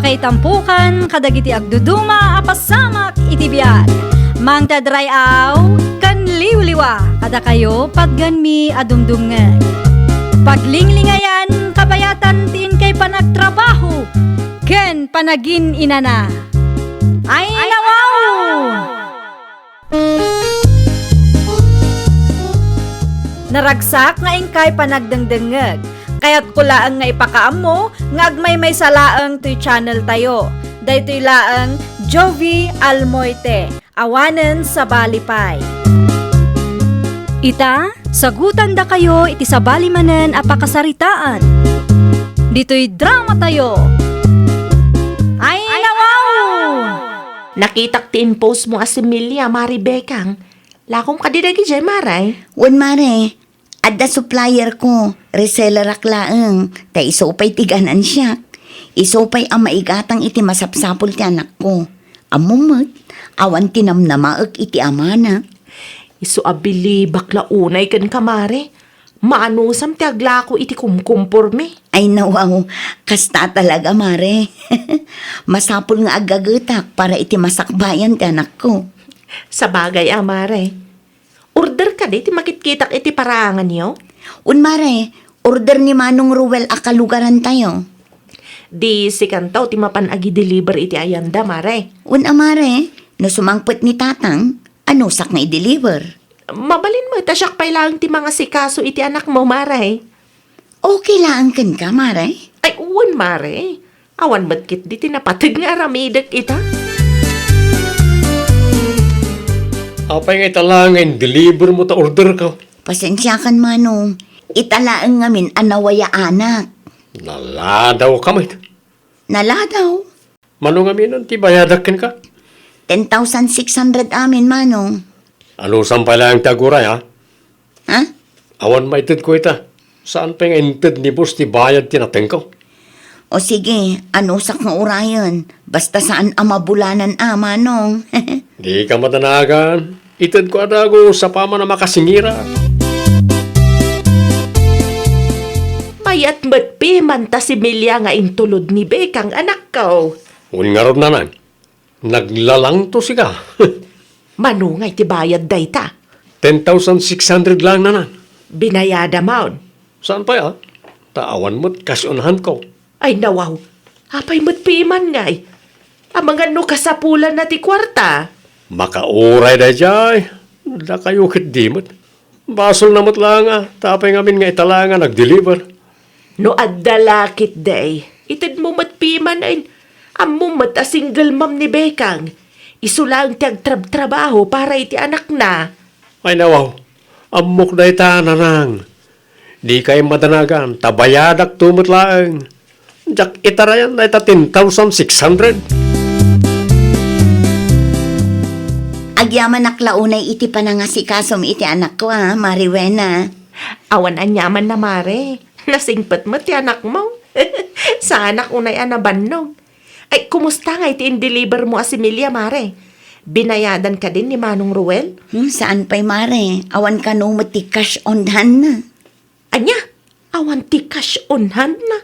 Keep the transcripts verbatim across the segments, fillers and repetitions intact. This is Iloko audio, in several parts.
Itampukan kadagiti agduduma a pasamak iti biag. Mangted ray-aw ken liwliwa kadakayo patgenmi a dumdumngeg. Paglinglingayan, kabayatan ti inkay panagtrabaho ken panagin-inana. Ay, nawaw! Naragsak nga inkay panagdengdengngeg. Kayatko laeng nga ipakaammo nga agmaymaysa laeng toy channel tayo. Daytoy laeng Jovi Almoite, awanen sabali pay. Ita, sagutandakayo iti sabali manen a pakasaritaan. Ditoy drama tayo. Ay, nawaw! Nakitak ti in-post mo a similya, Mari Bekang. Lakom kadi dagidiay, Mare? Wen, Mare. Adda supplier ko, resellerak laeng, ta isu pay ti ganansiak. Isu pay a maigatang iti masapsapul ti anakko. Ammom met, awan ti namnamaek iti amana. Isu a bilibak la unay kenka, Mare. Maanusam ti aglako iti kumkumpormi. Ay, nawaw, kasta talaga, Mare. Masapul nga aggagetak para iti masakbayan ti anakko. Sabagay a, Mare. Order kadi ti makitkitak iti paraanganyo? Wen, Mare, order ni Manong Ruel a kalugarantayo. Di sikanto ti mapan agi-deliver iti ayanda, Mare. Wen a, Mare, no sumangpet ni Tatang, anusak nga i-deliver? Mabalin met ta siak pay laeng ti mangasikaso iti anakmo, Mare. Okay laeng kenka, Mare? Ay, wen, Mare. Awan met ketdi ti napateg nga aramidek ita. Apay nga ita laeng nga in-deliver mo ta order ko? Pasensiakan, Manong. Ita laeng ngamin a nawayaanak. Naladawka met. Naladaw? Mano ngamin ti bayadak kenka? Ten thousand six hundred amin, Manong. Anusam pay laeng ti aguray, ha? Ha? Awan maitedko ita. Saan pay nga inted ni boss ti bayad ti natengko? O sige, anusak nga urayen. Basta saan a mabulanan a, Manong. Dika madanagan. Itedko a dagus apaman a makasingira. Mayat met piman ta similya nga intulod ni Bekang, anakko. Wen ngarud, Nanang. Naglalangto sika. Mano ngay ti bayad dayta? Ten thousand six hundred lang, Nanang. Binayada maon? Saan pay a? Ta awan met cash on hand ko. Ay, nawaw. Apay met piman ngay? Amangan no kasapulanna ti kuarta? Makauray daydiay. Dakayo ketdi met. Basolna met laeng a, ta apay ngamin nga ita laeng a nag-deliver? No adda la ketdi, itedmo met piman ay, ammom met a single mom ni Bekang. Isu laeng ti agtrabtrabaho para iti anakna. Ay, nawaw, ammok dayta, Nanang. Dikay madanagan, ta bayadakto met laeng. Diak itarayan dayta ten thousand six hundred. Agyamanak la unay iti panangasikasom iti anakko a, Mari Wena. Awan aniamanna, Mare. Nasingpet met ti anakmo. Saanak unay a nabannog. Ay, kumusta ngay ti in-deliver mo a similya, Mare? Binayadan kadin ni Manong Ruel? Hmm, saan pay, Mare. Awan kano met ti cash on hand na. Ania? Awan ti cash on hand na?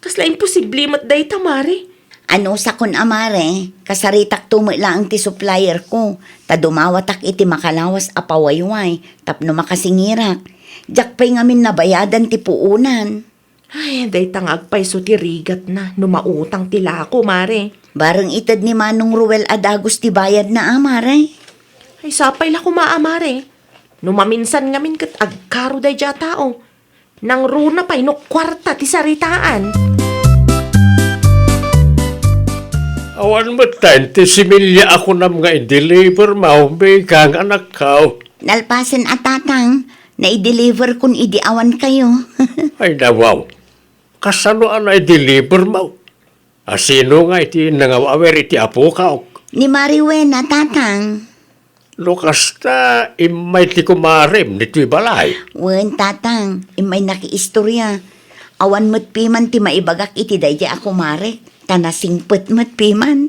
Kasla imposible met dayta, Mare. Anusakon a, Mare, kasaritakto met laeng ti supplier ko, ta dumawatak iti makalawas a pawayway tapno makasingirak. Diak pay ngamin nabayadan ti puonan. Ay, dayta nga agpayso ti rigatna no mautang ti lako, Mare. Bareng ited ni Manong Ruel a dagus ti bayadna a, Mare. Ay, sapay la koma a, Mare. No maminsan ngamin ket agkaro daydiay a tao. Nangruna pay no kuarta ti saritaan. Awan met ta ti similya a kunam nga i-deliver mo, Bekang, anakko. Nalpasen a, Tatang, nai-deliver kon idi awan kayo. Ay, nawaw. Kasano a nai-deliver mo? A, sino ngay ti nangaw-awer iti apok? Ni Mari Wena, Tatang. No kasta, immay ti kumarem ditoy balay. Wen, Tatang, immay nakiistorya. Awan met piman ti maibagak iti daydiay a kumarek, ta nasingpet met piman.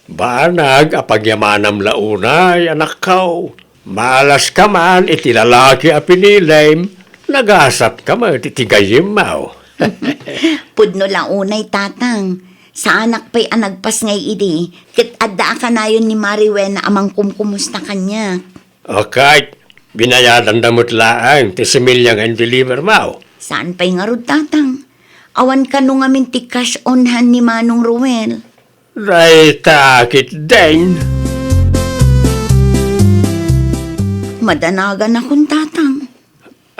Banag a pagyamanam la unay, anakko. Malas ka man iti lalaki a pinilem, nagasat ka met iti gayyemmo. Pudno la unay, Tatang. Saanak pay a nagpasngay idi, ket adda a kanayon ni Mari Wena a mangkumkumusta kaniak. Akay, binayadanda met laeng ti similya nga in-deliver mo. Saan pay ngarud, Tatang? Awan kano ngamin ti cash on hand ni Manong Ruel. Dayta ketdin. Madanaganakon, Tatang.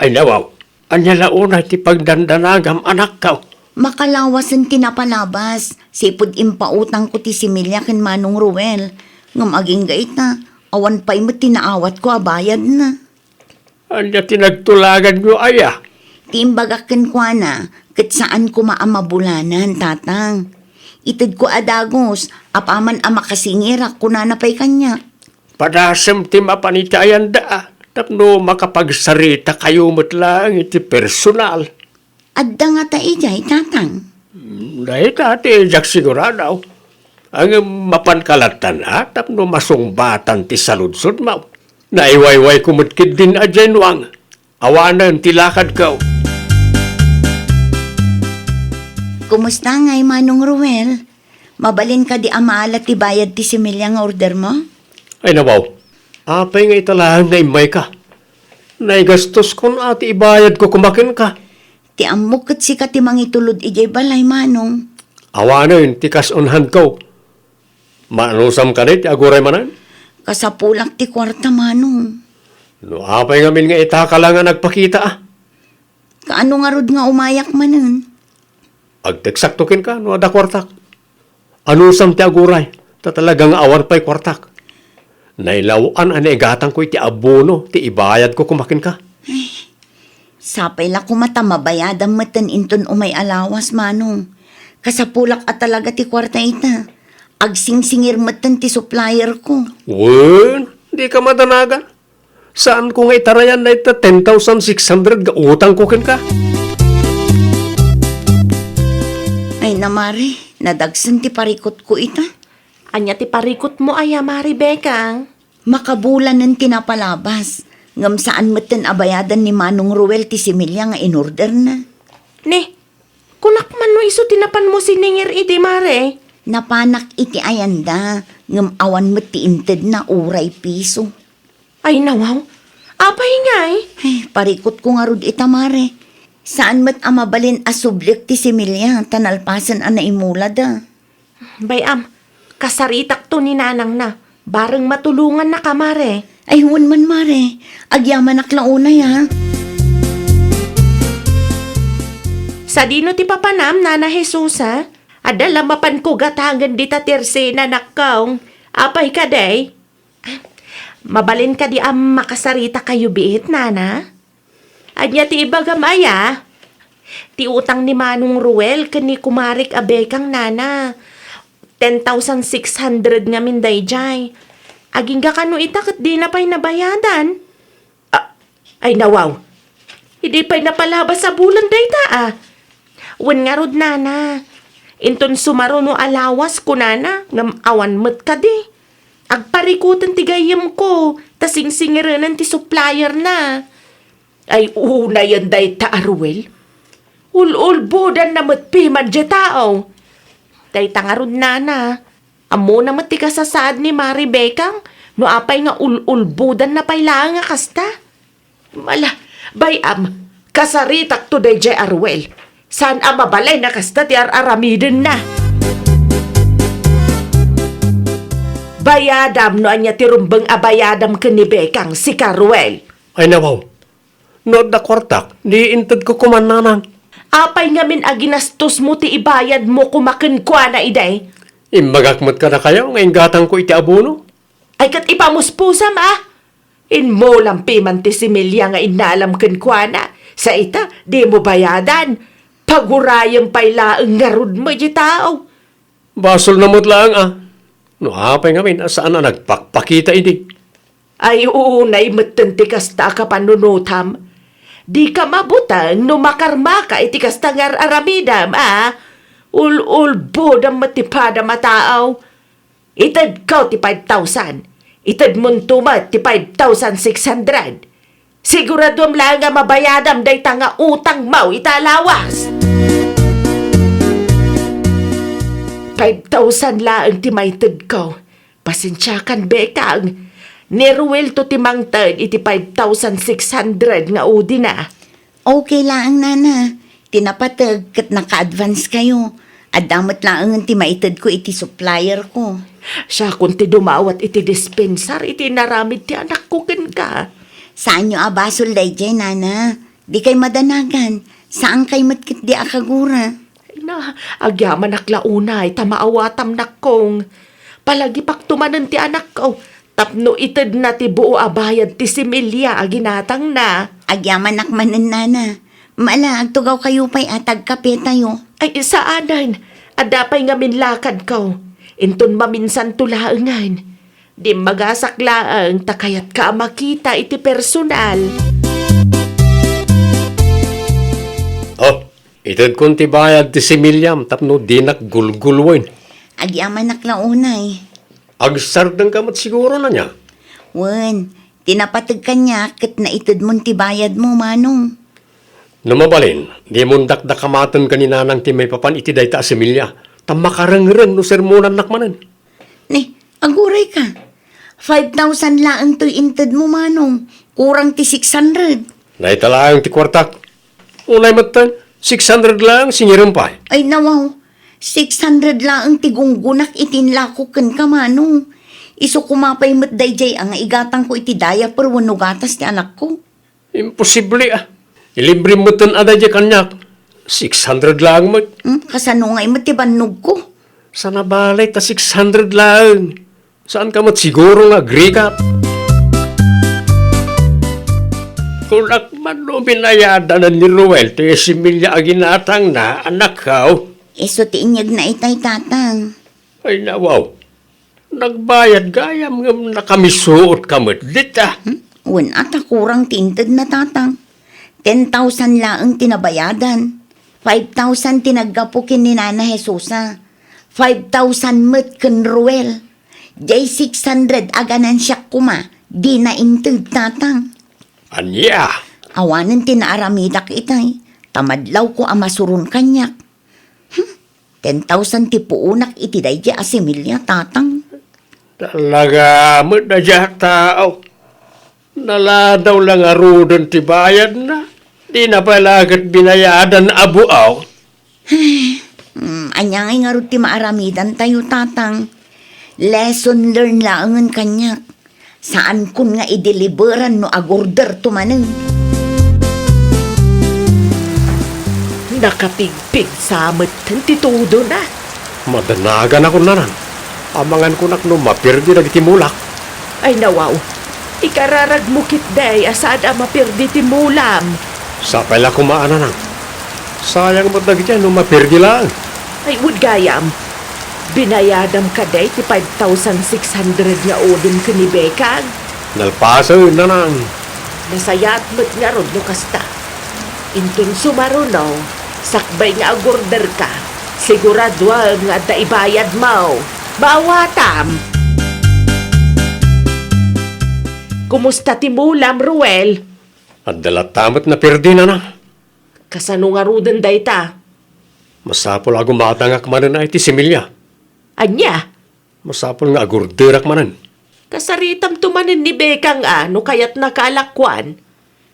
Ay, nawaw. Ania la unay ti pagdandanagam, anakko? Makalawasen ti napalabas. Sipud impautangko ti similya ken Manong Ruel. Ngem agingga ita, awan pay met ti naawatko a bayadna. Ania ti nagtulaganyo aya? Ti imbagak kenkuana, ket saan koma a mabulanan, Tatang. Itedko a dagus, apaman a makasingirak, kunana pay kaniak. Padasem ti mapan iti ayanda, tapno makapagsarita kayo met laeng iti personal. Adda ngata idiay, Tatang? Hmm, dayta ti diak sigurado. Ngem mapanka lattan a tapno masungbatan ti saludsodmo. Naiwaywayko met ketdin a Januang. Awanen ti lakadko. Kumusta ngay, Manong Ruel? Mabalin kadi a maala ti bayad ti similya nga ordermo? Ay, nawaw. Apay nga ita laeng nga immayka? Naigastoskon a ti ibayadko koma kenka. Ti ammok ket sika ti mangitulod idiay balay, Manong. Awanen ti cash on handko. Maanusam kadi ti aguray manen? Kasapulak ti kuarta, Manong. No apay ngamin nga itaka la nga nagpakita, a? Kaano ngarud nga umayak manen? Agteksakto kenka no adda kuartak. Anusam ti aguray, ta talaga nga awan pay kuartak. Nailaw-an a naigatangko iti abono ti ibayadko koma kenka. Sapay la koma ta mabayadam metten inton umay a lawas, Manong. Kasapulak a talaga ti kuarta ita. Agsingsingir metten ti supplierko. Wen, dika madanagan. Saanko nga itarayan dayta ten thousand six hundred nga utangko kenka. Ay na, Mari, nadagsen ti parikutko ita. Ania ti parikutmo aya, Mari Bekang? Makabulanen ti napalabas, ngem saan metten a bayadan ni Manong Ruel ti similya nga inorderna. Ni, kunak man no isu ti napanmo siningir idi, Mari? Napanak iti ayanda, ngem awan met ti intedna uray piso. Ay, nawaw. Apay ngay? Ay, parikutko ngarud ita, Mari. Saan met a mabalin a subliek ti similya ta nalpasen a naimulada. Bay-am, kasaritakto ni nanangna. Bareng matulongannaka, Mare. Ay, wen man, Mare. Agyamanak la unay, a. Sadino ti papanam, Nana Jesusa? Adda la mapanko gatangen dita ti ersena, nakkaw. Apay kadi? Mabalin kadi a makasaritakayo biit, Nana? Ania ti ibagam aya? Ti utang ni Manong Ruel ken ni kumarik a Bekang, Nana. Ten thousand six hundred ngamin daydiay. Agingga kano ita ket dina pay nabayadan. Ah, ay, nawaw. Idi pay napalabas a bulan dayta, a. Wen ngarud, Nana. Inton sumaruno a lawas, kunana, ngem awan met kadi. Agparikuten ti gayyemko, ta singsingirenen ti supplierna. Ay, unayen dayta a Ruel. Ul-ulbodanna met piman diay tao. Dayta ngarud, Nana. Ammona met ti kasasaad ni Mari Bekang no apay nga ul-ulbodanna pay laeng a kasta. Ala, bay-am, kasaritakto daydiay a Ruel. Saan a mabalin a kasta ti ar-aramidenna. Bayadam no ania ti rumbeng a bayadam ken ni Bekang, sika, Ruel. Ay, nawaw. No adda kuartak, di intedko koma, nanang. Apay ngamin a ginastosmo ti ibayadmo koma kenkuana idi? Imbagak met kadakayo nga inggatangko iti abono. Ay, ket ipamuspusam, a? Immulam piman ti similya nga innalam kenkuana. Sa ita, dimo bayadan. Pagurayem pay laeng ngarud met diay tao. Basolna met laeng, a. No apay ngamin a saan a nagpakpakita idi? Ay, unay metten ti kasta a kapanunotam. Dika mabuteng no makarmaka iti kasta nga ar-aramidem, a? Ul-ulbodem met ti padam a tao. Itedko ti five thousand. Itedmonto met ti five thousand six hundred. Siguraduem laeng a mabayadam dayta nga utangmo ita a lawas. Five thousand laeng ti maitedko. Pasensiakan, Bekang. Ni Ruelto ti mangted iti five thousand six hundred nga udina. Okay laeng, Nana. Ti napateg ket naka-advance kayo. Adda met laengen ti maitedko iti supplier ko. Siakon ti dumawat iti dispensar iti inaramid ti anakko kenka. Saanyo a basol daydiay, Nana. Dikay madanagan. Saankay met ketdi a kagura. Na, agyamanak la unay ta maawatam, nakkong. Palagipakto manen ti anakko tapno itedna ti buo a bayad ti similya a ginatangna. Agyamanak manen, Nana. Mala, agtugawkayo pay a tagkapetayo. Ay, saanen. Adda pay ngamin lakadko. Inton maminsanto laengen. Dimmagasak laeng ta kayatka a makita iti personal. Oh, itedkon ti bayad ti similyam tapno dinak gulguluen. Agyamanak la unay. Agsardengka met siguro, Nana? Wen, ti napateg kaniak ket naitedmon ti bayadmo, Manong. No mabalin, dimon dakdakamaten ken ni Nanang ti maipapan iti dayta a similya, ta makarengreng no sermonannak manen. Ni, agurayka. Five thousand laeng toy intedmo, Manong. Kurang ti six hundred. Dayta laeng ti kuartak. Unay metten, six hundred laeng, sinirem pay. Ay, nawaw. Six hundred laeng ti gunggunak iti inlako kenka, Manong. Isu koma pay met daydiay a nga igatangko iti diaper wenno gatas ti anakko. Imposible, ah. Ilibre metten a daydiay kaniak. Six hundred laeng met. Hmm, kasano ngay met ti bannogko? Sana balay ta six hundred laeng. Saanka met siguro nga agrika? Kunak man no binayadanan ni Ruel ti similya a ginatangna, anakko. Isu ti inyegna itay, Tatang. Ay, nawaw. Nagbayad gayam ngem nakamisuotka met dita. Hmm? Wen a ta kurang ti intedna, Tatang. Ten thousand laeng ti nabayadan. Five thousand ti naggapu ken ni Nana Jesusa. Five thousand met ken Ruel. Diay six hundred a ganansiak koma, dina inted, Tatang. Ania? Awanen ti naaramidak itay, ta madlawko a masuron kaniak. Hmm, ten thousand ti puonak iti daydiay a similya, Tatang. Talaga met daydiay a tao. Naladaw la ngaruden ti bayadna. Dina pay la ket binayadan a buaw. Hmm, ania ngay ngarud ti maaramidantayo, Tatang? Lesson learned laengen kaniak. Saankon nga ideliberan no agorderto manen. Nakapigpigsa met ti tudona. Madanaganakon, Nanang. Amangan kunak no maperdi dagiti mulak. Ay, nawaw. Ikararagmo ketdi a saan a maperdi ti mulam. Sapay la koma, Nanang. Sayang met dagiti no maperdi laeng. Ay, wen gayam. Binayadam kadi ti five thousand six hundred nga udim ken ni Bekang? Nalpasen, Nanang. Nasayaat met ngarud no kasta. Inton sumaruno, sakbay nga agorderka, siguraduam nga adda ibayadmo. Maawatam! Kumusta ti mulam, Ruel? Adda latta met naperdi, Nanang. Kasano ngaruden dayta? Masapul a gumatangak manen iti similya. Ania? Masapul nga agorderak manen. Kasaritamto manen ni Bekang a no kayatnaka a lakuan.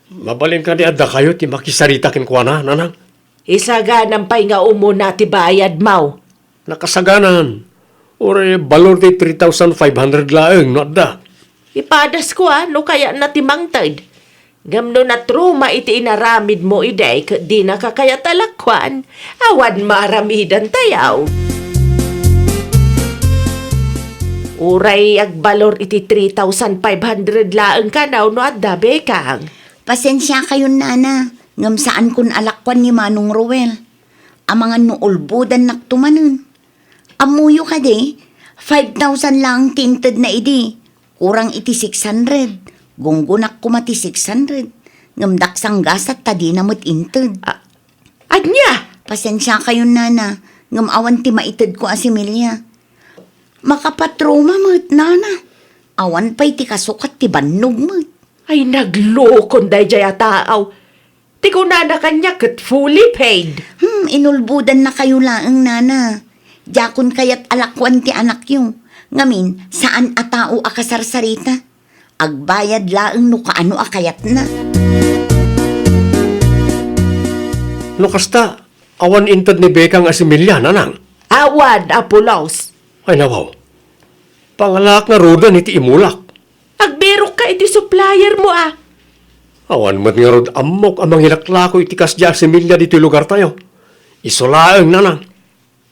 Mabalin kadi a dakayo ti makisarita kenkuana, Nanang? Isaganam pay nga umuna ti bayadmo. Nakasaganan. Uray balor ti three thousand five hundred laeng no adda. Ipadasko a no kayatna ti mangted. Ngem no natruma iti inaramidmo idi ket dinaka kayat a lakuan, awan maaramidantayo. Uray agbalor iti three thousand five hundred laeng kano no adda, Bekang. Pasensiakayon, Nana, ngem saankon a lakuan ni Manong Roel. Amangan no ulbodannakto manen. Ammoyo kadi, five thousand laeng ti intedna idi. Kurang iti six hundred. Gunggonak koma ti six hundred. Ngem daksang gasat ta dina met inted. A-, ania? Pasensiakayon, Nana, ngem awan ti maitedko a similya. Makapatruma met, Nana. Awan pay ti kasukat ti bannog met. Ay, naglokon daydiay a taaw. Ti kunana kaniak ket fully paid. Hmm, inulbodannakayo laeng, Nana. Diakon kayat a lakuan ti anakyo. Ngamin, saan a tao a kasarsarita. Agbayad laeng no kaano a kayatna. No kasta, awan inted ni Bekang a similya, nanang? Awan, Apo Los. Ay, nawaw. Pangalaak ngaruden iti imulak. Agbirokka iti supplier mo, a. Awan met ngarud ammok a mangilaklako iti kasdiay a similya ditoy lugartayo. Isu laeng, nanang.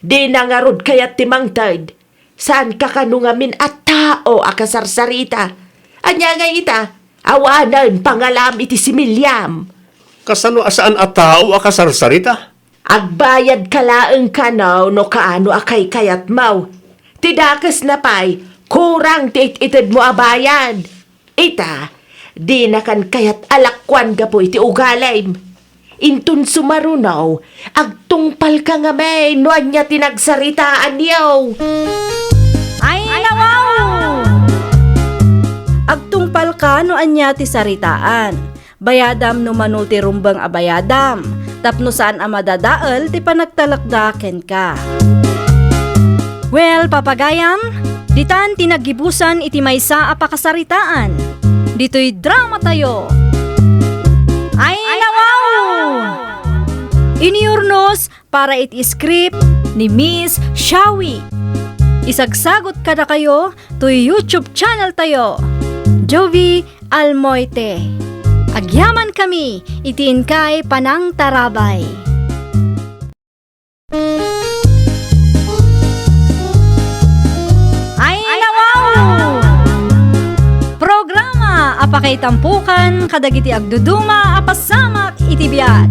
Dina ngarud kayat ti mangted. Saanka kano ngamin a tao a kasarsarita. Ania ngay ita, awanen pangalam iti similiam. Kasano a saan a tao a kasarsarita? Agbayadka laeng kano no kaano a kaykayatmo. Ti dakesna pay, kurang ti it-itedmo a bayad. Ita, dinakan kayat a lakuan gapu iti ugalim. Inton sumaruno, agtungpalka ngamin no ania ti nagsaritaanyo. Ay, nawaw! Agtungpalka no ania ti saritaan. Bayadam no mano ti rumbeng a bayadam, tapno saan a madadael ti panagtalekda kenka. Well, papagayam, ditan ti naggibusan iti maysa a pakasaritaan. Ditoy dramatayo. Ay, nawaw! Iniurnos para iti script ni Miss Shawi. Isagsagot kadakayo toy YouTube channel tayo, Jovi Almoite. Agyamankami iti inkay panangtarabay. Ay, nawaw! Programa a pakaitampokan kadagiti agduduma a pasamak iti biag.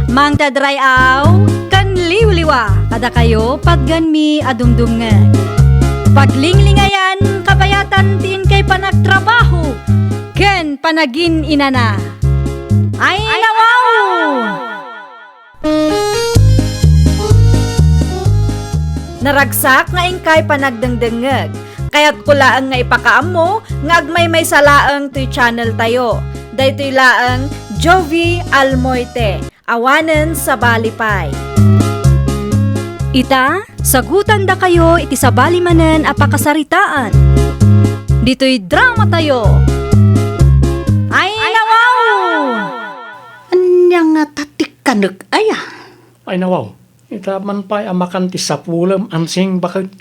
Mangted ray-aw ken liwliwa kadakayo, patganmi a dumdumngeg. Paglinglingayan, kabayatan ti inkay panagtrabaho ken panagin-inana. Ay, nawaw! Naragsak nga inkay panagdengdengngeg. Kayatko laeng nga ipakaammo nga agmaymaysa laeng toy channel tayo. Daytoy laeng Jovi Almoite, awanen sabali pay. Ita, sagutandakayo iti sabali manen a pakasaritaan. Ditoy dramatayo. Ay, nawaw! Ania ngata ti kanek aya? Ay, nawaw. Ita man pay a makan ti sapulem, Ansing, baket.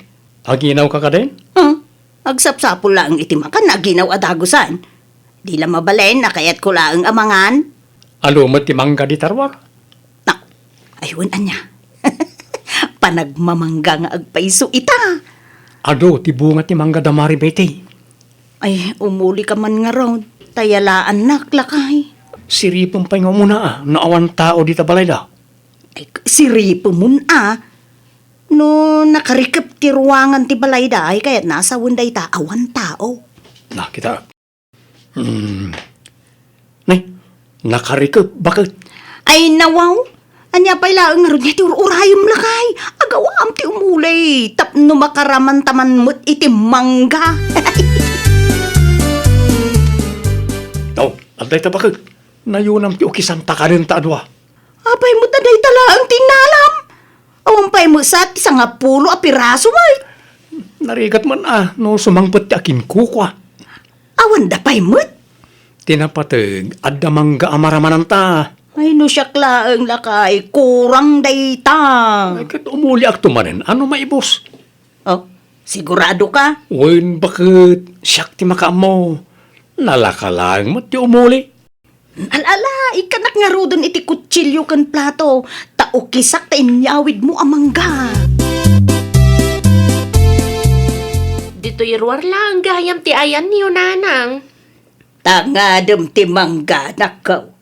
Aginawka kadin? Hmm. Agsapsapul laeng iti makan, aginaw a dagusan. Di la mabalin a kayatko laeng a mangan. Adu met ti mangga dita ruar? Na, ay, wen, ania? Panagmamangga nga agpayso ita. Adu ti bunga ti mangga da Mari Betty. Ay, umulika man ngarud, ta yalaannak, lakay. Siripem pay nga umuna, a, no awan tao dita balayda. Ay, siripemon, a. No nakarikep ti ruangan ti balayda, ay kayatna a sawen dayta awan tao. Na, kita. Hmm. Nay, nakarikep, baket. Ay, nawaw. Ania pay laeng ngarud nga ti ur-urayem, lakay? Agawaam ti umuli tapno makaramantaman met iti mangga. Oh, adda ita, baket. Nayunam ti ukisanta kadenta a dua. Apay met a dayta laeng ti innalam? Awan pay met sa ti sangapulo a piraso met. Narigat man a no sumangpet ti akinkukua. Awan da pay met. Ti napateg, adda mangga a maramananta. Ay, no siak laeng, lakay, kurang dayta. Ay, ket umuliakto manen, ano maibus? Oh, sigurado ka? Wen, baket, siak ti makaammo. Nalaka laeng met ti umuli. Al-ala, ikkanak ngaruden iti kutsilio ken plato, ta ukisak ta inyawidmo a mangga. Ditoy ruar laeng gayam ti ayanyo, nanang. Ta ngadem ti mangga, anakko.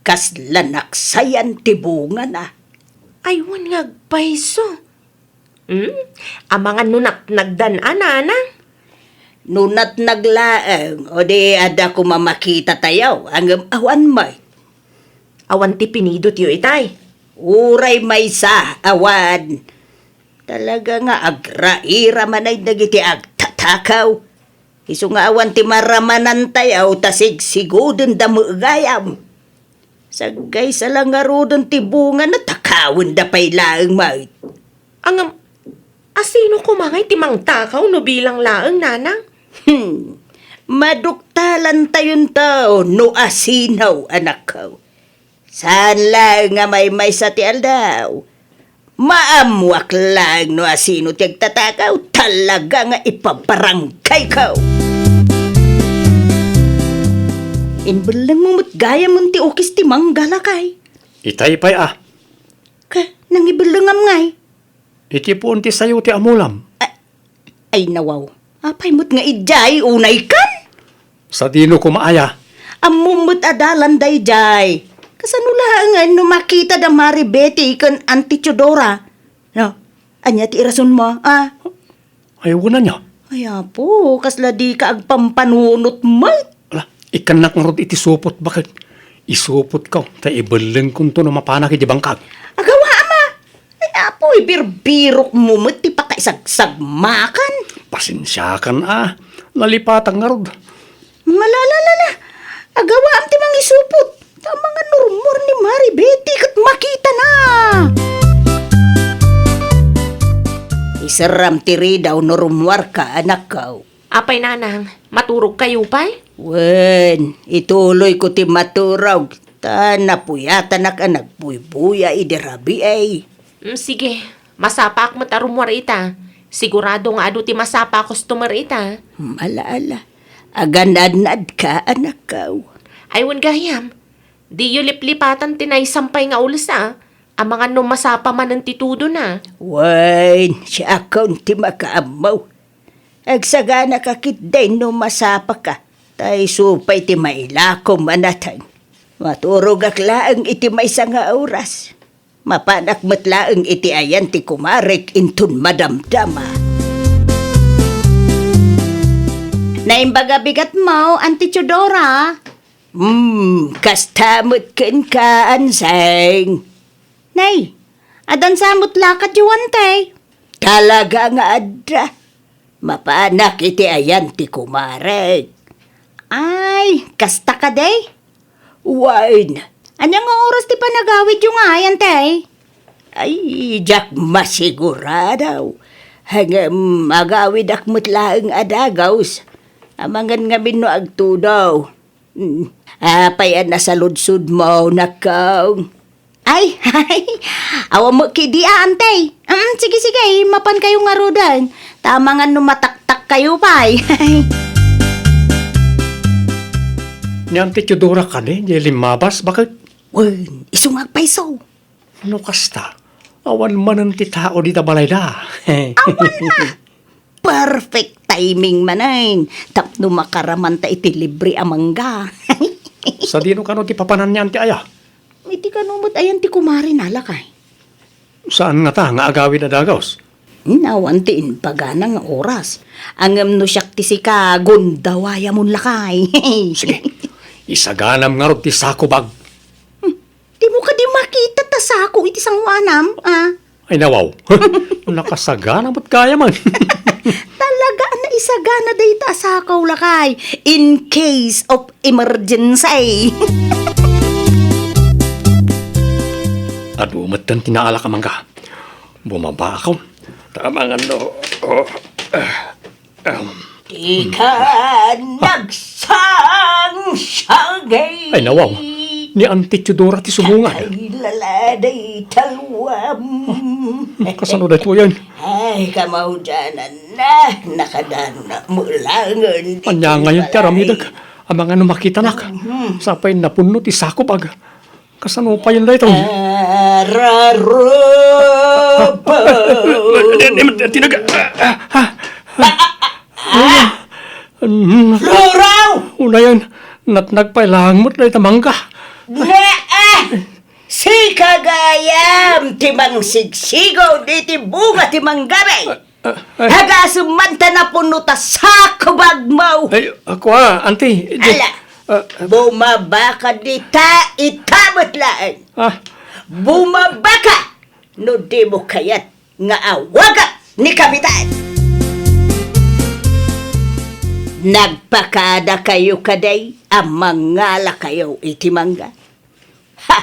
Kasla naksayan ti bungana. Ay, wen nga agpayso. Hmm? Amangan no natnagdan a, nanang? No natnag laeng, o di adda koma makitatayo, ngem awan met. Awan ti pinidotyo itay? Uray maysa, awan. Talaga nga agraira manen dagiti agtatakaw. Isu nga awan ti maramanantayo ta sigsigodenda met gayam. Saggaysa la ngaruden ti bungana, takawenda pay laeng met. Ngem, Asino koma ngay ti mangtakaw no bilang laeng, nanang? Hmm. Maduktalantayonto no asino, anakko. Saan laeng nga maymaysa ti aldaw. Maammoak laeng no asino ti agtatakaw, talaga nga ipabarangayko. Imbellengmo met gayam ti ukis ti mangga, lakay. Itay pay a. Ka, nangibellengam ngay? Iti puon ti sayo ti amulam. A-, ay, nawaw. Apay met nga idiay, unay kan? Sadino koma aya? Ammom met a dalan daydiay. Kasano laeng no makita da Mari Betty ken Auntie Teodora? No? Ania ti irasonmo, a? Ay, wen ania? Ay, apo, kasla dika agpampanunot met. Ala, ikkannak ngarud iti supot, baket. Isupotko, ta ibellengkonto no mapanak iti bangkag. Agawaam a! Ay, apo, ibirbirokmo met ti pakaisagsagumakan. Pasensiakan a, nalipatak ngarud. Ala, ala, ala, ala. Agawaam ti mangisupot. Tama nga no rummuar ni Mari Betty ket makitana. Iserram ti ridaw no rummuarka, anakko. Apay, nanang, maturogkayo pay? Wen, ituloyko ti maturog, ta napuyatanak a nagbuybuya idi rabii. Mm, sige, masapaak met a rummuar ita. Sigurado nga adu ti masapa a customer ita. Ala, ala. Aganadnadka, anakko. Ay, wen gayam. Diyo liplipatan ti naisampay nga ules a, amangan no masapa manen ti tudona. Wen, siakon ti makaammo. Agsaganaka ketdi no masapaka, ta isu pay ti mailakom a nateng. Maturogak laeng iti maysa nga oras. Mapanak met laeng iti ayan ti kumarek inton madamdama. Naimbag a bigatmo, Auntie Teodora. Hmm, kasta met kenka, Anseng. Nay, adda sa met lakadyo, Ante? Talaga nga adda. Mapanak iti ayan ti kumarek. Ay, kasta kadi? Wen. Ania nga oras ti panagawidyo ngay, Ante? Ay, diak masigurado. Ngem agawidak met laeng a dagus. Amangan ngamin no agtudo. Mm. Apay a nasaludsodmo, nakkaw? Ay, ay, awan met kadi a, Ante. Mm, sige, sige, mapankayo ngaruden. Ta amangan no mataktakkayo pay. Ni Auntie Teodora kadi, di limmabas, baket? Wen, isu nga agpayso. No kasta, awan manen ti tao dita balayda. Awan a! Perfect timing manen tapno makaramanta iti libre a mangga. Sadino kano ti papananna, Ante, aya? Iti kano met ayan ti kumarena, lakay? Saan ngata nga agawid a dagus? Awan ti imbagana nga oras. Ngem no siak ti sika, gundawayamon, lakay. Sige, isaganam ngarud ti sako bag. Hmm, dimo kadi makita ta sako iti sangoanam, a? Ay, nawaw. Nakasagana met gayamen. Talaga a naisagana dayta a sako, lakay, in case of emergency. Adu metten ti naalak a mangga. Bumaba ako. Tama nga no. Oh, ah. Ahem. Dika nagsangsagay. Ay, nawaw. Ni Auntie Teodora ti sumungad. Ay, laladay talwam. Kasano daytoyen? Ay, kamaudiananna. Nakadano na mulangen. Ania ngayen ti aramidek? Amangan no makitanak. Mhm. Sapay napunno ti sako bag. Kasano payen daytoy? Ararupo. Tinaga. Ah, ah, ah. Florao! Unayen, natnag pay langmet dayta mangga. Naa! Sika gayam ti mangsigsigo diti bunga ti manggabi. Ah, ah. Agasem man ta napunno ta sakubagmo. Ay, ako, ah, auntie. Di, ala, ah, ah. Bumabaka dita, ita met laeng. Ah. Bumabaka no dimo kayat nga awagak ni Kapitan. Nagpakadakayo kadi a mangalakayo iti mangga? Ha!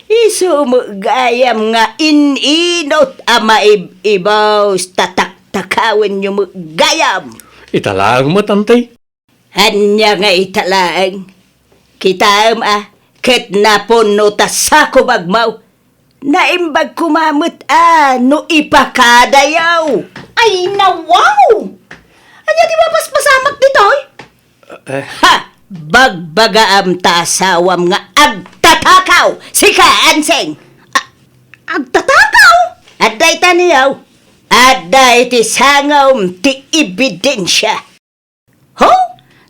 Isu met gayam nga in-inut a maib-ibaw, tatak takawenyo met gayam. Ita laeng met, Auntie. Ania nga ita laeng? Kitaem a, ket napunno ta sakubagmo. Naimbag koma met a no ipakadayo. Ay, nawaw! Ania ti mapaspasamak ditoy? Eh. Ha! Bagbagaam ta asawam nga agtatakaw, sika, Ansing! A-, agtatakaw? Adda itaniyo. Adda iti sangom ti ebidensia. Ho?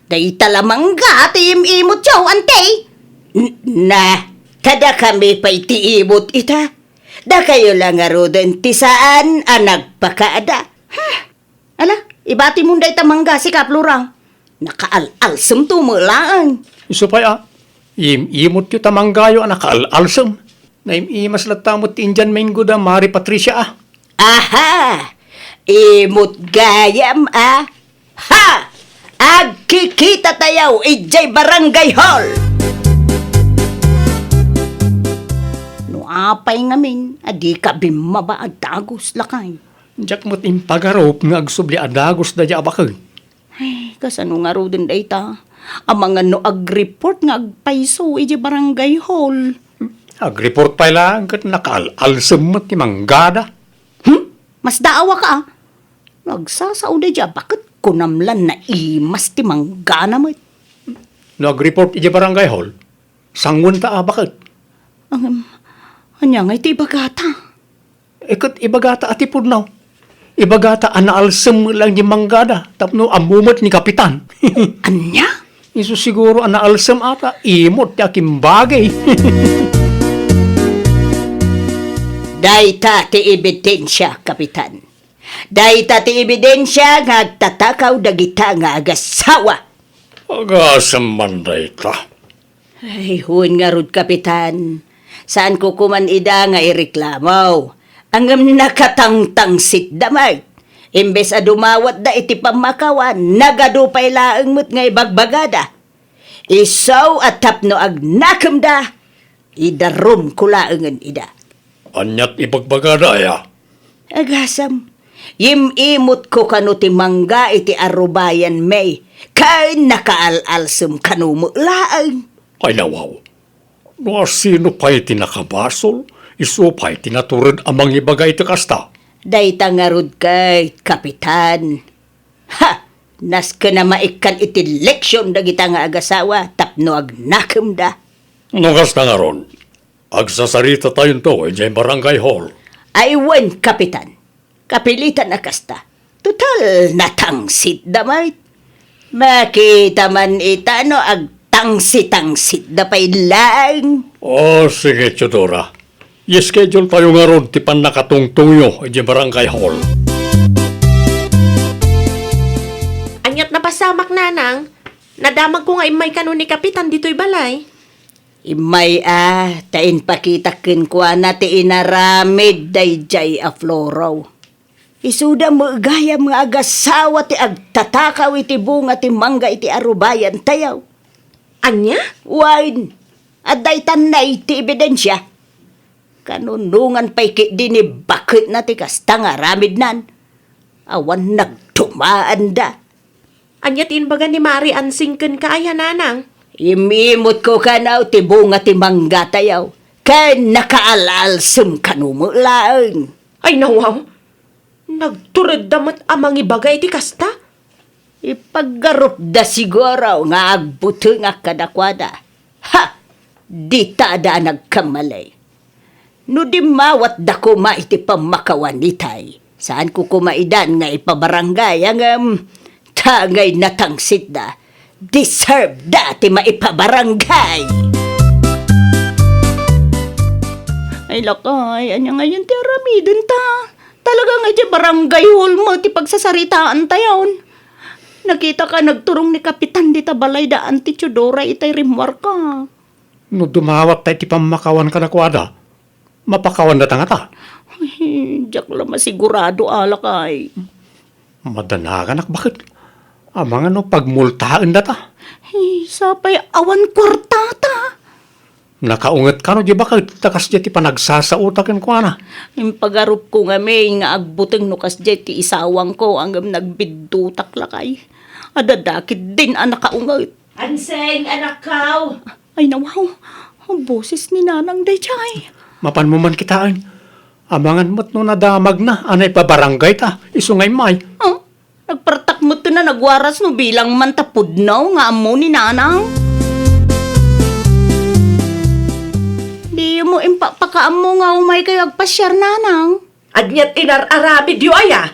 Dayta la mangga ti im-imotyo, Auntie? N-, na, ta dakami pay ti imot ita. Dakayo la ngaruden ti saan a nagpakada. Huh. Ala, ibatimon dayta mangga, sika, Flora. Nakaal-alsemto met laeng. Isu pay a, im-imotyo ta manggayo a nakaal-alsem. Naim-imas latta met ti Indian mango da Mari Patricia a. Aha! Imot gayam a. Ha! Agkikitatayo idiay barangay hall! No apay ngamin a dika bimmaba a dagus, lakay? Diak met impagarup nga agsubli a dagus daydiay a baket. Ay, kasano ngaruden dayta? Amangan no agreport nga agpayso idiay barangay hall. Agreport pay laeng ket nakaal-alsem met ti manggada. Hmm? Masdaawaka, a. No agsasao daydiay a baket, kunam la naimas ti manggana met. No agreport idiay barangay hall, sangwenta a baket. Ngem, ania ngay ti ibagata? Eh, ket ibagata a ti pudno. Ibagata a naalsem met laeng ti manggada tapno ammo met ni Kapitan. Ania? Isu siguro a naalsem ata, imot ti akimbagi. Dayta ti ebidensia, Kapitan. Dayta ti ebidensia nga agtatakaw dagita nga agasawa. Agasem man dayta. Ay, wen ngarud, Kapitan. Saanko koman ida nga ireklamo. Ngem nakatangtangsitda met. Imbes a dumawatda iti pammakawan, nagadu pay laeng met nga ibagbagada. Isu a tapno agnakemda, idarumko laengen ida. Aniat ibagbagada, aya? Agasem, yim-imotko kano ti mangga iti arubayanmi, ken nakaal-alsem kano met laeng. Ay, nawaw. No asino pay ti nakabasol, isu pay ti natured a mangibaga iti kasta. Dayta ngarud ket, Kapitan. Ha! Nasken a maikkan iti leksion dagita nga agasawa tapno agnakemda. No kasta ngarud, agsasaritatayon idiay barangay hall. Ay wen, Kapitan. Kapilitan a kasta. Total, natangsitda met. Makita man ita no agtangsi-tangsitda pay laeng. O, sige, Teodora. I-schedule tayo ngarud ti pannakatungtongyo idiay barangay hall. Aniat napasamak, Nanang? Nadamagko nga immay kano ni Kapitan ditoy balay. Immay a, ta impakitak kenkuana ti inaramid daydiay a Floro. Isuda met gayam nga agasawa ti agtatakaw iti bunga ti mangga iti arubayantayo. Ania? Wen, adda itan nay ti ebidensia. Kanunongan pay ketdi ni baketna ti kasta nga aramidnan. Awan nagdumaanda. Ania ti imbaga ni Mari Ansing kenka, aya, Nanang? Imimotko kano ti bunga ti manggatayo, ken nakaal-alsem kano met laeng. Ay, nawaw! Nagturedda met a mangibaga iti kasta? Ipaggarupda siguro nga agbutengak kadakuada. Ha! Ditada a nagkamali. No dimmawatda koma iti pammakawan itay, saanko koma idan nga ipabarangay, ngem ta ngay natangsitda, deserveda ti maipabarangay. Ay, lakay, ania ngayen ti aramidenta? Talaga nga idiay barangay hall met ti pagsasaritaantayon. Nakitak a nagturong ni Kapitan dita balay da Auntie Teodora itay rimmuarka. No dumawatta iti pammakawan kadakuada, mapakawandata ngata? Ay, diak la masigurado, a lakay. Madanaganak baket. Amangan no pagmultaendata? Ay, sapay awan kuartata. Nakaunget kano di baket ta kasdiay ti panagsasaota kenkuana? Impagarupko ngamin nga agbuteng no kasdiay ti isawangko, ngem nagbiddutak lakay. Adda dakit din a nakaunget. Anseng, anakkaw! Ay, nawaw. Boses ni Nanang daydiay. Mapanmo man kitaen. Amangan met no nadamagna a naipabarangay ta, isu nga immay. Ah, nagpartak met na nagwaras no bilang man ta pudno nga ammo ni Nanang. Di mo impapakaammo nga umay kayo agpasiar, Nanang? Ania ti inar-aramidyo aya?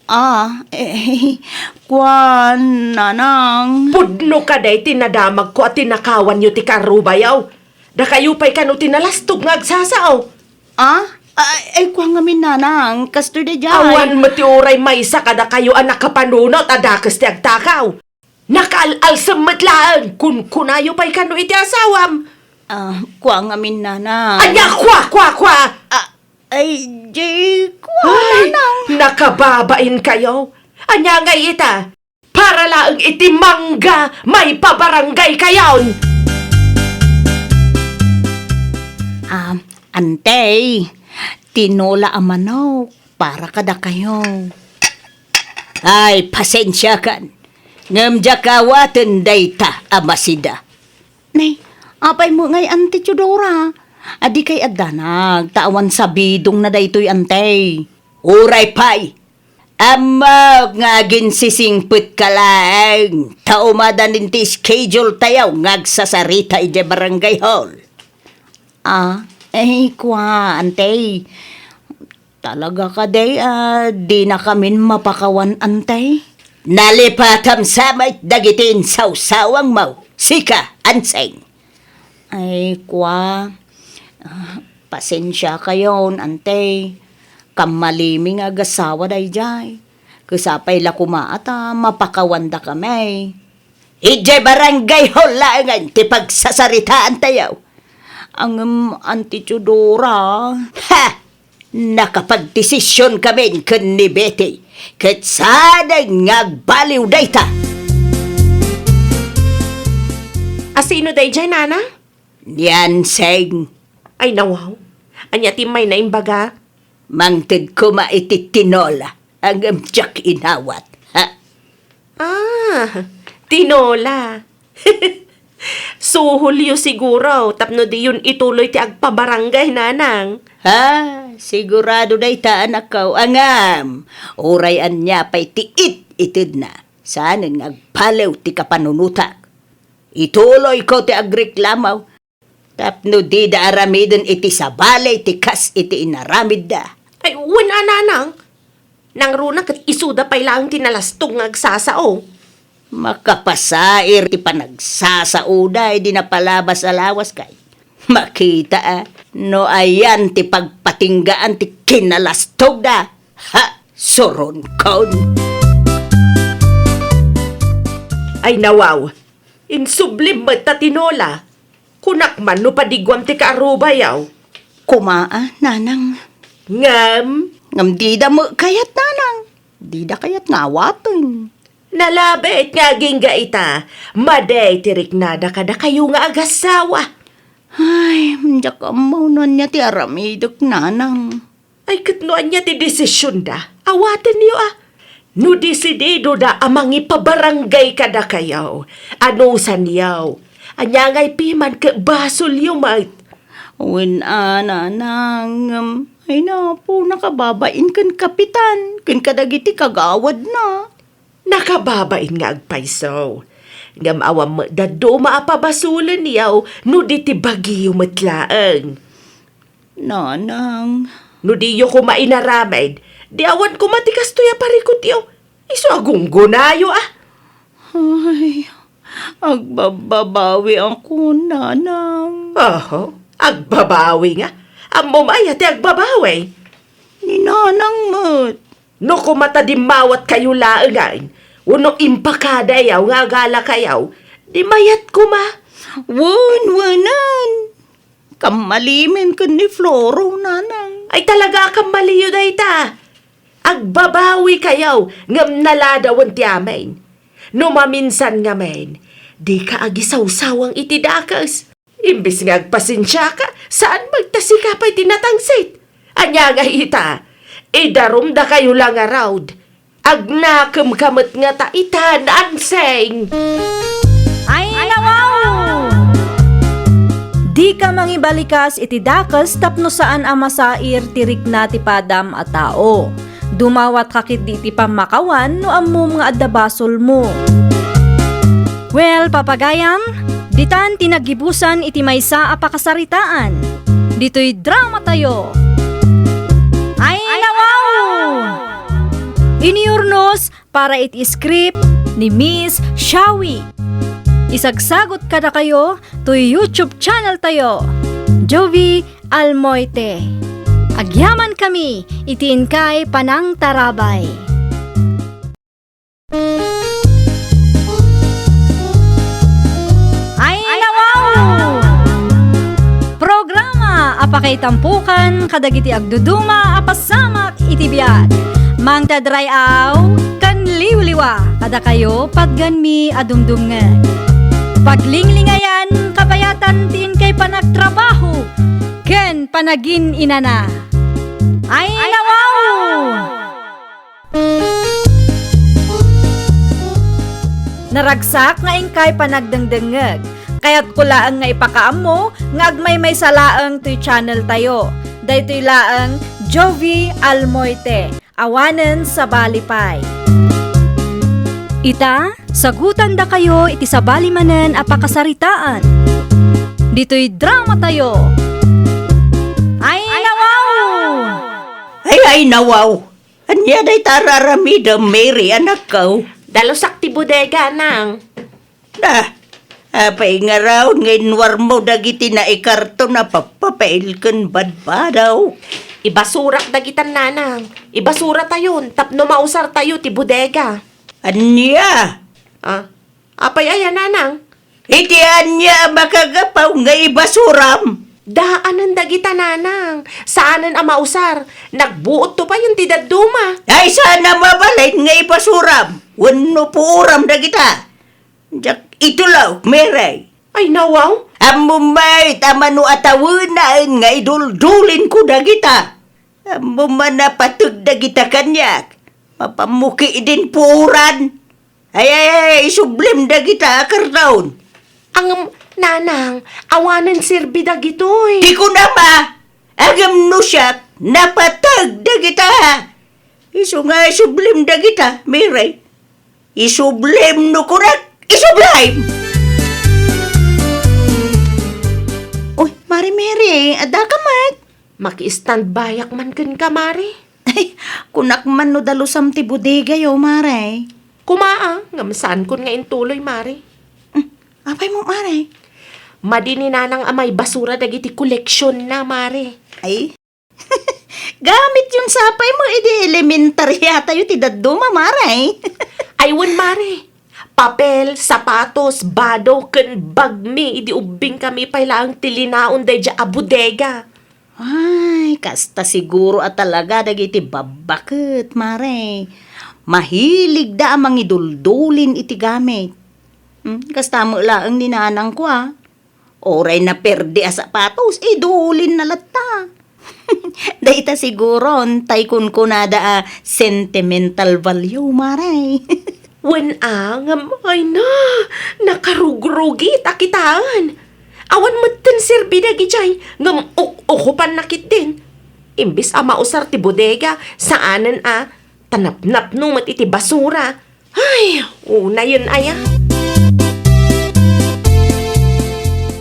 Ah, eh, kuan, Nanang. Pudno kadi ti nadamagko a tinakawanyo ti karubayaw. Dakayo pay kano ti nalastog nga agsasao. Ah? Ay, ay, kuan ngamin, Nanang. Kastoy daydiay. Awan met ti uray maysa kadakayo a nakapanunot a dakes ti agtakaw. Nakaal-alsem met laeng, kunkunayo pay kano iti asawam. Ah, kuan ngamin, Nanang. Ania, kua, kua, kua? Ah, ay, di, kuan, Nanang. Nakababain kayo. Ania ngay ita? Para laeng iti mangga, maipabarangay kayon. Ah, Antey, tinola a manok para kadakayo. Ay, pasensiakan. Ngem diak awaten dayta a masida. Nay, apay met ngay, Anti Teodora? Adikay addanag, ta awan sabidongna daytoy, Antey. Uray pay, ammok nga aginsisingpetka laeng, ta umadanin ti schedule tayo nga agsasarita idiay barangay hall. Ah, eh, kua, Antey. Talaga kadi a dinakamin mapakawan, Antey? Nalipatam sa met dagiti insawsawangmo, sika, Anseng. Ay, kua, ah, pasensiakayon, Antey. Kammalimi nga agasawa daydiay. Ket sapay la koma a ta mapakawandakami. Idiay barangay hall laengen ti pagsasaritaantayo. Ngem, Anti Teodora. Ha! Nakapagdesisionkamin ken ni Betty, ket saanen nga agbaliw dayta. A sino daydiay, Nana? Ni Anseng. Ay, nawaw. Ania ti mayna imbaga? Mangted koma iti tinola, ngem diak inawat. Ha? Ah, tinola. Suholyo siguro tapno diyon ituloy ti agpabarangay, Nanang. Ha, sigurado dayta, anakko, ngem uray ania pay ti it-itedna, saanen nga agbaliw ti kapanunotak. Ituloyko ti agreklamo. Tapno dida aramiden iti sabali ti kas iti inaramidda. Ay, wen a, Nanang. Nangruna ket isuda pay laeng ti nalastog nga agsasao. Makapasair ti panagsasaoda idi napalabas a lawas kay. Makita a, no ayan ti pagpatinggaan ti kinalastogda. Ha, suronkon. Ay, nawaw. Insublim met ta tinola. Kunak man no padiguam ti kaarubayaw. Koma a, Nanang. Ngem? Ngem dida met kayat, Nanang. Dida kayat nga awaten. Nalabit nga agingga ita, madi ti riknada kadakayo nga agassawa. Ay, diak ammo no ania ti aramidek, Nanang. Ay, ket no ania ti desisionda, awatenyo a. No desididoda a mangipabarangay kadakayo, anusanyo. Ania ngay piman ket basolyo met. Wen a, Nanang, ngem, ay napo, nakababain ken Kapitan, ken kadagiti kagawadna. Nakababain nga agpayso. Ngem awan met dadduma a pabasolenyo no di ti bagiyo met laeng. Nanang. No diyo koma inaramid, di awan koma ti kastoy a parikutyo. Isu a gunggonayo a. Ay, agbabbabawi ako, Nanang. Oho, agbabawi nga. Ammom aya ti agbabawi? Ni Nanang met. No koma ta dimmawatkayo laengen, wenno impakadayo nga agalakayo, di mayat koma. Wen, wenen. Kammalimin ken ni Floro, Nanang. Ay, talaga a kammaliyo dayta. Agbabawikayo, ngem naladawen ti amin. No maminsan ngamin, dika agisawsawang iti dakes. Imbes nga agpasensiaka, saan met ta sika pay ti natangsit. Ania nga ita, idarumdakayo la ngarud. Agnakemka met ngata ita, Nanseng. Ay, nawaw! Dika mangibalikas iti dakes tapno saan a masair ti rikna ti padam a tao. Dumawatka ketdi iti pammakawan no ammom nga adda basolmo. Well, papagayam, ditan ti naggibusan iti maysa a pakasaritaan. Ditoy dramatayo. Ay, nawaw! Inurnos para iti script ni Miss Shawi. Isagsagut kadakayo toy YouTube channel tayo, Jovie Almoite. Agyamankami iti inkay panangtarabay. Ay, nawaw! Programa a pakaitampukan kadagiti agduduma a pasamak iti biag. Mangted ray-aw ken liwliwa kadakayo patganmi a dumdumngeg. Paglinglingayan, kabayatan ti inkay panagtrabaho ken panagin-inana. Ay, nawaw! Naragsak nga inkay panagdengdengngeg. Kayatko laeng nga ipakaammo nga agmaymaysa laeng toy channel tayo. Daytoy laeng Jovie Almoite, awanen sabali pay. Ita, sagutandakayo iti sabali manen a pakasaritaan. Ditoy dramatayo. Ay, nawaw! Ay, ay, nawaw! Ania dayta a ar-aramidem, Mary, anakko? Dalusak ti bodega, nang. Na, apay ngarud nga inwarmo dagiti naikarton a papapel ken badbado? Ibasurak dagita, nanang. Ibasuratayon tapno mausartayo ti bodega. Ania? Ah, apay aya, nanang? Iti ania a makagapu nga ibasuram? Daanen dagita, nanang. Saanen a mausar. Nagbuotto payen ti dadduma. Ay, saan a mabalin nga ibasuram wenno puoram dagita. Diak itulok, Mary. Ay, nawaw. Ammom met a mano a tawenaen nga iduldulinko dagita. Ammom a napateg dagita kaniak. Mapammuki din puoran. Ay, ay, ay, isublim dagita a karton. Ngem, nanang, awanen serbi dagitoy. Ti kunam a, ngem no siak, napateg dagita. Isu nga isublim dagita, Mary. Isublim no kunak, isublim! Uy, Mari Mary, adda ka met? Maki-standbyak man kenka, Mari. Ay, kunak man no dalusam ti bodegayo, Mari. Kuma a, ngem saankon nga intuloy, Mari. Hmm, apay mo, Mari? Madi ni Nanang a maibasura dagiti koleksionna, Mari. Ay, gamit yon sapay mo idi elementarya tayo ti dadduma, Mari. Ay, wen, Mari. Papel, sapatos, bado, ken bagmi idi ubbingkami pay laeng ti linaon daydiay a bodega. Ay, kasta siguro a talaga dagiti babbaket, Mare. Mahiligda a mangiduldulin iti gamit. Hmm, kasta met laeng ni nanangko, a. Uray naperdi a sapatos, idulinna latta. Dayta siguron, tay kunkunada a sentimental value, Mare. Wen a, ngem, ay na, nakarugrugit a kitaen. Awan metten serbi dagidiay, ngem uk-ukupanna ketdin. Imbes a mausar ti bodega, saanen a, ta napnapno met iti basura. Ay, unayen aya.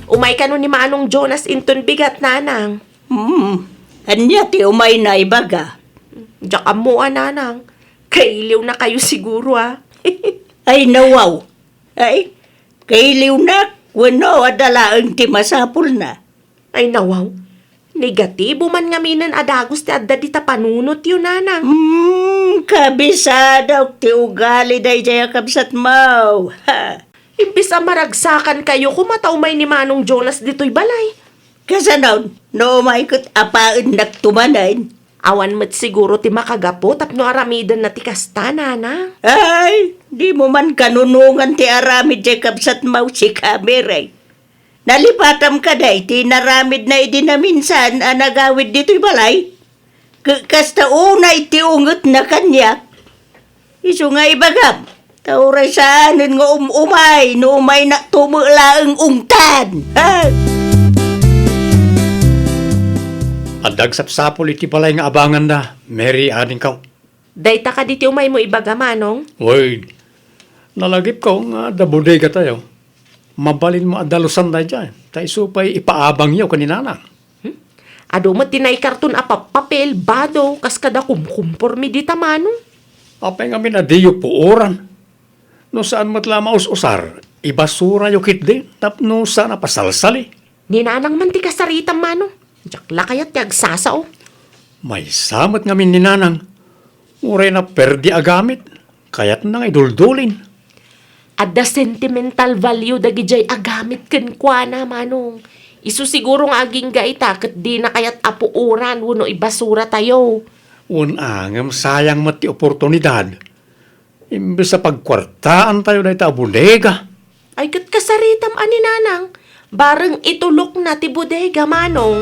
Umay kano ni Manong Jonas inton bigat, Nanang. Hmm, ania ti umayna ibaga? Diak ammo a, Nanang. Kailiwnakayo siguro, a. Ay, nawaw. Ay, kailiwnak, wenno adda laeng ti masapulna? Ay, nawaw. Negatibo man ngaminen a dagus ti adda dita panunotyo, Nanang. Hmm, kabisadok ti ugali daydiay a kabsatmo. Ha. Imbes a maragsakankayo, kumata umay ni Manong Jonas ditoy balay. Kasano, no umay ket apaennakto manen? Awan met siguro ti makagapu tapno aramidenna ti kasta, Nanang. Ay, dimo man kanunongan ti aramid diay kabsatmo, sika, Mary. Nalipatam kada iti naramidna idi naminsan a nagawid ditoy balay? Ka-, kasta unay ti ungetna kaniak. Isu nga ibagam, ta uray saanen nga um-umay no umayna tumo laeng ungtan. Ha? Adda agsapsapul iti balay nga abanganda, Mary, adingko. Dayta kadi ti umaymo ibaga, Manong? Wen, nalagipko nga adda bodega tayo. Mabalinmo a dalusan daydiay, ta isu pay ipaabangyo ken ni Nanang. Hmm? Adu met ti naikarton a pappapel, bado, kas kada kumkumporme dita, Manong. Apay ngamin a diyo puoran? No saan met la a maus-usar, ibasurayo ketdi tapno saan a pasalsali. Ni Nanang man ti kasaritam, Manong. Diak la kayat ti agsasao. Maysa met ngamin ni Nanang. Uray naperdi a gamit, kayatna nga iduldulin. Adda sentimental value dagidiay a gamit kenkuana, Manong. Isu siguro nga agingga ita ket dina kayat a puoran wenno ibasuratayo. Wen a, ngem sayang met ti oportunidad. Imbes a pagkuartaantayo dayta a bodega. Ay, ket kasaritam a ni Nanang, bareng itulokna ti bodega, Manong.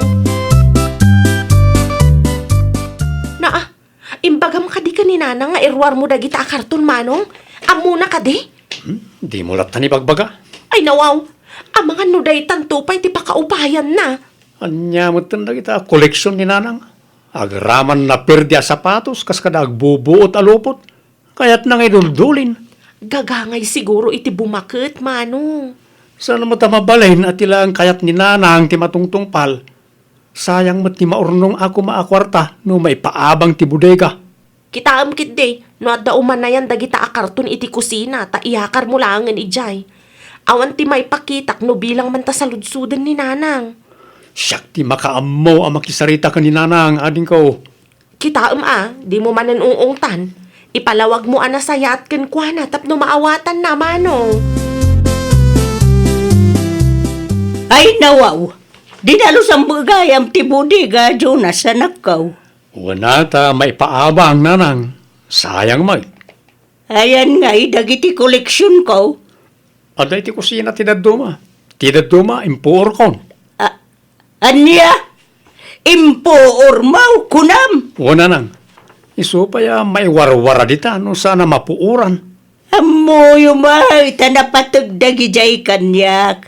Naa, imbagam kadi ken ni Nanang nga iruarmo dagita a karton, Manong? Ammona kadi? Hmm? Dimo latta ni bagbaga? Ay, nawaw. Amangan no daytanto pay ti pakaupayanna. Ania metten dagita a koleksion ni Nanang? Agraman naperdi a sapatos kas kada agbubuot a lupot. Kayatna nga iduldulin. Gagangay siguro iti bumaket, Manong. Saan met a mabalin a ti laeng kayat ni Nanang ti matungtungpal. Sayang met ti maurnong a koma a kuarta no maipaabang ti bodega. Kitaem ketdi no adda umanayan dagita a karton iti kusina ta iyakarmo laengen idiay. Awan ti maipakitak no bilang man ta saludsoden ni Nanang. Siak ti makaammo a makisarita ken ni Nanang, adingko. Kitaem a, dimo manen ung-ungtan. Ipalawagmo a nasayaat kenkuana tapno maawatanna, Manong. Ay, nawaw. Dinalusanmo gayam ti bodega, Jonas, anakko. Wen a ta maipaabang, Nanang. Sayang met. Ayan ngay dagiti koleksionko? Adda iti kusina ti dadduma. Ti dadduma, impuorkon. A-, ania? Impuormo, kunam? Wen, Nanang. Isu pay a maiwarwara dita no saan a mapuoran. Ammoyo met ta napateg dagidiay kaniak.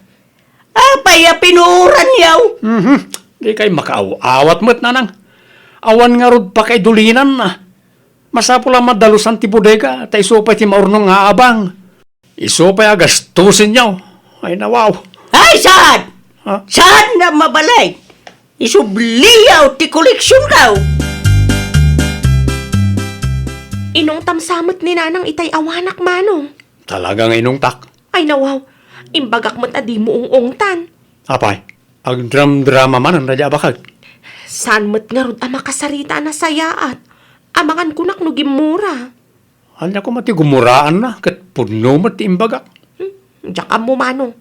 Apay a pinuoranyo? Mhm. Dikay makaaw-awat met, Nanang. Awan ngarud pakaidulinanna. Masapul a madalusan ti bodega, ta isu pay ti maurnong nga abang. Isu pay a gastusenyo. Ay, nawaw. Ay, saan? Ha? Saan na mabalay? Isubliyo ti koleksionko. Inungtam sa met ni Nanang itay awanak, Manong. Talaga nga inungtak. Ay, nawaw. Imbagak met a dimo ung-ungtan. Apay, agdramdrama manen daydiay a baket. Saan met ngarud a makasarita a nasayaat? Amangan kunak no gimmura. Ania koma ti gumuraanna ket pudno met ti imbagak. Hmm, diak ammo, Manong.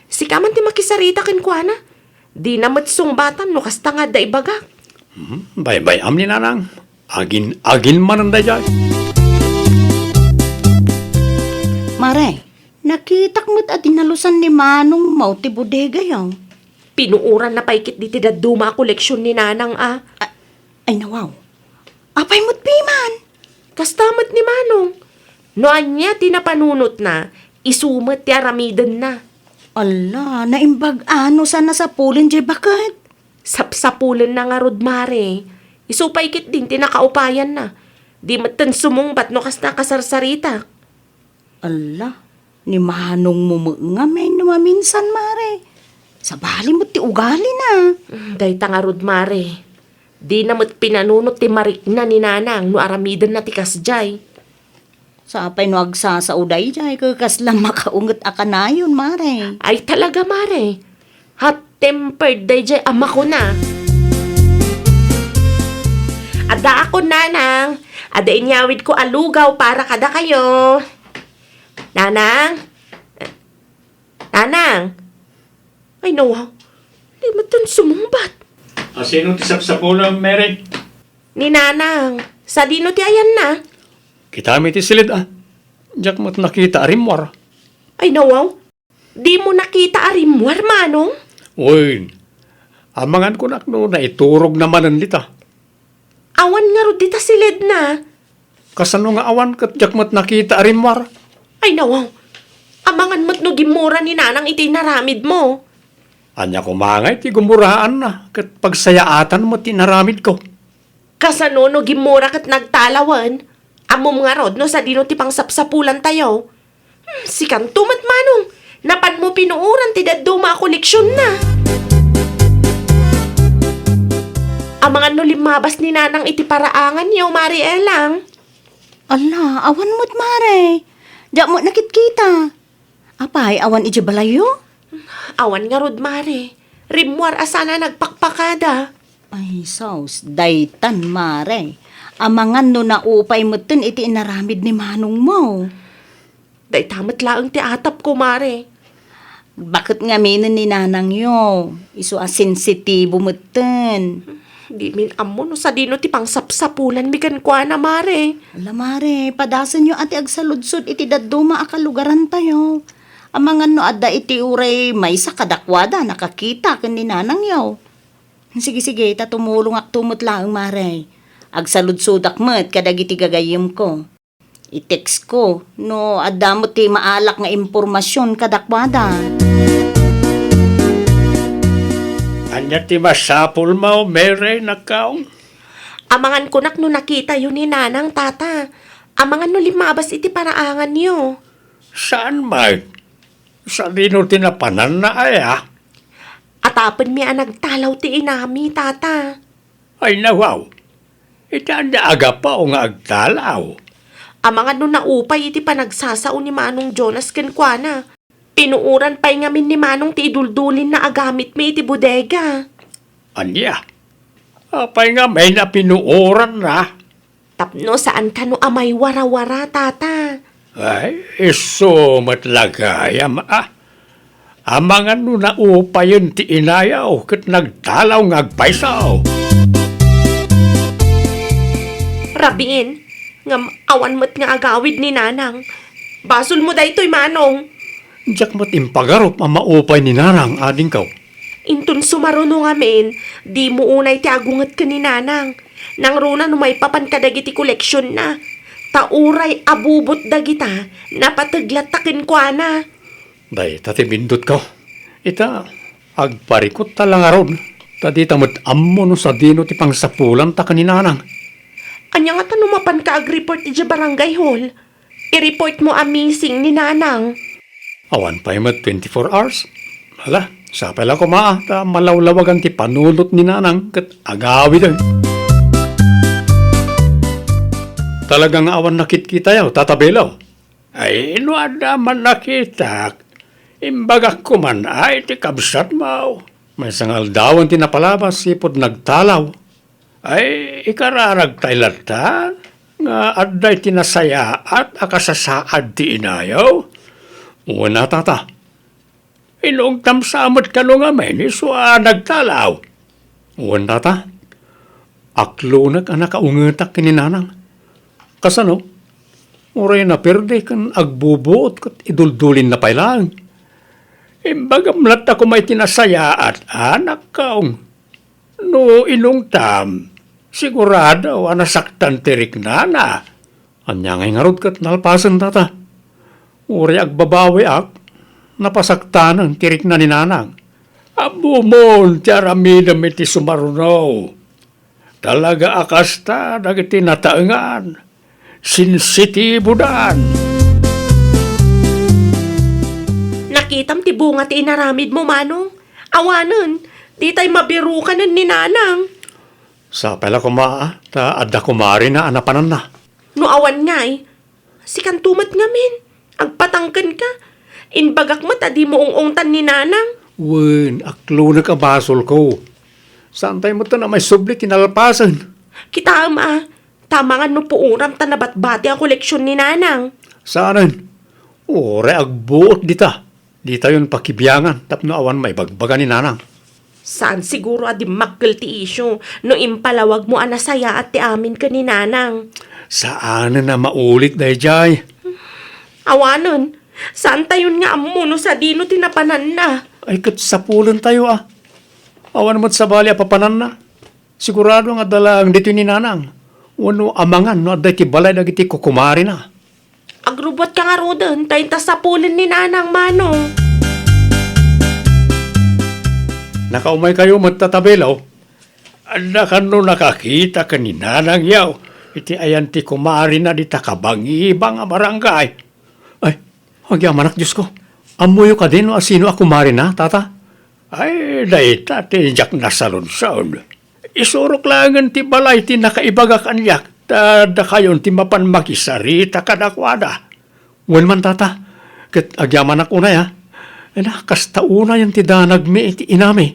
Sika man ti makisarita kenkuana. Dina met sungbatan no kasta nga adda ibagak. Hmm, baybay-am ni Nanang. Agin-agin manen daydiay. Mare, nakitak met a dinalusan ni Manongmo ti bodegayo. Pinuoranna pay ketdi ti dadduma a koleksion ni Nanang a. A-, ay, nawaw. Apay met piman? Kasta met ni Manong. No ania ti napanunotna, isu met ti aramidenna. Ala, naimbag a no saan a sapulen diay baket? Sapsapulenna ngarud, Mare. Isu pay ketdin ti nakaupayanna. Di metten sumungbat no kasta a kasarsaritak. Ala, ni Manongmo met ngamin no maminsan, Mare. Sabali met ti ugalina. Mm, dayta ngarud, Mare. Dina met pinanunot ti marikna ni Nanang no aramidenna ti kasdiay. Sapay no agsasao daydiay, ket kasla makaunget a kanayon, Mare. Ay, talaga, Mare. Hot-tempered daydiay a makuna. Addaakon, Nanang. Adda inyawidko a lugaw para kadakayo. Nanang? Nanang? Ay, nawaw. Di met sumungbat. A, sino ti sapsapulam, Mary? Ni Nanang. Sadino ti ayanna? Kitami ti siled, a. Diak met nakita a rimmuar. Ay, nawaw. Dimo nakita a rimmuar, Manong? Wen, amangan kunak no naiturogna manen dita. Awan ngarud dita siledna. Kasano nga awan ket diak met nakita a rimmuar? Ay, nawaw. Amangan met no gimmura ni Nanang iti inaramidmo. Ania koma ngay ti gumuraanna ket pagsayaatan met ti inaramidko? Kasano no gimmura ket nagtalawen? Ammom ngarud no sadino ti pangsapsapulantayo? Hmm, sikanto met, Manong. Napanmo pinuoran ti dadduma a koleksionna. Amangan no limmabas ni Nanang iti paraanganyo, Mari Elang? Ala, awan met, Mare. Diak met nakitkita. Apay, awan idiay balayyo? Awan ngarud, Mare. Rimmuar a sana nagpakpakada. Ay, sus, daytan, Mare. Amangan no naupay metten iti inaramid ni manongmo. Dayta met laeng ti atapko, Mare. Baket ngaminen ni nanangyo, isu a sensitibo metten. Dimin ammo no sadino ti pangsapsapulanmi kenkuana, Mare. Ala, Mare, padasenyo a ti agsaludsod iti dadduma a kalugarantayo. Amangan no adda iti uray maysa kadakuada nakakita ken ni nanangyo. Sige, sige, ta tumulongakto met laeng, Mare. Agsaludsodak met kadagiti gagayyemko. I-text ko no adda met ti maalak nga impormasion kadakuada. Ania ti masapulmo, Mary, nakkaong? Amangan kunak no nakitayo ni Nanang, Tata. Amangan no limmabas iti paraanganyo. Saan met? Sadino ti napananna aya? Atapenmi a nagtalaw ti inami, Tata. Ay, nawaw. Iti ania a gapu nga agtalaw? Amangan no naupay iti panagsasao ni Manong Jonas kenkuana. Pinuoran pay ngamin ni Manong ti iduldulinna a gamitmi iti bodega. Ania? Apay ngamin a pinuoranna? Tapno saan kano a maiwarawara, Tata. Ay, isu met la gayam, a. Amangan no naupayen ti inayo ket nagtalaw nga agpayso. Rabiin, ngem awan met nga agawid ni Nanang. Basolmo daytoy, Manong. Diak met impagarup a maupay ni Nanang, adingko. Inton sumaruno ngamin, dimo unay ti agunget ken ni Nanang. Nangruna no maipapan kadagiti koleksionna. Ta uray abubot dagita, napateg latta kenkuana. Dayta ti bindutko. Ita, agparikutta la ngarud, ta dita met ammo no sadino ti pangsapulanta ken ni Nanang. Ania ngata no mapanka agreport idiay barangay hall? I-report mo a missing ni Nanang. Awan pay met twenty-four hours. Hala, sapay la koma, ta malawlawagan ti panunot ni Nanang ket agawiden. Talaga nga awan nakitkitayo, Tata Belo? Ay, no adda man nakitak, imbagak koma iti kabsatmo. Maysa nga aldawen ti napalabas ipud nagtalaw. Ay, ikararagtay latta nga adda iti nasayaat a kasasaad ti inayo? Wen a, Tata. Inungtam sa met kano ngamin isu a nagtalaw? Wen, Tata. Aklonek a nakaungetak ken ni Nanang. Kasano? Uray naperde ken agbubuot ket iduldulinna pay laeng. Imbagam latta koma iti nasayaat, a, nakkaong. No inungtam, sigurado a nasaktan ti riknana. Ania ngay ngarud ket nalpasen, Tata? Uray agbabawiak, napasaktanen ti rikna ni Nanang. Ammomon ti aramidem iti sumaruno. Talaga a kasta dagiti nataengan. Sensitibodan. Nakitam ti bunga ti inaramidmo, Manong? Awanen, ditay mabirukanen ni Nanang. Sapay la koma, ta adda kumarina a napananna. No awan ngay, sikanto met ngamin, agpatangkenka. Imbagak met a dimo ung-ungtan ni Nanang. Wen, aklonek a basolko. Saantay met a maisubli ti nalpasen. Kitaem a, ta amangan no puoram ta nabatbati a koleksion ni Nanang. Saanen. Uray agbuot dita. Ditayon pakibiangan tapno awan maibagbaga ni Nanang. Saan siguro a dimmakkel ti isyu no impalawagmo a nasayaat ti amin ken ni Nanang. Saanen a maulit daydiay. Awanen, Saantayon nga ammo no sadino ti napananna. Ay, ket sapulentayo a. Awan met sabali a papananna. Sigurado nga adda laeng ditoy ni Nanang. Wenno amangan no adda iti balay dagiti kukumarina. Agrubbuatka ngaruden, ta inta sapulen ni Nanang, Manong. Nakaumaykayo met, Tata Belo. Adda kano nakakita ken ni Nanang yaw iti ayan ti kumarina dita kabangibang a barangay. Ay, agyamanak, Diosko. Ammoyo kadi no asino a kumarina, Tata? Ay, dayta ti diak nasaludsod. Isurok laengen ti balay ti nakaibagak kaniak, ta dakayon ti mapan makisarita kadakuada. Wen man, Tata, ket agyamanak unay a. Ena, kasta unayen ti danagmi iti inami.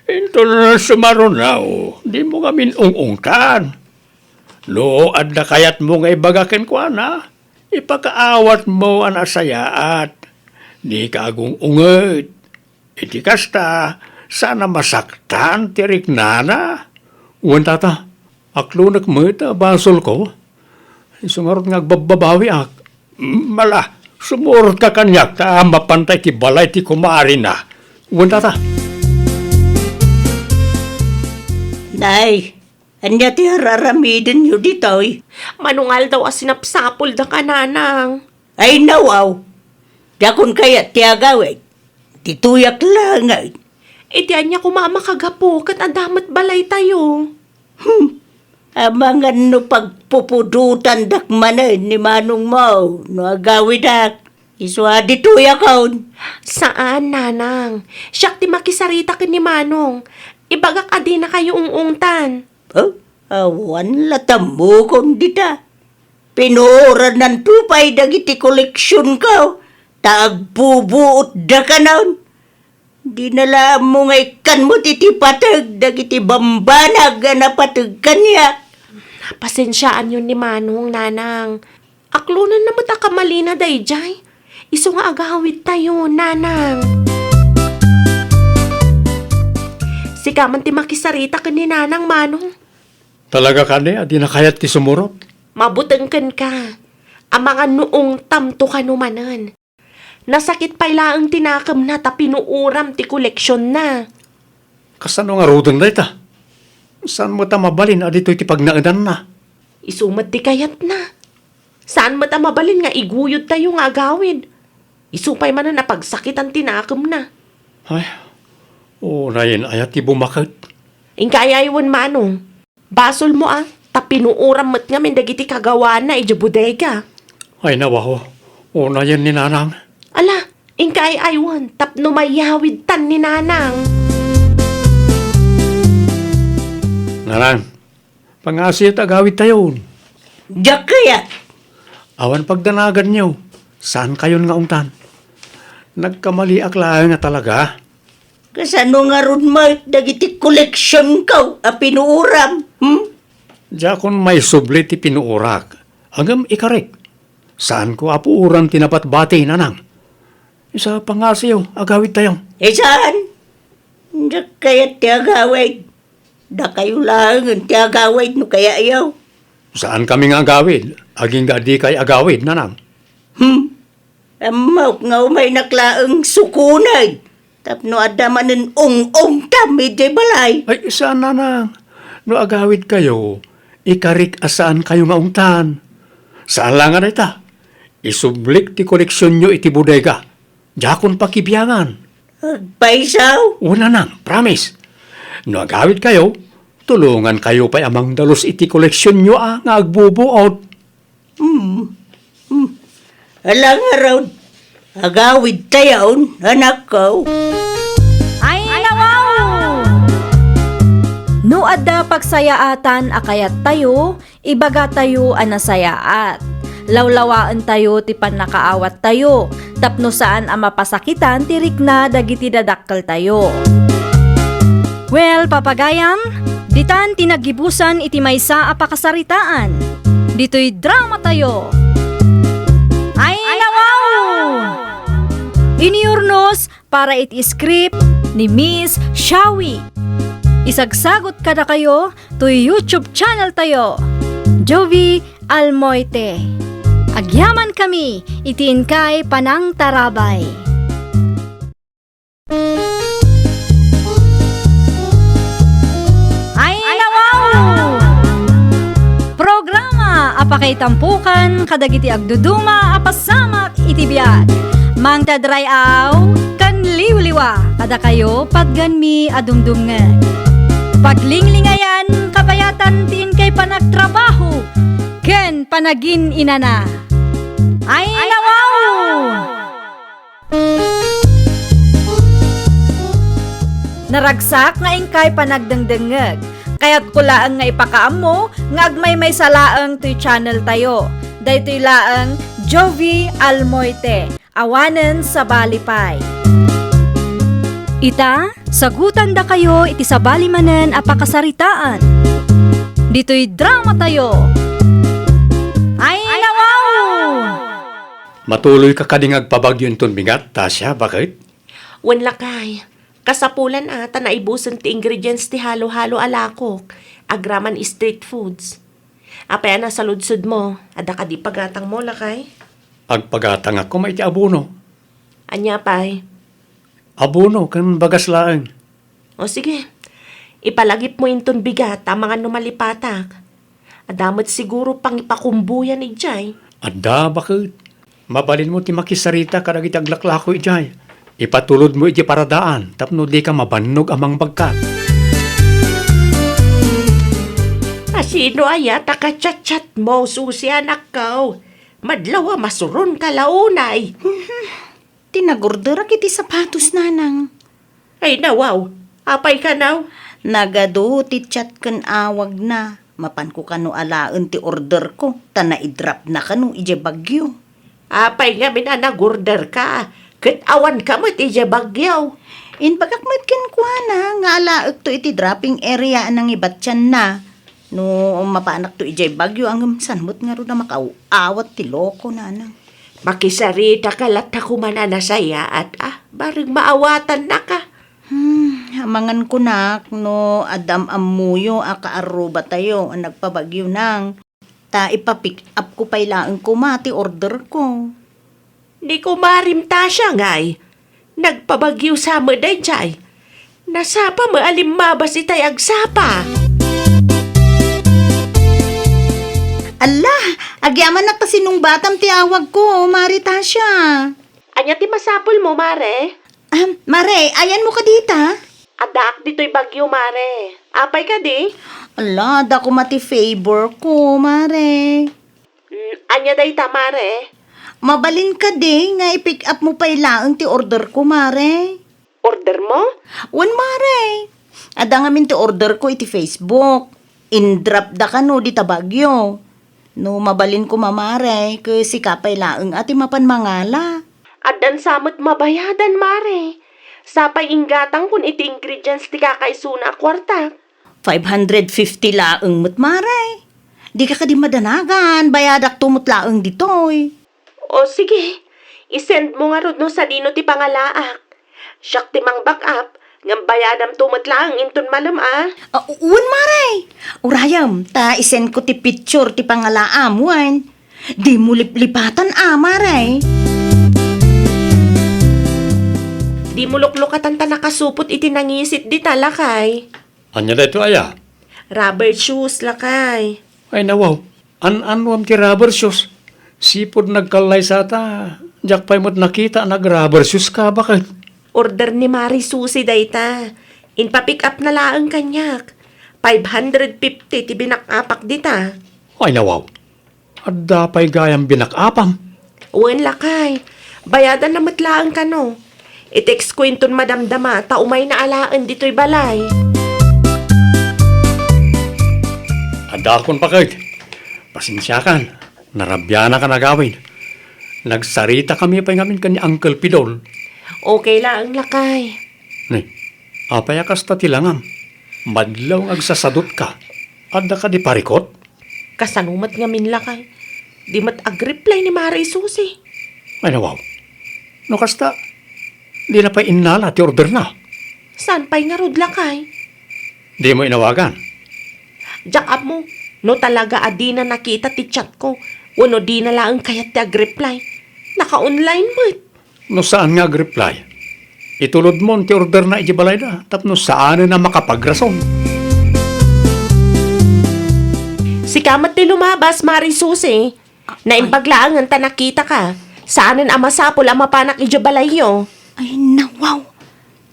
Inton sumaruno, dimo ngamin ung-ungtan. No adda kayatmo nga ibaga kenkuana, ipakaawatmo a nasayaat. Dika agung-unget. Iti kasta, saan a masaktan ti riknana. Wen, Tata, aklonek met a basolko. Isu ngarud nga agbabbabawiak. Mala, sumurotka kaniak ta mapanta iti balay ti kumarina. Wen, Tata. Nay, ania ti ar-aramidenyo ditoy? Manungaldaw a sinapsapuldak a, Nanang. Ay, nawaw. Diakon kayat ti agawid. Ditoyak laengen. Iti ania koma a makagapu ket adda met balaytayo. Hmm. Amangan no pagpupudotandak manen ni manongmo no agawidak. Isu a ditoyakon. Saan, Nanang. Siak ti makisarita ken ni Manong. Ibagak a dinakayo ung-ungtan. Oh, awan la tammokon dita. Pinuorananto pay dagiti koleksionko, ta agbubuotdakanon. Dina la ammo nga ikkan met iti pateg dagiti bambanag a napateg kaniak. Pasensiaanyon ni Manong, Nanang. Aklonenna met a kamalina daydiay. Isu nga agawidtayo, Nanang. Sika man ti makisarita ken ni Nanang, Manong. Talaga kadi a dina kayat ti sumurot? Mabuteng kenka. Amangan no ungtamto kano manen. Nasakit pay laeng ti nakemna ta pinuoram ti koleksionna. Kasano ngaruden dayta? Saan met a mabalin a ditoy ti pagnaedanna? Isu met ti kayatna. Saan met a mabalin nga iguyodtayo nga agawid. Isu pay manen a pagsakitan ti nakemna. Ay, unayen aya ti bumaket? Inka ay-aywen, Manong. Basolmo a, ta pinuoram met ngamin dagiti kagawana idiay bodega. Ay, nawaw, unayen ni Nanang. Ala, inka ay-aywen tapno mayawidtan ni Nanang. Nanang, pangngaasim ta agawidtayon. Diak kayat. Awan pagdanaganyo, saankayon nga ungtan. Nagkamaliak laeng a talaga. Kasano ngarud met dagiti koleksionko a pinuoram, hmm? Diakon maisubli ti pinuorak. Ngem ikarik, saanko a puoran ti nabatbati, Nanang. Isu a pangngaasim, agawidtayo. Eh, saan? Diak kayat ti agawid. Dakayo laengen ti agawid no kayatyo. Saankami nga agawid, agingga dikay agawid, Nanang. Hmm. Ammok nga umaynak laeng sukoneg tapno adda manen ung-ungtam idiay balay. Ay, saan, Nanang. No agawidkayo, ikarik a saankayo nga ungtan. Saan la nga dayta. Isublik ti koleksionyo iti bodega. Diakon pakibiangan. Agpayso? O, Nanang, promise. No agawidkayo, tulongankayo pay a mangdalus iti koleksionyo a nga agbubuot. Hmm. Hmm. Ala ngarud, agawidtayon, anakko. Ay, nawaw! No adda pagsayaatan a kayattayo, ibagatayo a nasayaat. Lawlawaentayo ti pannakaawattayo tapno saan a mapasakitan ti rikna dagiti dadakkeltayo. Well, papagayam, ditan ti naggibusan iti maysa a pakasaritaan. Ditoy dramatayo. Ay, nawaw! Inurnos para iti script ni Miss Shawi. Isagsagut kadakayo toy YouTube channel tayo, Jovie Almoite. Agyamankami iti inkay panangtarabay. Ay, nawaw! Programa a pakaitampukan kadagiti agduduma a pasamak iti biag. Mangted ray-aw ken liwliwa kadakayo patganmi a dumdumngeg. Paglinglingayan kabayatan ti inkay panagtrabaho ken panagin-inana. Ay, nawaw! Naragsak nga inkay panagdengdengngeg. Kayatko laeng nga ipakaammo nga agmaymaysa laeng toy channel tayo. Daytoy laeng Jovie Almoite, awanen sabali pay. Ita, sagutandakayo iti sabali manen a pakasaritaan. Ditoy drama tayo. Ay, nawaw! Matuloyka kadi nga agpabagyo inton bigat, Tasha, baket? Wen, lakay. Kasapulan a ta naibusen ti ingredients ti halo-halo a lakok, agraman street foods. Apay a nasaludsodmo, adda kadi pagatangmo, lakay? Agpagatangak koma iti abono. Ania pay? Abono ken bagas laeng. O sige, ipalagipmo inton bigat amangan no malipatak. Adda met siguro pangipakumboyan idiay. Adda, baket. Mabalinmo ti makisarita kadagiti aglaklako idiay. Ipatulodmo idiay paradaan tapno dika mabannog a mangbagkat. Asino aya ta kachatchatmo, Susi, anakko? Madlaw a masuronka la unay. Ti nagorderak iti sapatos, nanang. Ay, nawaw. Apay kano? Nagadu ti chat ken awagna. Mapanko kano alaen ti orderko, ta naidropna kano idiay Baguio. Apay ngamin a nagorderka, ket awanka met idiay Baguio? Imbagak met kenkuana nga alaekto iti dropping area a nangibatianna. No mapanakto idiay Baguio, ngem saan met ngarud a makaaw-awat ti loko, nanang? Makisarita ka latta koma a nasayaat a, bareng maawatannaka. Hmm, amangan kunak no adda am-ammoyo a kaarrubatayo a nagpa-Baguio, nang. Ta ipa-pick up ko pay laeng koma ti order ko. Ni kumarim Tasha ngay, nagpa-Baguio sa met daydiay. Nasapa met a limmabas itay agsapa. Alla, agyamanak ta sinungbatam ti awagko, Mare Tasha. Ania ti masapulmo, Mare? Ah, Mare, ayanmo kadi ita? Addaak ditoy Baguio, Mare. Apay kadi? Alla, adda koma ti favor ko, Mare. Mm, ania dayta, Mare? Mabalin kadi nga i-pick up mo pay laeng ti order ko, Mare? Order mo? Wen, Mare. Adda ngamin ti order ko iti Facebook. Indrop da kano dita Baguio. No mabalin koma, Mare, ket sika pay laeng a ti mapan mangala. Addan sa met mabayadan, Mare. Sapay inggatangkon iti ingredients ti kakaisuna a kuarta. Five hundred fifty laeng met, Mare. Dika kadi madanagan, bayadakto met laeng ditoy. O sige, i-send mo ngarud no sadino ti pangalaak. Siak ti mang-back up, ngem bayadamto met laeng inton malem a. Ah, wen, Mare. Urayem, ta i-send ko ti picture ti pangalaam, wen. Dimo liplipatan a, Mare. Dimo luklukatan ta nakasupot iti nangisit dita, lakay. Ania daytoy aya? Rubber shoes, lakay. Ay, nawaw. An-anuam ti rubber shoes? Sipud nagkallaysata, diak pay met nakita a nag-rubber shoes ka, baket. Order ni Mare Susi dayta. Inpa-pick up na laeng kaniak. Five hundred fifty ti binak-apak dita. Ay, nawaw. Adda pay gayam binak-apam? Wen, lakay. Bayadanna met laeng kano. I-text ko inton madamdama ta umayna alaen ditoy balay. Adakon, baket. Pasensiakan. Narabianak a nagawid. Nagsaritakami pay ngamin ken ni Uncle Pidol. Okay laeng, lakay. Ni, apay a kasta ti langam? Madlaw nga agsasadutka. Adda kadi parikut? Kasano met ngamin, lakay? Di met agreply ni Mare Susi. Ay, nawaw. No kasta, dina pay innala ti orderna. Saan pay ngarud, lakay? Dimo inawagan? Diak ammo, no talaga a dina nakita ti chat ko, Wenno dina laeng kayat ti agreply? Naka-online met. No saan nga agreply, itulodmon ti orderna iti balayda tapno saanen a makapagrason. Sika met ti lumabas, Mari Susi. Naimbag laengen ta nakitaka. Saanen a masapul a mapanak idiay balayyo. Ay, nawaw.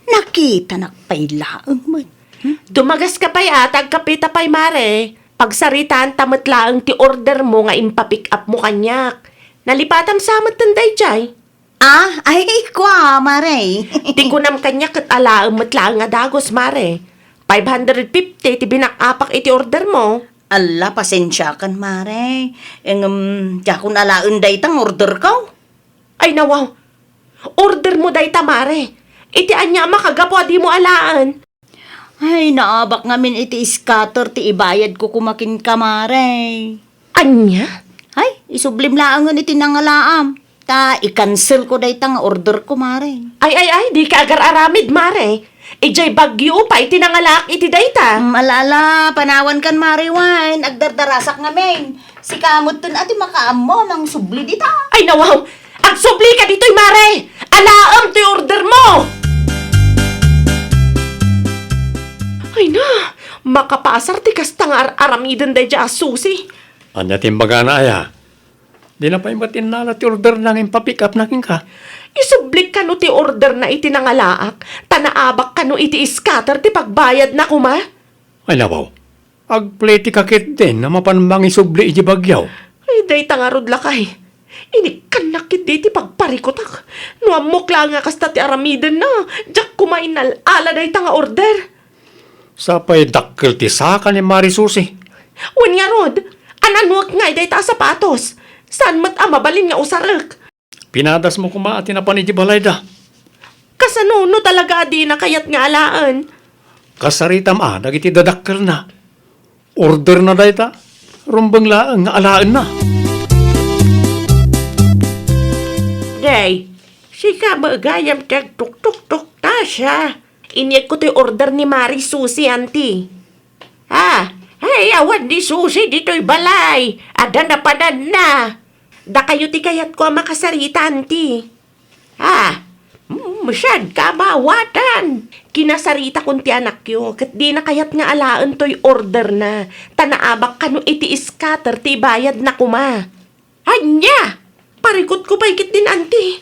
Nakitanak pay laeng met. Hmm? Dumagaska pay a ta agkapeta pay, Mare. Pagsaritaanta met laeng ti ordermo nga impapick upmo kaniak. Nalipatam sa metten daydiay. Ah, ay, kua, Mare. Ti kunam kaniak ket alaem met laeng a dagus, Mare. Five hundred fifty ti binak-apak iti ordermo. Alla, pasensiakan, Mare. Ngem, diakon alaen dayta nga orderko. Ay, nawaw. Ordermo dayta, Mare. Iti ania a makagapu a dimo alaen? Ay, naabak ngamin iti scatter ti ibayadko koma kenka, Mare. Ania? Ay, isublim laengen iti nangalaam. Ta i-cancelko dayta nga orderko, Mare. Ay, ay, ay, dika agar-aramid, Mare. Idiay Baguio pay ti nangalaak iti dayta. Mm, ala, ala, panawankan, Mare Wine. Agdardarasak ngamin. Sika metten a ti makaammo a mangsubli dita. Ay, nawaw! Agsublika ditoy, Mare! Alaem toy ordermo! Ay na, makapasar ti kasta nga ar-aramiden daydiay a Susi. Ania ti imbagana aya? Dina pay met innala ti orderna nga impapick upna kenka. Isublik kano ti orderna iti nangalaak, ta naabak kano iti scatter ti pagbayadna koma? Ay, nawaw. Agpletika ketdin a mapan mangisubli iti Baguio. Ay, dayta ngarud, lakay. Inikkannak ketdi ti pagparikutak. No ammok laeng a kasta ti aramidenna, diak koma innal-ala dayta nga order. Sapay dakkel ti saka ni Mari Susi. Wen ngarud, an-anuek ngay dayta a sapatos? Saan met a mabalin nga usarek? Pinadasmo koma ti napan iti balayda. Kasano no talaga a dina kayat nga alaen? Kasaritam a dagiti dadakkelna. Orderna dayta. Rumbeng laeng nga alaenna. Day, sika met gayam ti agtuktuktok, Tasha. Inyegko toy order ni Mari Susi, anti. Ah, ay, awan ni Susi ditoy balay. Adda napananna. Dakayo ti kayatko a makasarita, anti. Ah, mm, saan ka maawatan? Kinasaritakon ti anakyo, ket dina kayat nga alaen toy orderna, ta naabak kano iti scatter ti ibayadna koma. Ania? Parikutko pay ketdin, anti.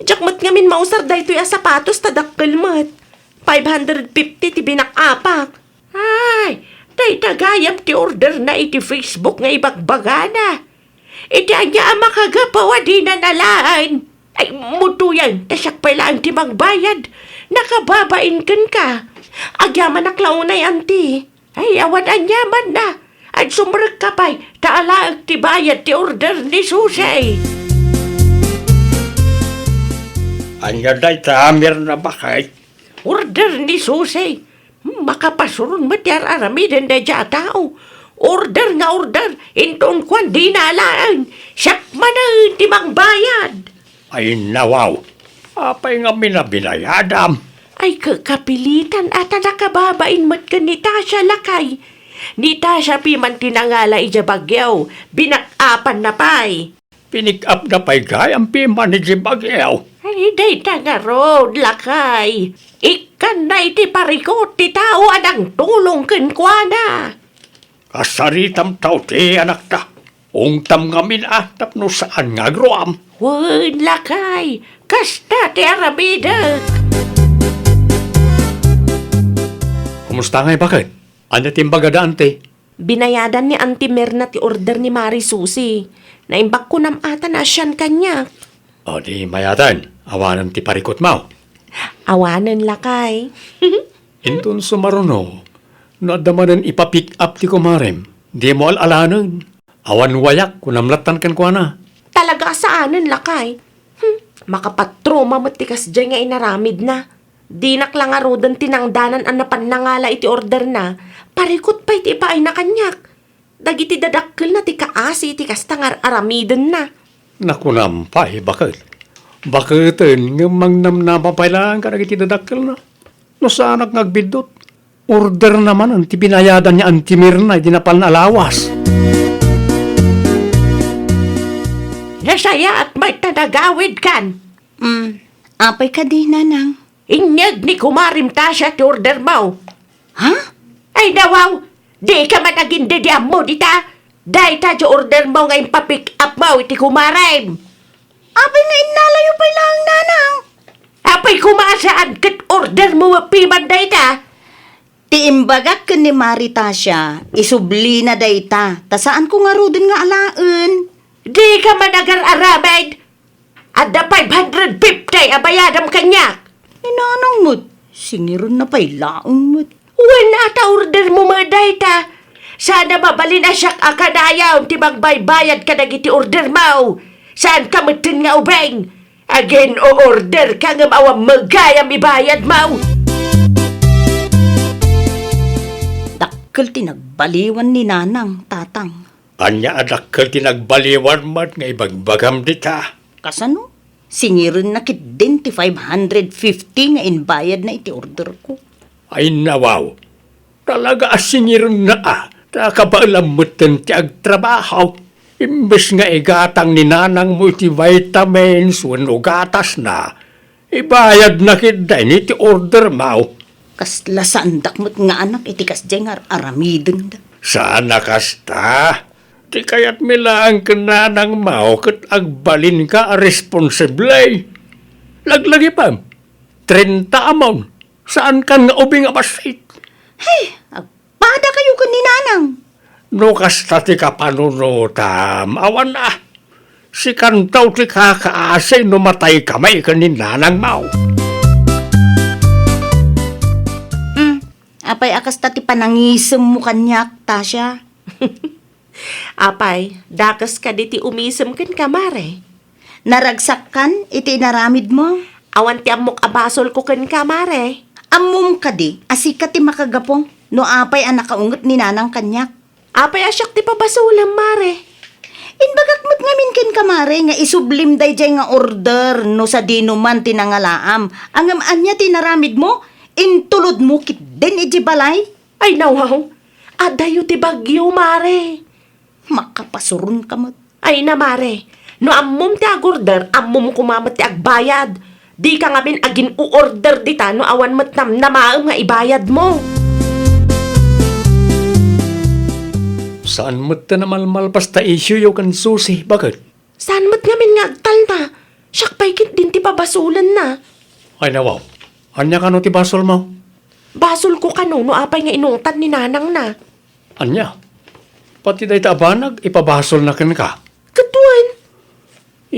Diak met ngamin mausar daytoy a sapatos ta dakkel met. Five hundred fifty ti binak-apak. Ay, dayta gayam ti orderna iti Facebook nga ibagbagana. Iti ania a makagapu a dina alaen? Ay, mutuyan, ta siak pay laeng ti mangbayad. Nakababain kenka. Agyamanak la unay, anti. Ay, awan aniamanna. Agsumrekka pay, ta alaek ti bayad ti order ni Susi. Ania dayta, Mirna, baket? Order ni Susi. Hmm, makapasuron met ti ar-aramiden daydiay a tao. Order nga order, inton kuan dina alaen, siak manen ti mangbayad. Ay, nawaw. Apay ngamin a binayadam? Ay, ka-, kapilitan a ta nakababain met ken ni Tasha, lakay. Ni Tasha piman ti nangala idiay Baguio, binak-apanna pay. Pinik-apna pay gayam piman idiay Baguio. Ay, dayta ngarud, lakay. Ikkanna iti parikut ti tao a nangtulong kenkuana. Kasaritam ta uti, anakta. Ungtam ngamin a tapno saan nga agruam. Wen, lakay, kasta ti aramidek. Kumusta ngay, baket? Ania ti imbagada, anti? Binayadan ni Anti Mirna ti order ni Mari Susi. Naimbag kunam ata a sian kaniak. O di mayaten, awanen ti parikutmo. Awanen, lakay. Inton sumaruno, no adda manen ipa-pick up ti kumarem, dimo al-alanen. Awan wayak, kunam lattan kenkuana. Talaga a saanen, lakay. Hmm, makapatroma met ti kasdiay nga inaramidna. Dinak la ngaruden tinangdanan a napan nangala iti orderna. Parikut pay ti ipaayna kaniak. Dagiti dadakkelna ti kaasi iti kasta nga ar-aramidenna. Nakunam pay, baket. Baketen ngem mangnamnama pay laeng kadagiti dadakkelna. No saanak nga agbiddut, orderna manen ti binayadan ni Anti Mirna iti napanna a lawas. Sayaat met ta nagawidkan. Hmm, apay kadi, Nanang? Inyeg ni kumarem Tasha ti order mo. Ha? Ay, nawaw! Di ka man agin-, di, di ammo dita. Dayta ti order mo nga impapick up mo iti kumarem. Apay nga innalayo pay laeng, Nanang? Apay koma a saan ket order mo met piman dayta? Ti imbagak ken ni Mari Tasha, isublina dayta, ta saanko ngaruden nga alaen. Di ka man agar-aramid. Adda five hundred fifty a bayadam kaniak. Ni Nanang met, singirenna pay laeng met. Wen a ta order mo met dayta. Saan a mabalin a siak a kanayon ti mangbaybayad kadagiti order mo. Saanka metten nga ubing. Agin-o-order ka ngem awan met gayam ibayad mo. Dakkel ti nagbaliwan ni Nanang, Tatang. Ania a dakkel ti nagbaliwan met nga ibagbagam dita? Kasano? Singirenna ketdin ti five hundred fifty nga imbayadna iti orderko. Ay, nawaw. Talaga a singirenna a, ta kabaelam metten ti agtrabaho. Imbes nga igatang ni nanangmo iti vitamins wenno gatasna, ibayadna ketdin iti order mo. Kasla saandak met nga anak iti kasdiay nga ar-aramidenda. Saan a kasta. Ti kayatmi laeng ken nanangmo ket agbalinka a responsable. Laglagipem, trenta amon, saankan nga ubing a bassit. Hey, agpada kayo ken ni Nanang. No kasta ti kapanunotam, awan a. Sikanto ti kakaasi no matayka met ken ni nanangmo. Hmm, apay a kasta ti panangisemmo kaniak, Tasha? Apay, dakes kadi ti umisem kenka, Mare? Naragsakkan iti inaramidmo? Awan ti ammok a basolko kenka, Mare. Ammom kadi a sika ti makagapu no apay a nakaunget ni Nanang kaniak? Apay a siak ti pabasolem, Mare? Imbagak met ngamin kenka, Mare, nga isublim daydiay nga order no sadino man ti nangalaam. Ngem ania ti inaramidmo? Intulodmo ketdin idiay balay? Ay, nawaw. Adayo ti bagyo, Mare. Makapasuronka met. Ay na, Mare. No ammom ti agorder, ammom koma met ti agbayad. Dika ngamin agin-o-order dita no awan met namnamaem nga ibayadmo. Saan met ta namalmalpas ta isyuyo ken Susi, baket? Saan met ngamin nga agtalna? Siak pay ketdin ti pabasolenna. Ay, nawaw. Ania kano ti basolmo? Basolko kano no apay nga inungtan ni nanangna. Ania? Pati dayta a banag, ipabasolna kenka? Ket wen.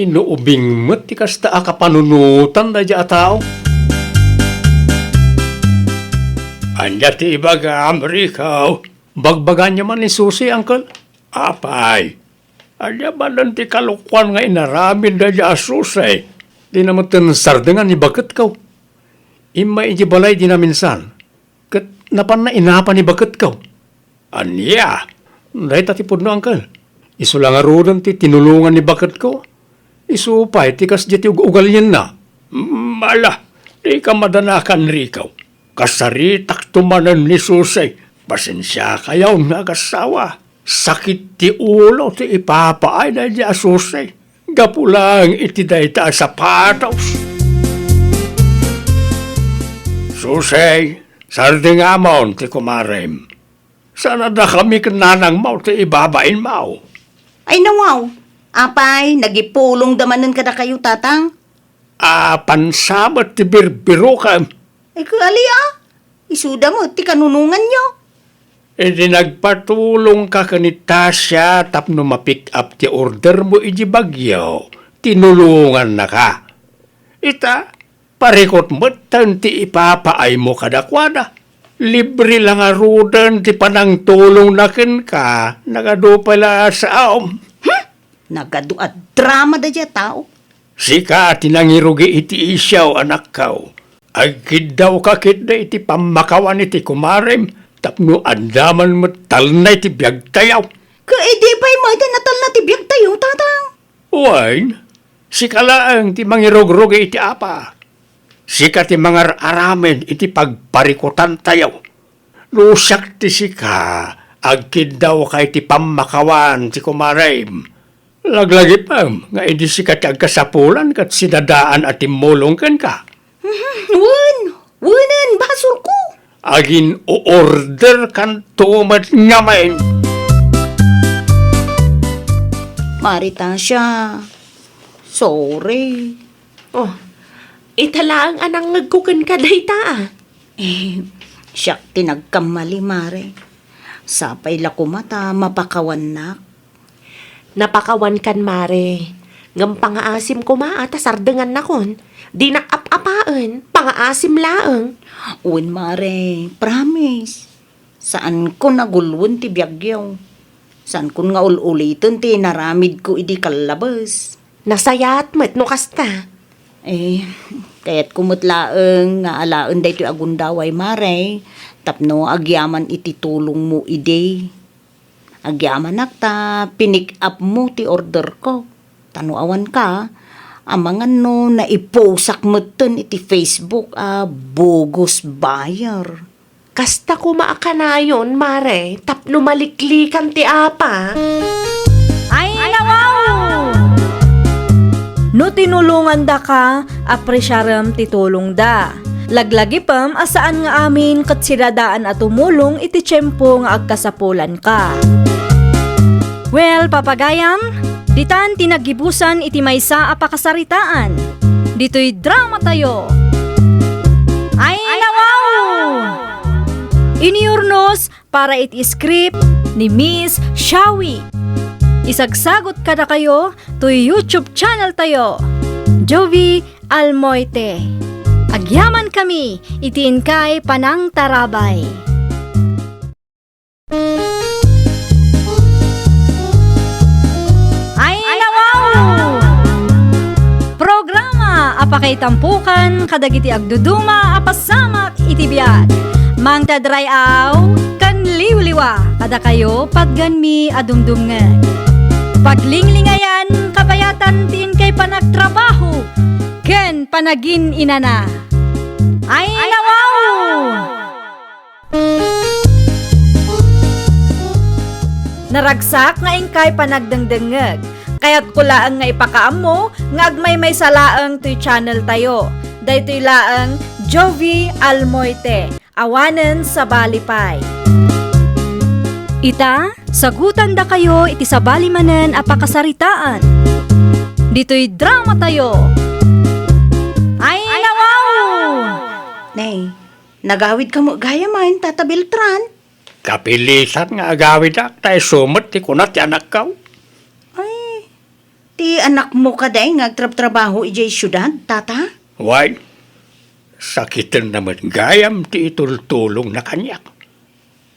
Inuubing met ti kasta a kapanunotan daydiay a tao. Ania ti ibagam, Rico? Bagbaganyo man ni Susi, Uncle? Apay, ania manen ti kalokuan nga inaramid daydiay a Susi? Dina metten sardengan ni baketko. Immay idiay balay dina minsan, ket napanna inapa ni baketko. Ania? Dayta ti pudno, Uncle. Isu la ngaruden ti tinulongan ni baketko. Isu pay ti kasdiay ti ug-ugalienna. Mm, ala, dika madanakan, Rico. Kasaritakto manen ni Susi. Pasensiakayon nga agassawa. Sakit ti ulo ti ipapaay daydiay a Susi. Gapu laeng iti dayta a sapatos. Susi, sardengamon ti kumarem. Saan a dakami ken nanangmo ti ibabainmo? Ay, nawaw. Apay, nagipulongda manen kadakayo, Tatang? Apansa met ti birbirokem. Ay, kaali a. Isuda met ti kanunonganyo. Idi nagpatulongka ken ni Tasha tapno ma-pick up ti ordermo idiay Baguio, tinulongannaka. Ita, parikut metten ti ipapaaymo kadakuada. Libre la ngaruden ti panangtulongna kenka, nagadu pay la a saom. Hmm? Nagadu a drama daydiay a tao. Sika ti nangirugi iti isyu, anakko. Agkiddawka ketdi iti pammakawan iti kumarem tapno adda man met talna iti biagtayo. Ket idi pay met a natalna ti biagtayo, Tatang? Wen, sika laeng ti mangirugrugi iti apa. Sika ti mangar-aramid iti pagparikutantayo. No siak ti sika, agkiddawka iti pammakawan ti kumarem. Laglagipem nga idi sika ti agkasapulan ket sidadaan a timmulong kenka. Mhm, wen, wenen, basolko. Agin-o-orderkanto met ngamin. Mare Tasha, sorry. Oh, ita laeng a nangngegko kenka dayta, a. Eh, siak ti nagkammali, Mare. Sapay la koma ta mapakawannak. Napakawankan, Mare. Ngem pangaasim koma a ta sardengannakon. Dinak ap-apaen, pangaasim laeng. Wen, Mare, promise. Saankon a guluen ti biagyo. Saankon nga ul-uliten ti naramidko idi kallabes. Nasayaat met no kasta. Eh, kayatko met laeng nga alaen daytoy a gundaway, Mare, tapno agyaman iti tulongmo idi. Agyamanak ta pinik-apmo ti orderko. Ta no awanka, amangan no naiposak metten iti Facebook a bogus buyer. Kasta koma a kanayon, Mare, tapno maliklikan ti apa. Ay, nawaw! No tinulongandaka, apresiarem ti tulongda. Laglagipem a saan nga amin ket sidadaan a tumulong iti tiempo nga agkasapulanka. Well, papagayam, ditan ti naggibusan iti maysa a pakasaritaan. Ditoy dramatayo. Ay, nawaw! Iniurnos para iti script ni Miss Shawi. Isagsagot kadakayo toy YouTube channel tayo, Jovie Almoite. Agyaman kami iti inkay panangtarabay. Ay, nawaw! Programa a pakaitampukan kadagiti agduduma a pasamak iti biag. Mangted ray-aw ken liwliwa kadakayo patgenmi a dumdumngeg. Paglinglingayan, kabayatan ti inkay panagtrabaho ken panagin-inana. Ay, nawaw! Naragsak nga inkay panagdengdengngeg. Kayatko laeng nga ipakaammo nga agmaymaysa laeng toy channel tayo. Daytoy laeng Jovie Almoite, awanen sabali pay. Ita, sagutandakayo iti sabali manen a pakasaritaan. Ditoy dramatayo. Ay, nawaw! Nay, nagawidka met gayam, Tata Beltran? Kapilitan nga agawidak, ta isu met ti kuna ti anakko. Ay, ti anakmo kadi nga agtrabtrabaho idiay siudad, Tata? Wen, sakitenna met gayam ti itultulongna kaniak.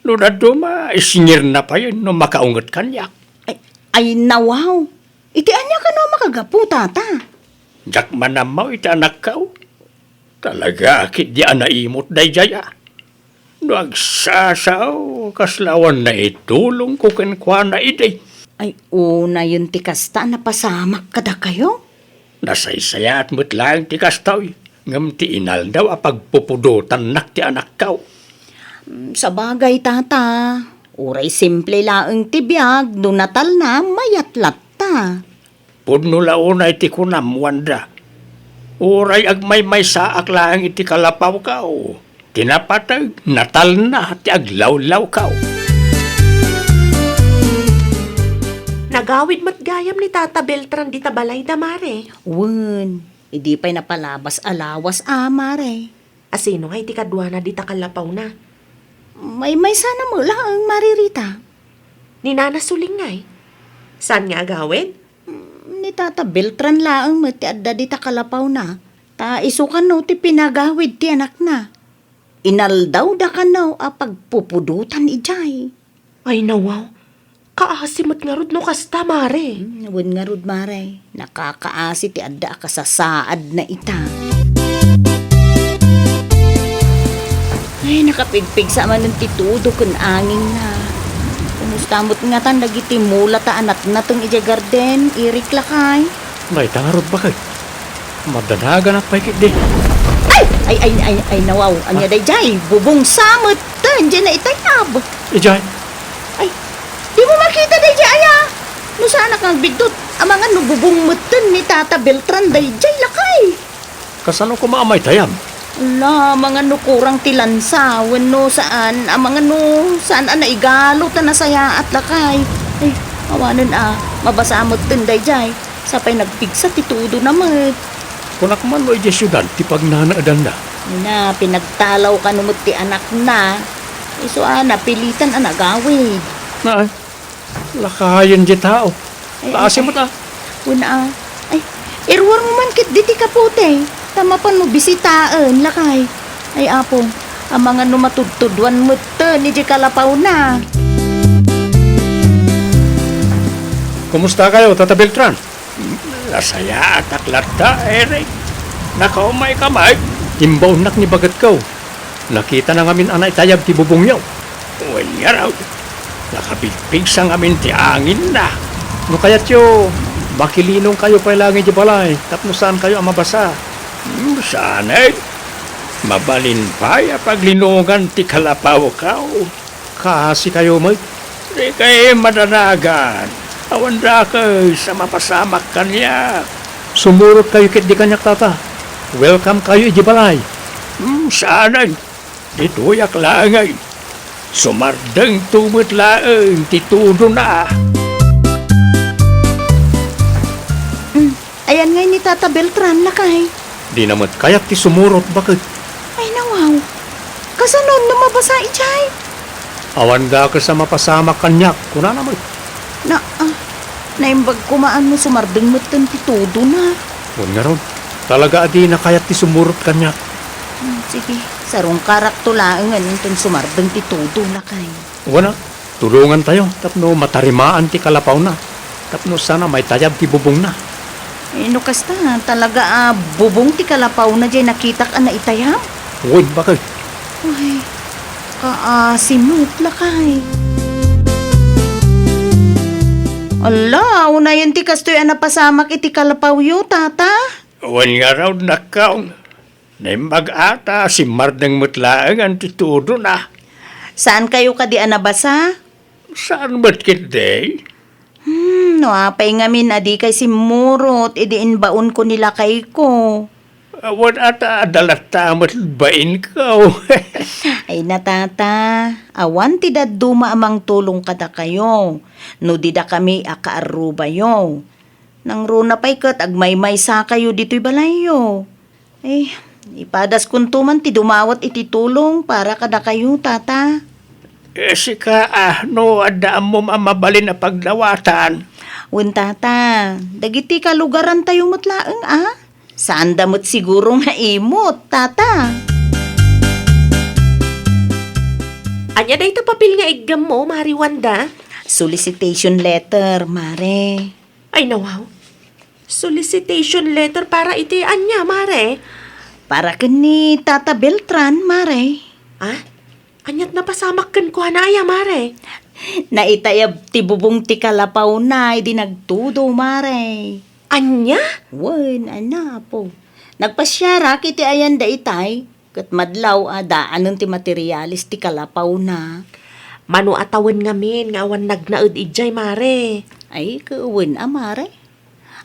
No dadduma, isngirna pay no makaunget kaniak. Ay, ay, nawaw. Iti ania kano a makagapu, Tata? Diak man ammo iti anakko. Talaga ketdi a naimut daydiay a. No agsasao, kasla awan naitulongko kenkuana idi. Ay, unayen ti kasta a napasamak kadakayo? Nasaysayaat met laeng ti kasta, ngem ti inaldaw a pagpupudotannak ti anakko. Mm, sabagay, Tata. Uray simple laeng ti biag, no natalna, mayat latta. Pudno la unay ti kunam, Wanda. Uray agmaymaysaak laeng iti kalapawko, ti napateg, natalna ti aglawlawko. Nagawid met gayam ni Tata Beltran dita balayda, Mare. Wen, idi pay napalabas a lawas a, Mare. A sino ngay ti kaduana dita kalapawna? Maymaysana met laeng, Mare Rita. Ni Nana Suling ngay? Saan nga agawid? Mm, ni Tata Beltran laeng met ti adda dita kalapawna. Ta isu kano ti pinagawid ti anakna. Inaldawda kano a pagpupudotan idiay. Ay, nawaw. Kaasi met ngarud no kasta, Mare. Hmm, wen ngarud, Mare. Nakakaasi ti adda a kasasaadna ita. Ay, nakapigpigsa manen ti tudo ken angingna. Kumusta met ngatan dagiti mula ta a natnateng idiay garden, Eric lakay? Dayta ngarud, baket. Madanaganak pay ketdi. Ay! Ay, ay, ay, ay, nawaw. Ania daydiay? Bubong sa met. Ta, diay na itayab. Idiay? Ay, dimo makita daydiay, aya? No saanak nga agbigtot, Amangan no bubong metten ni Tata Beltran daydiay, lakay. Kasano koma a maitayab? Ala, amangan no kurang ti lansa, wenno saan, amangan no saan a naigalo ta nasayaat, lakay. Ay, awanen a, mabasa metten daydiay. Sapay nagpigsa ti tudona met. Kunak man no idiay siudad ti pagnanaedanna. Na, pinagtalaw kano met ti anakna. Isu a, napilitan a nagawid. Ay, lakayen di tao. Ay, Kaasi ay, met, ay, ah. Kuna, ah. Ay, iruar mo man ket diti kapote. Ta mapan mo bisitaen, lakay. Ay, Apo, amangan no matudtuduan metten iti kalapawna. Kumusta kayo, Tata Beltran? Nasayaatak latta, Eric. Nakaumay ka met? Imbaonnak ni bagetko. Nakitana ngamin a naitayab ti bubongyo. Wen ngarud, nakapigpigsa ngamin ti anginna. No kayatyo, makilinongkayo pay laeng idiay balay tapno saankayo a mabasa. Hmm, saan, eh. Mabalin pay a paglinongan ti kalapawko. Kaasikayo met. Dikay madanagan. Awan dakes a mapasamak kaniak. Sumurotkayo ketdi kaniak, Tata. Welcomekayo idiay balay. Hmm, saanen. Ditoyak laengen. Sumardengto met laeng ti tudona. Hmm. Ayan ngay ni Tata Beltran, lakay. Dina met kayat ti sumurot, baket. Ay, nawaw. Kasano no mabasa idiay? Awan dakes a mapasamak kaniak, kunana met. Na, ah, naimbag koma no sumardeng metten ti tudona. Wen ngarud, talaga a dina kayat ti sumurot kaniak. Hmm, sige, sarungkarakto laengen inton sumardeng ti tudo, lakay. Wen a, tulongantayo tapno matarimaan ti kalapawna, tapno saan a maitayab ti bubongna. Eh, no kasta, talaga a bubong ti kalapawna diay nakitak a naitayab? Wen, baket. Ay, kaasi met, lakay. Ala, unayen ti kastoy a napasamak iti kalapawyo, Tata? Wen ngarud, nakkaw. Naimbag a ta simmardeng met laengen ti tudona. Saankayo kadi a nabasa? Saan met ketdi? Hmm, no apay ngamin a dikay simmurot idi imbaonko ni lakayko. Awan a ta adda latta met bainko. Ay na, Tata, awan ti dadduma a mangtulong kadakayo no didakami a kaarrubayo. Nangruna pay ket agmaymaysakayo ditoy balayyo. Eh, ipadaskonto man ti dumawat iti tulong para kadakayo, Tata. Eh, sika, ah, no adda ammom a mabalin a pagdawatan? Wen, Tata, dagiti kalugarantayo met laeng, a? Saanda met siguro nga imot, Tata. Ania dayta papel nga iggammo, Mare Wanda? Solicitation letter, Mare. Ay, nawaw. Solicitation letter para iti ania, Mare? Para ken ni Tata Beltran, Mare. Ah? Aniat napasamak kenkuana aya, Mare? Naitayab ti bubong ti kalapawna idi nagtudo, Mare. Ania? Wen, ania, Apo. Nagpasiarak iti ayan daytay. Ket madlaw a daanen ti materiales ti kalapawna. Mano a tawen ngamin nga awan nagnaed idiay, Mare? Ay, ket wen a, Mare.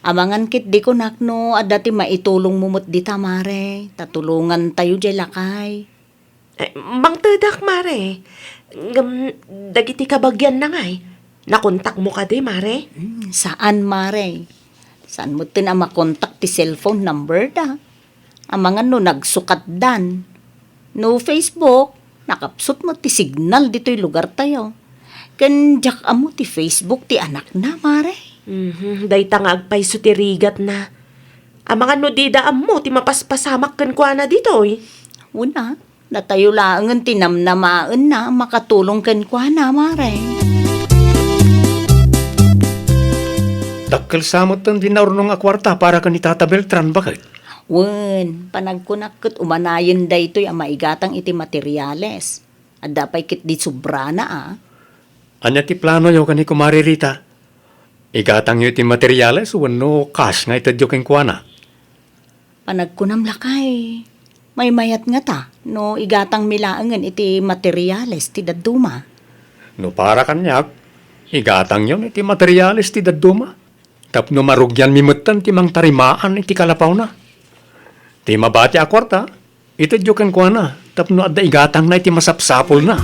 Amangan ketdi kunak no adda ti maitulongmo met dita, Mare, ta tulongantayo diay lakay. Eh, mangtedak, Mare. Ngem, dagiti kabagianna ngay, nakontakmo kadi, Mare? Hmm, saan, Mare. Saan metten a makontak ti cellphone number da. Amangan no nagsukatdan. No Facebook, nakapsut met ti signal ditoy lugartayo. Ken diak ammo ti Facebook ti anakna, Mare. Mhm, dayta nga agpayso ti rigatna. Amangan no dida ammo ti mapaspasamak kenkuana ditoy. Wen a, datayo laengen ti namnamaenna a makatulong kenkuana, Mare. Dakkel sa metten ti naurnong a kuarta para ken ni Tata Beltran, baket? Wen, panagkunak ket umanayen daytoy a maigatang iti materiales. Adda pay ketdi sobrana, a. Ania ti planoyo ken ni Kumare Rita? Igatangyo iti materiales wenno cash nga itedyo kenkuana? Panagkunam, lakay, maymayat ngata no igatangmi laengen iti materiales ti dadduma. No para kaniak, igatangyon iti materiales ti dadduma. tapno marugianmi metten ti mangtarimaan iti kalapawna. Ti mabati a kuarta, itedyo kenkuana tapno adda igatangna iti masapsapulna.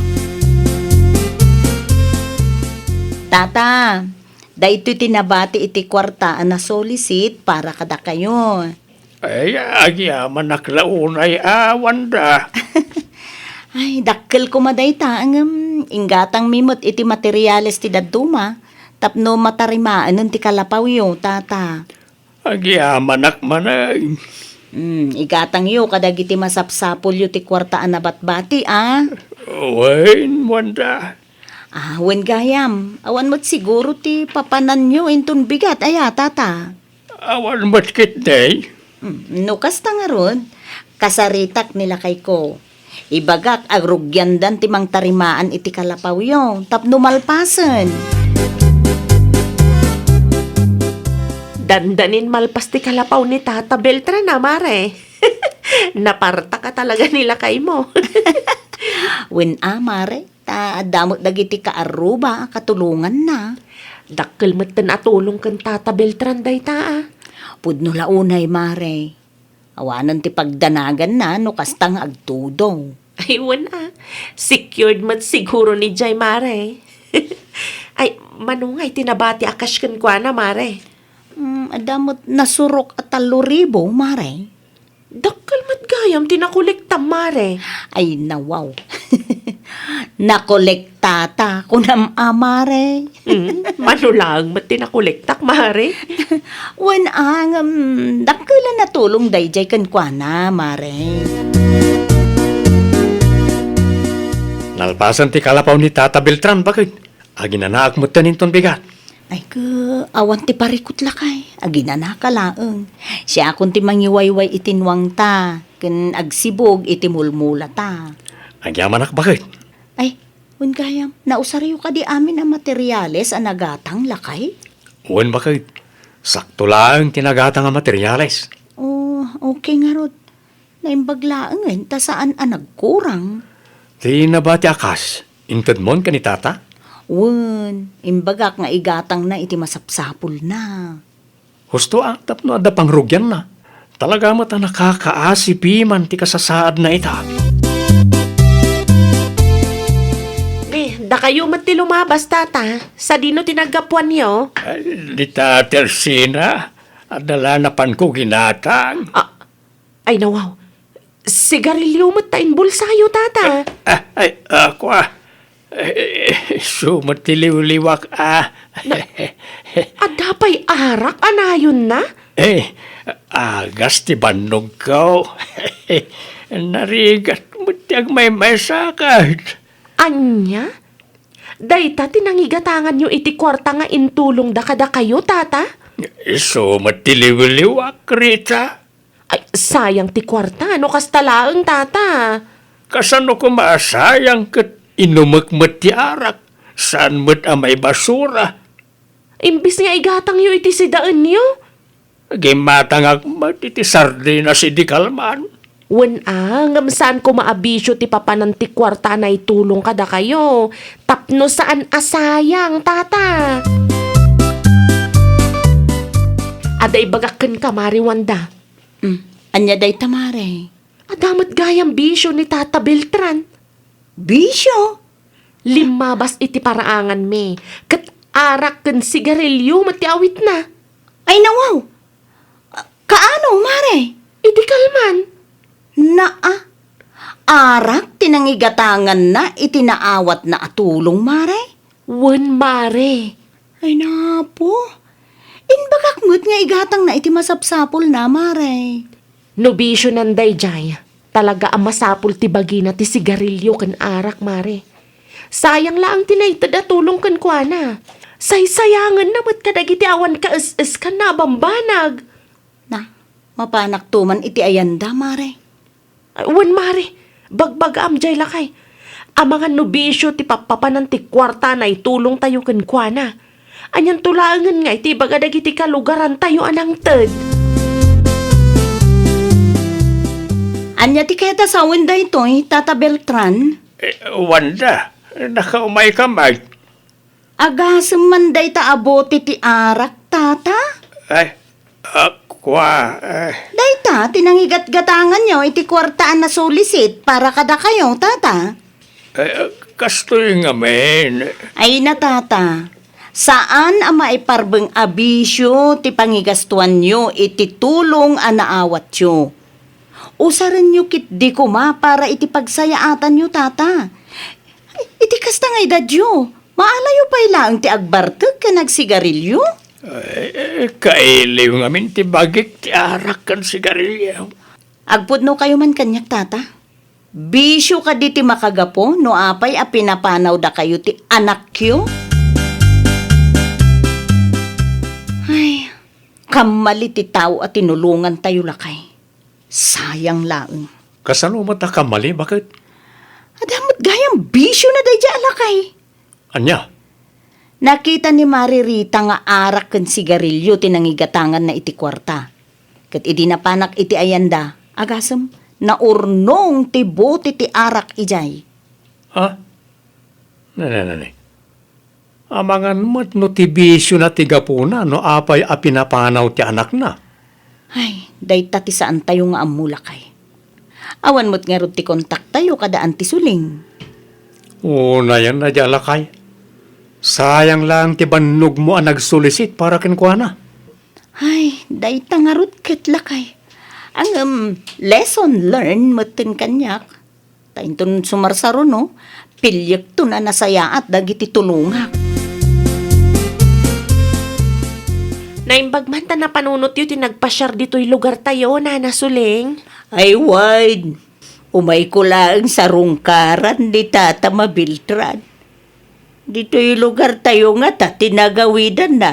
Tata, daytoy ti nabati iti kuarta a nasulisit para kadakayo. Ay, agyamanak la unay a, Wanda. Ay, dakkel koma dayta, ngem inggatangmi met iti materiales ti dadduma tapno matarimaenen ti kalapawyo, Tata. Agyamanak manen. Hmm, igatangyo kadagiti masapsapulyo ti kuarta a nabatbati, a? Wen, Wanda. Ah, wen gayam, awan met siguro ti papananyo inton bigat, aya, Tata? Awan met ketdi. Hmm, no kasta ngarud, kasaritak ni lakayko. Ibagak a rugiandan ti mangtarimaan iti kalapawyo tapno malpasen. Dandanin malpas ti kalapaw ni Tata Beltran a, Mare. Napartak a talaga ni lakaymo. Wen a, Mare, ta adda met dagiti kaarruba a katulonganna. Dakkel metten a tulong ken Tata Beltran dayta a. Pudno la unay, Mare. Awanen ti pagdanaganna no kasta nga agtudo. Ay, wen a. Secured met siguro ni jay, Mare. Ay, mano ngay ti nabati a cash kenkuana, Mare? Mm, adda met nasurok a tallo ribu, Mare. Dakkel met gayam ti nakolektam, Mare. Ay, nawaw. Nakolektata, kunam a, Mare. Mm, mano laeng met ti nakolektak, Mare. Wen a, ngem, dakkel a natulong dayjay kenkuana, Mare. Nalpasen ti kalapaw ni Tata Beltran, baket. Aginanaak metten inton bigat. Ay, ke, awan ti parikut lakay. Aginanaka laeng. Siakon ti mangiwayway iti nuangta, ken agsibug iti mulmulata. Agyamanak, baket. Ay, wen gayam, nausaryo kadi amin a materiales a nagatang lakay? Wen, baket. Sakto laeng ti nagatang a materiales. Oh, okay ngarud. Naimbag laengen ta saan a nagkurang. Ti nabati a kas, intedmon ken ni Tata? Wen, imbagak nga igatangna iti masapsapulna. Husto a, tapno adda pangrugianna. Talaga met a nakakaasi piman ti kasasaadna ita. Ni, dakayo met ti lumabas, Tata. Sadino ti naggapuanyo? Ay, ni Tata Ersina, adda la napanko ginatang. Ah, Ay, nawaw. Sigarilyo met ta inbulsayo, Tata. Ah, ay, ako, ah. Eh, isu met ti liwliwak, ah. Na, adda pay arak a nayonna? Eh, agas ti bannogko. Narigat met ti agmaymaysakan. Ania? Dayta ti nangigatanganyo iti kuarta nga intulongda kadakayo, Tata? Isu met ti liwliwak, Rita. Ay, sayang ti kuarta no kasta laeng, Tata. Kasano koma a sayang ket inumek met ti arak? Saan met a maibasura? Imbes nga igatangyo iti sidaenyo. Gimmatangak met iti sardinas idi kalman. Wen a, ngem saan koma a bisio ti papanan ti kuarta a naitulong kadakayo. Tapno saan a sayang, Tata. Adda ibagak kenka, Mare Wanda. Mm. Ania dayta, Mare? Adda met gayam bisio ni Tata Beltran. Bisio? Limmabas iti paraanganmi, ket arak ken sigarilyo met ti awitna. Ay, nawaw! Kaano, Mare? Idi kalman. Naa, arak ti nangigatanganna iti naawatna a tulong, Mare? Wen, Mare. Ay, napo. Imbagak met nga igatangna iti masapsapulna, Mare. No bisionan daydiay, talaga a masapul ti bagina ti sigarilyo ken arak, Mare. Sayang laeng ti naited a tulong kenkuana. Saysayangenna met kadagiti awan kaes-eskanna a bambanag. Na, mapanakto man iti ayanda, Mare. Ay, wen, Mare, bagbagaam jay lakay. Amangan no bisio ti pappapanan ti kuarta a naitulongtayo kenkuana. Anianto laengen nga iti ibaga dagiti kalugarantayo a nangted? Ania ti kayat a sawen daytoy, Tata Beltran? Eh, Wanda, nakaumayka met. Agasem man dayta a bote ti arak, Tata? Ay, ah, kua, eh. Dayta ti nangigatgatanganyo iti kuarta a nasulisit para kadakayo, tata. Eh, kastoy ngamin. Ay na, tata. Saan a maiparbeng a bisio ti pangigastuanyo iti tulong a naawatyo. Usarenyo ketdi koma para iti pagsayaatanyo, tata. Iti kasta nga edadyo, maalayo pay laeng ti agbartek ken agsigarilio? Ay, eh, kailiw ngamin ti bagik ti arak ken sigarilio. Agpudnokayo man kaniak, tata. Bisio kadi ti makagapu no apay a pinapanawdakayo ti anakyo? Ay, kammali ti tao a tinulongantayo, lakay. Sayang laeng. Kasano met a kammali, baket? Adda met gayam bisiona daydiay a lakay. Ania? Nakita ni Mari Rita nga arak ken sigarilio ti nangigatanganna iti kuarta. Ket idi napanak iti ayanda, agasem, naurnong ti bote ti arak idiay. Ha? Ne, ne, ne, ne. Amangan met no ti bisiona ti gapuna no apay a pinapanaw ti anakna. Ay, dayta ti saantayo nga ammo, lakay. Awan met ngarud ti kontaktayo kada Auntie Suling. Unayen a di, lakay. Sayang laeng ti bannogmo a nagsulisit para kenkuana. Ay, dayta ngarud ket, lakay. Ngem, lesson learned metten kaniak. Ta inton sumarsaruno, piliekton a nasayaat dagiti tulongak. Naimbag man ta napanunotyo ti nagpasiar ditoy lugartayo, Nana Suling. Ay, wen. Umayko laeng sarungkaran ni Tata Mabiltran. Ditoy lugartayo ngata ti nagawidanna.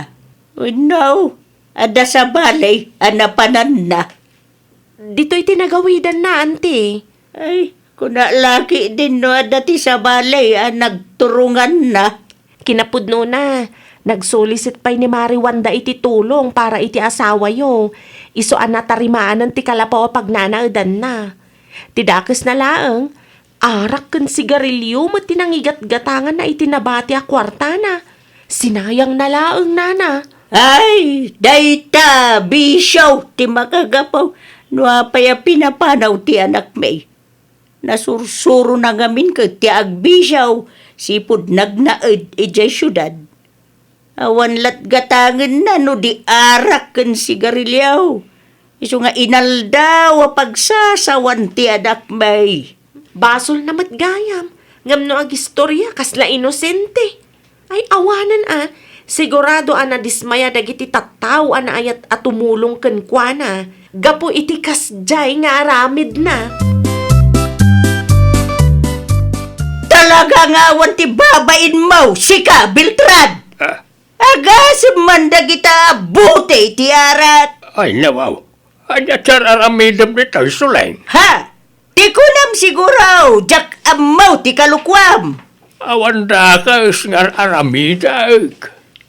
Wenno, adda sabali a napananna. Ditoy ti nagawidanna, Auntie. Ay, kuna la ketdin no adda ti sabali a nagturonganna. Kinapudnona, nagsulisit pay ni Mari Wanda iti tulong para iti asawayo. Isu a natarimaanen ti kalapaw a pagnanaedanna. Ti dakesna laeng, arak ken sigarilio met ti nangigatgatanganna iti nabati a kuartana. Sinayangna laeng, Nana. Ay, dayta, bisio ti makagapu no apay a pinapanaw ti anakmi. Nasursurona ngamin ket ti agbisio sipud nagnaed idiay siudad. Awan latgatangenna no di arak ken sigarilio. Isu nga inaldaw a pagsasawan ti anakmi. Basolna met gayam, ngem no agistoria, kasla inosente. Ay, awanen a, sigurado a nadismaya dagiti tattao a naayat a tumulong kenkuana gapu iti kasdiay nga aramidna. Talaga nga awan ti babainmo, sika, Beltran! Ah. Agasem man dagita a bote ti arak. Ay, nawaw. Ania ti ar-aramidem ditoy, Suling? Ha? Ti kunam siguro, diak ammo ti kalukuam. Awan dakes nga ar-aramidek.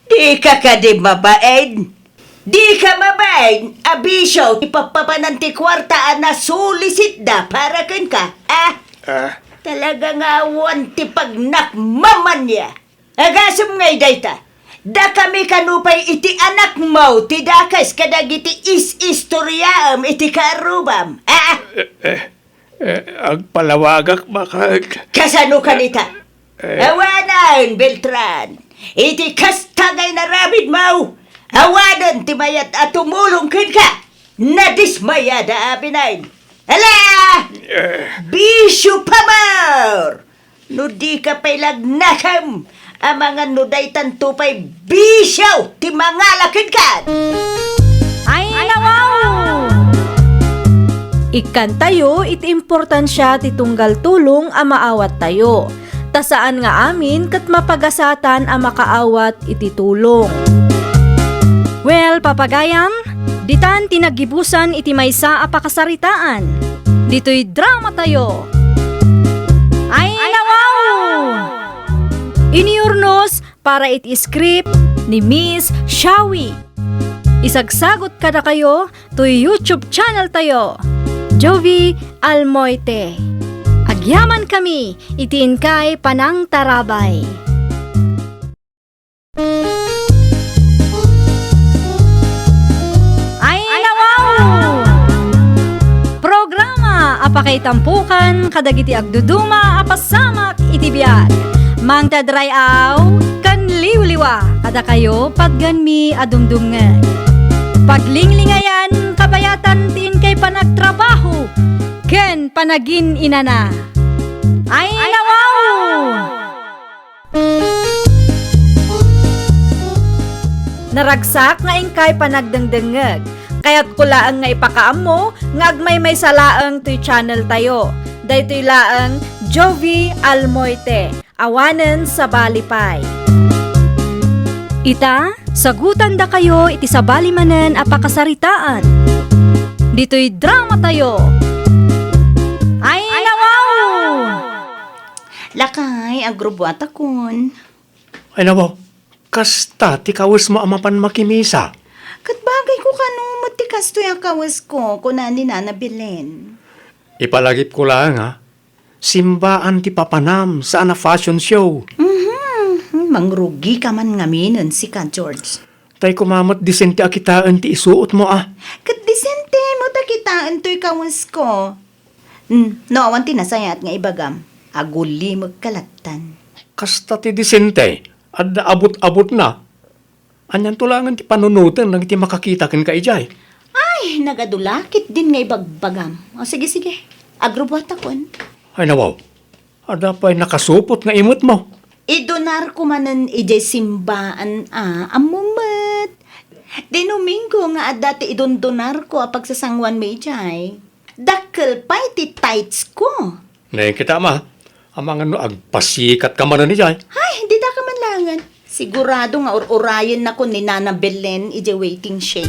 Dika kadi mabain? Dika mabain a bisio ti pappapanan ti kuarta a nasulisitda para kenka, a? Ah. Talaga nga awan ti pagnakmamania. Agasem ngay dayta, dakami kano pay iti anakmo ti dakes kadagiti is-istoriaem iti kaarrubam, a? Eh, eh, eh, agpalawagak, baket. Kasano kanita? Eh. Awanen, Beltran. Iti kasta nga inaramidmo, awanen ti mayat a tumulong kenka. Nadismayada amin. Ala! Eh. Bisio, pamor! No dika pay lagnakem, amangan no daytanto pay bisio ti mangala kenka. Ay, nawaw! Ikkantayo iti importansia ti tunggal tulong a maawattayo, ta saan nga amin ket mapagasatan a makaawat iti tulong. Well, papagayam, ditan ti naggibusan iti maysa a pakasaritaan. Ditoy dramatayo. Ay, nawaw! Iniurnos para iti script ni Miss Shawi. Isagsagot kadakayo toy YouTube channel tayo, Jovie Almoite. Agyamankami iti inkay panangtarabay. Tampukan kadagiti agduduma a pasamak iti biag. Mangted ray-aw ken liwliwa kadakayo patgenmi a dumdumngeg. Paglinglingayan kabayatan ti inkay panagtrabaho ken panagin-inana. Ay, nawaw! Naragsak nga inkay panagdengdengngeg. Kayatko laeng nga ipakaammo nga agmaymaysa laeng toy channel tayo. Daytoy laeng Jovie Almoite, awanen sabali pay. Ita, sagutandakayo iti sabali manen a pakasaritaan. Ditoy drama tayo. Ay, nawaw! Lakay, agrubuatakon. Ay, nawaw, kasta ti kawesmo a mapan makimisa? Ket bagayko kano met ti kastoy a kawesko, kuna ni Nana Belen. Ipalagipko laeng, a, simbaan ti papanam, saan a fashion show. Mhm, mangrugika man ngaminen, sika, George. Tay koma met disente a kitaen ti isuotmo, a. Ket disente met a kitaen toy kawesko. Hmm, no awan ti nasayaat nga ibagam, agulimekka lattan. Kasta ti disente, adda abut-abutna. Anianto laengen ti panunoten dagiti makakita kenka idiay? Ay, nagadu la ketdin nga ibagbagam. O, sige, sige. Agrubuatakon. Ay, nawaw. Adda pay nakasupot nga imetmo. Idonarko manen idiay simbaan a, ammom met. Ti Domingo nga adda ti idondonarko a pagsasanguanmi idiay. Dakkel pay ti tithes ko. Nainkita, ma. Amangan no agpasikatka manen idiay. Ay, dita ka man laengen. Sigurado nga ur-urayennakon ni Nana Belen idiay waiting shed.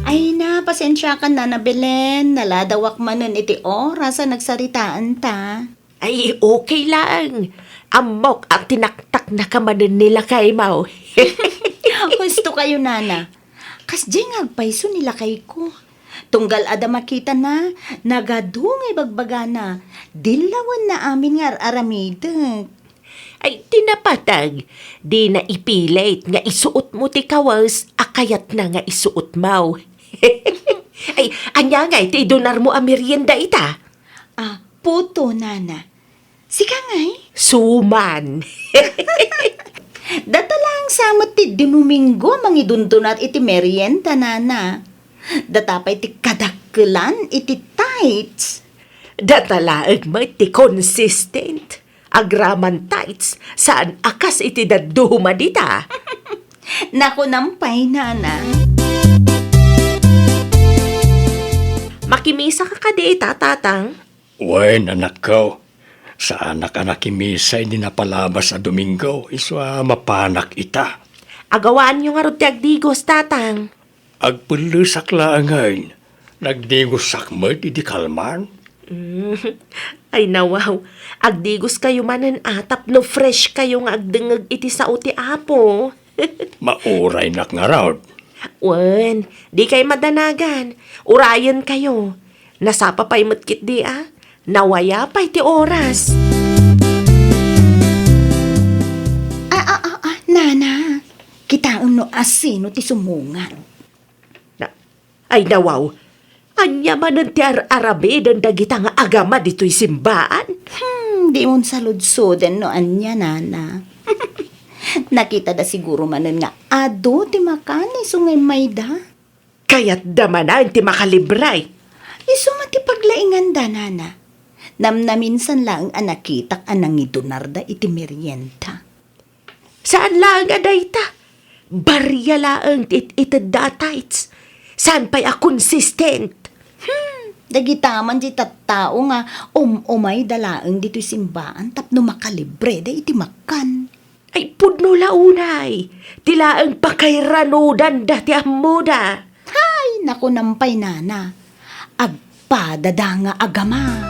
Ay na, pasensiakan, Nana Belen. Naladawak manen iti oras a nagsaritaanta. Ay, okay lang. Ammok a tinaktaknaka manen ni lakaymo. Husto kayo, Nana. Kasdiay nga agpayso ni lakayko. Tunggal adda makitana, nagadu nga ibagbagana. Dillawenna amin nga ar-aramidek. Ay, ti napateg, dina ipilit nga isuotmo ti kawes a kayatna nga isuotmo. Ay, ania ngay ti idonarmo a merienda ita? Ah, puto, Nana. Sika ngay? Suman. Data laeng sa met ti Domingo a mangidundunar iti merienda, Nana. Data pay ti kadakkelan iti tithes. Data laeng met ti consistent. Agraman tithes, saan a kas iti dadduma dita. Nakunam pay, Nana. Makimisaka kadi ita, Tatang? Wen, anakko. Saanak a nakimisa idi napalabas a Domingo, isu a mapanak ita. Agawaanyo ngarud ti agdigos, Tatang. Agpellesak laengen. Nagdigosak met idi kalman. Mm. Ay, nawaw. Agdigoskayo manen a tapno freshkayo nga agdengngeg iti sao ti Apo. Mauraynak ngarud. Wen, dikay madanagan. Urayenkayo. Nasapa pay met ketdi a. Nawaya pay ti oras. Ah, ah, ah, ah, Nana. Kitaem no asino ti sumungat. Na, ay, nawaw. Ania manen ti ar-aramiden dagita nga agama ditoy simbaan? Hmm, dimon saludsoden no ania, Nana. Nakitada siguro manen nga adu ti makan isu nga immayda. Kayatda manen ti makalibre. Isu met ti paglainganda, Nana. Namnaminsan laeng a nakitak a nangidunarda iti merienda. Saan laeng a dayta. Baria laeng ti it-itedda a tithes. Saan pay a consistent. Hmm, dagita man ti tattao nga um-umayda laeng ditoy simbaan tapno makalibreda iti makan. Ay, pudno la unay. Ti laeng pakairanudanda ti ammoda. Hay, nakunam pay, Nana. Agpadada nga agama.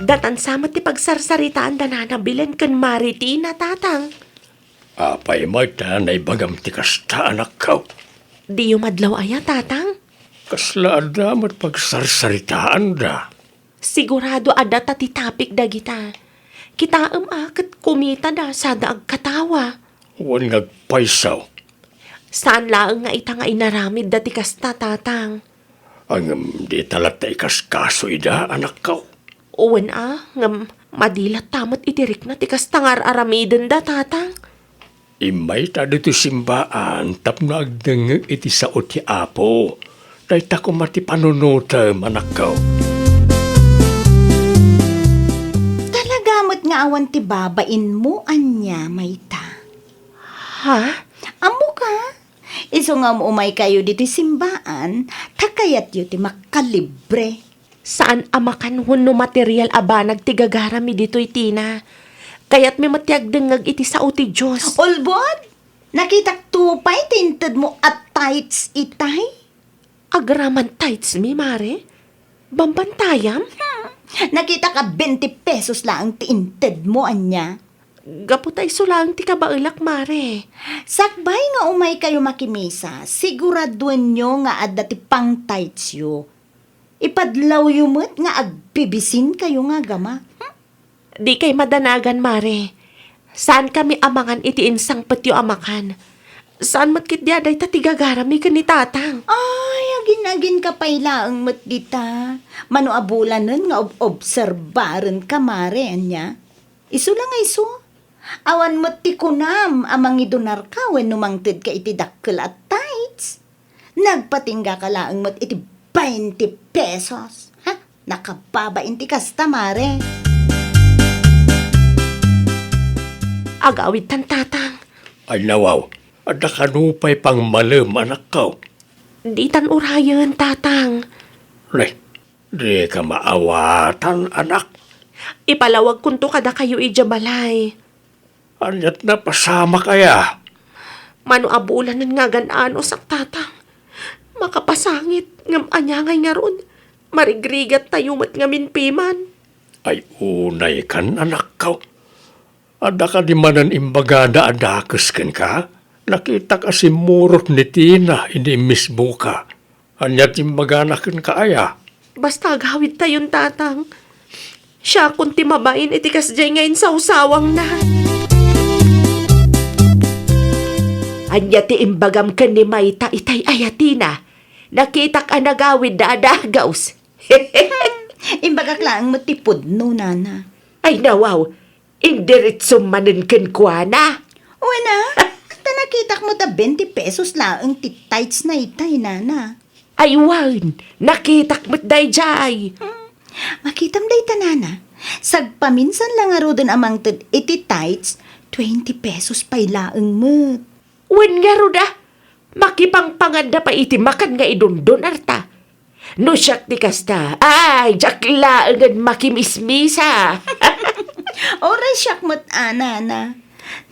Datan sa met ti pagsarsaritaanda Nana Belen ken Maritina, Tatang. Apay met a naibagam ti kasta, anakko? Diyo madlaw aya, Tatang? Kasla adda met pagsarsaritaanda. Sigurado a data ti topic dagita. Kitaem a ket kumitada sada agkatawa. Wen nga agpayso. Saan laeng nga ita nga inaramidda ti kasta, Tatang. Ngem dita latta ikaskaso ida, anakko. Wen a, ngem madi latta met iti rikna ti kasta nga ar-aramidenda, Tatang. Immayta ditoy simbaan tapno agdengngeg iti sao ti Apo. Dayta koma ti panunotem, anakko. Talaga met nga awan ti babainmo, ania, mayta? Ha? Ammoka? Isu nga um-umaykayo ditoy simbaan, ta kayatyo ti makalibre. Saan a makan wenno material a banag ti gagarami ditoy, Tina. Kayatmi met ti agdengngeg iti sao ti Dios. Ulbod? Nakitakto pay ti intedmo a tithes itay? Agraman tithes mi, Mare? Bambantayam? Hmm. Nakitak a twenty pesos laeng ti intedmo, ania? Gapu ta isu laeng ti kabaelak, Mare. Sakbay nga umaykayo makimisa, siguraduenyo nga adda ti pang-tithes-yo. Ipadlawyo met nga agbibisinkayo nga agama. Hmm? Dikay madanagan, Mare. Saankami a mangan iti insangpetyo a makan. Saan met ketdi a dayta ti gagarami ken ni Tatang. Ay, agin-aginka pay laeng met dita. Mano a bulanen nga ob-obserbarenka, Mare, ania? Isu la nga isu. Awan met ti kunam a mangidonarka wenno mangtedka iti dakkel a tithes. Nagpatinggaka laeng met iti twenty pesos. Ha? Nakababain ti kasta, Mare. Agawidtan, Tatang. Ay, nawaw. Adda kano pay pangmalem, anakko? Ditan urayen, Tatang. Nay, dika maawatan, anak. Ipalawagkonto kadakayo idiay balay. Ania't napasamak aya? Mano a bulanen nga agan-anusak, Tatang. Makapasangit, ngem ania ngay ngarud? Marigrigattayo met ngamin piman. Ay, unaykan, anakko. Adda kadi manen imbagada a dakes kenka? Nakitak a simmurot ni Tina idi immisboka. Ania ti imbagana kenka aya? Basta agawidtayon, Tatang. Siakon ti mabain iti kasdiay nga insawsawangna. Ania ti imbagam ken ni Mayta itay aya, Tina? Nakitak a nagawidda a dagus. Imbagak laeng met ti pudno, nana. Ay, nawaw. Indiretsom manen kenkuana. Wen a, ta nakitak met a twenty pesos laeng ti tithes na itay, nana. Ay wen, nakitak met daydiay. Hmm. Makitam dayta, nana. Sagpaminsan la ngaruden a mangted iti tithes, twenty pesos pay laeng met. Wen ngarud a, makipangpanganda pay iti makan nga idundunarta. No siak ti kasta, ay, diak laengen makimismisa. Uray siak met a, nana.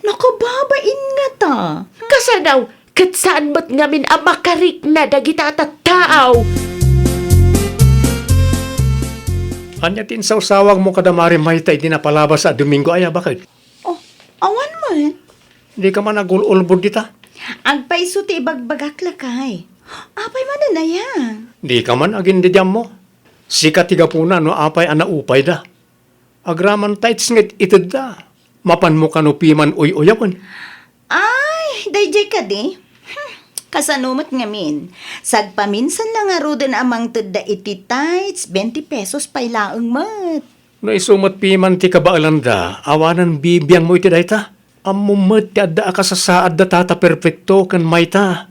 Nakababain ngata. Kasano, ket saan met ngamin a makarikna dagita a tattao. Ania ti insawsawagmo kada Mari Mayta idi napalabas a Domingo aya, baket? Oh, awan met. Dika man agul-ulbod dita? Agpayso ti ibagbagak, lakay. Apay manen aya? Dika man agindidiammo. Sika ti gapuna no apay a naupayda. Agraman tithes nga itedda. Mapanmo kano piman uy-uyawen? Ay, daydiay kadi? Hmm, kasano met ngamin? Sagpaminsan la ngaruden a mangtedda iti tithes, twenty pesos pay laeng met. No isu met piman ti kabaelanda, awanen bibiangmo iti dayta. Ammom met ti adda a kasasaadda Tata Perfecto ken Mayta.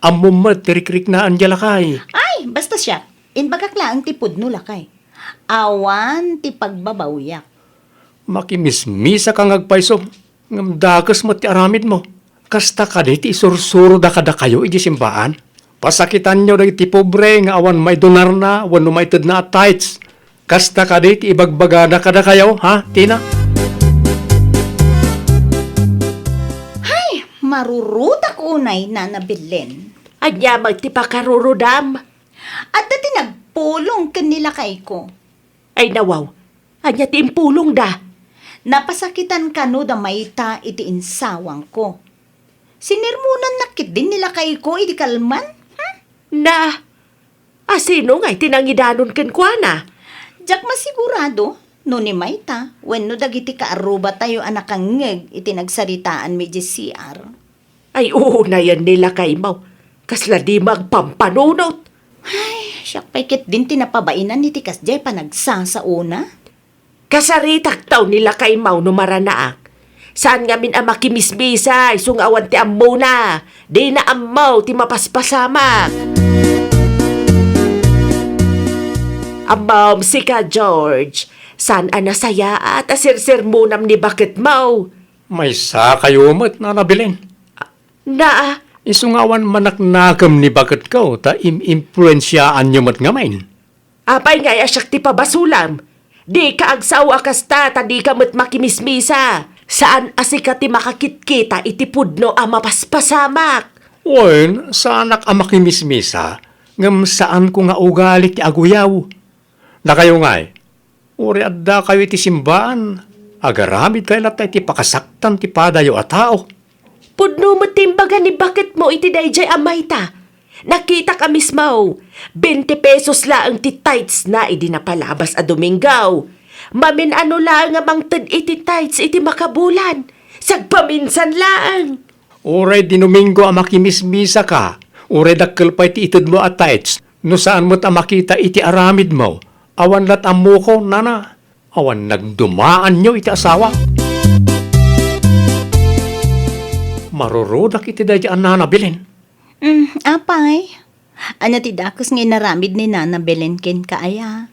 Ammom met ti rikriknaan dia, lakay. Ay, basta siak, imbagak laeng ti pudno, lakay. Awan ti pagbabawiak. Makimismisaka nga agpayso, ngem dakes met ti aramidmo. Kasta kadi ti isursuroda kadakayo idiay simbaan? Pasakitanyo dagiti pobre nga awan maidunarna wenno maitedna a tithes. Kasta kadi ti ibagbagada kadakayo, ha, Tina? Hay, marurudak unay, Nana Belen. Ania met ti pakarurudam? Adda ti nagpulong ken ni lakayko. Ay, nawaw. Ania ti impulongda? Napasakitan kano da Mayta iti insawangko. Sinermonannak ketdin ni lakayko idi kalman? Hmm? Na, asino ngay ti nangidanon kenkuana? Diak masigurado no ni Mayta wenno dagiti kaarrubatayo a nakangngeg iti nagsaritaanmi idiay C R. Ay, unayen ni lakaymo. Kasla dimo agpampanunot. Ay, siak pay ketdin ti napabainan iti kasdiay panagsasaona. Kasaritak taw ni lakaymo no maranaak. Saan ngamin a makimismisa, isu nga awan ti ammona. Dina ammo ti mapaspasamak. Ammom, sika, George, saan a nasayaat a sersermonam ni baketmo. Maysa kayo met, Nana Belen. Na? Isu nga awan manaknakem ni baketko, ta im-impluensiaanyo met ngamin. Apay ngay a siak ti pabasulam? Dika agsao a kasta ta dika met makimismisa. Saan a sika ti makakitkita iti pudno a mapaspasamak. Wen, saanak a makimismisa, ngem saanko nga ugali ti aguyaw. Dakayo ngay, uray addakayo iti simbaan, agaramidkayo latta iti pakasaktan ti padayo a tao. Pudno met ti imbaga ni baketmo iti daydiay a mayta. Nakitak a mismo, twenty pesos laeng ti tithes na idi napalabas a Domingo. Mamin-ano laeng a mangted iti tithes iti makabulan. Sagpaminsan laeng. Uray di Domingo a makimismisaka, uray dakkel pay ti itedmo a tithes, no saan met a makita iti aramidmo, awan lat ammoko, nana. Awan nagdumaanyo iti asawa. Marurudak iti daydi a Nana Belen. Mm, apay? Ania ti dakes nga inaramid ni Nana Belen kenka aya?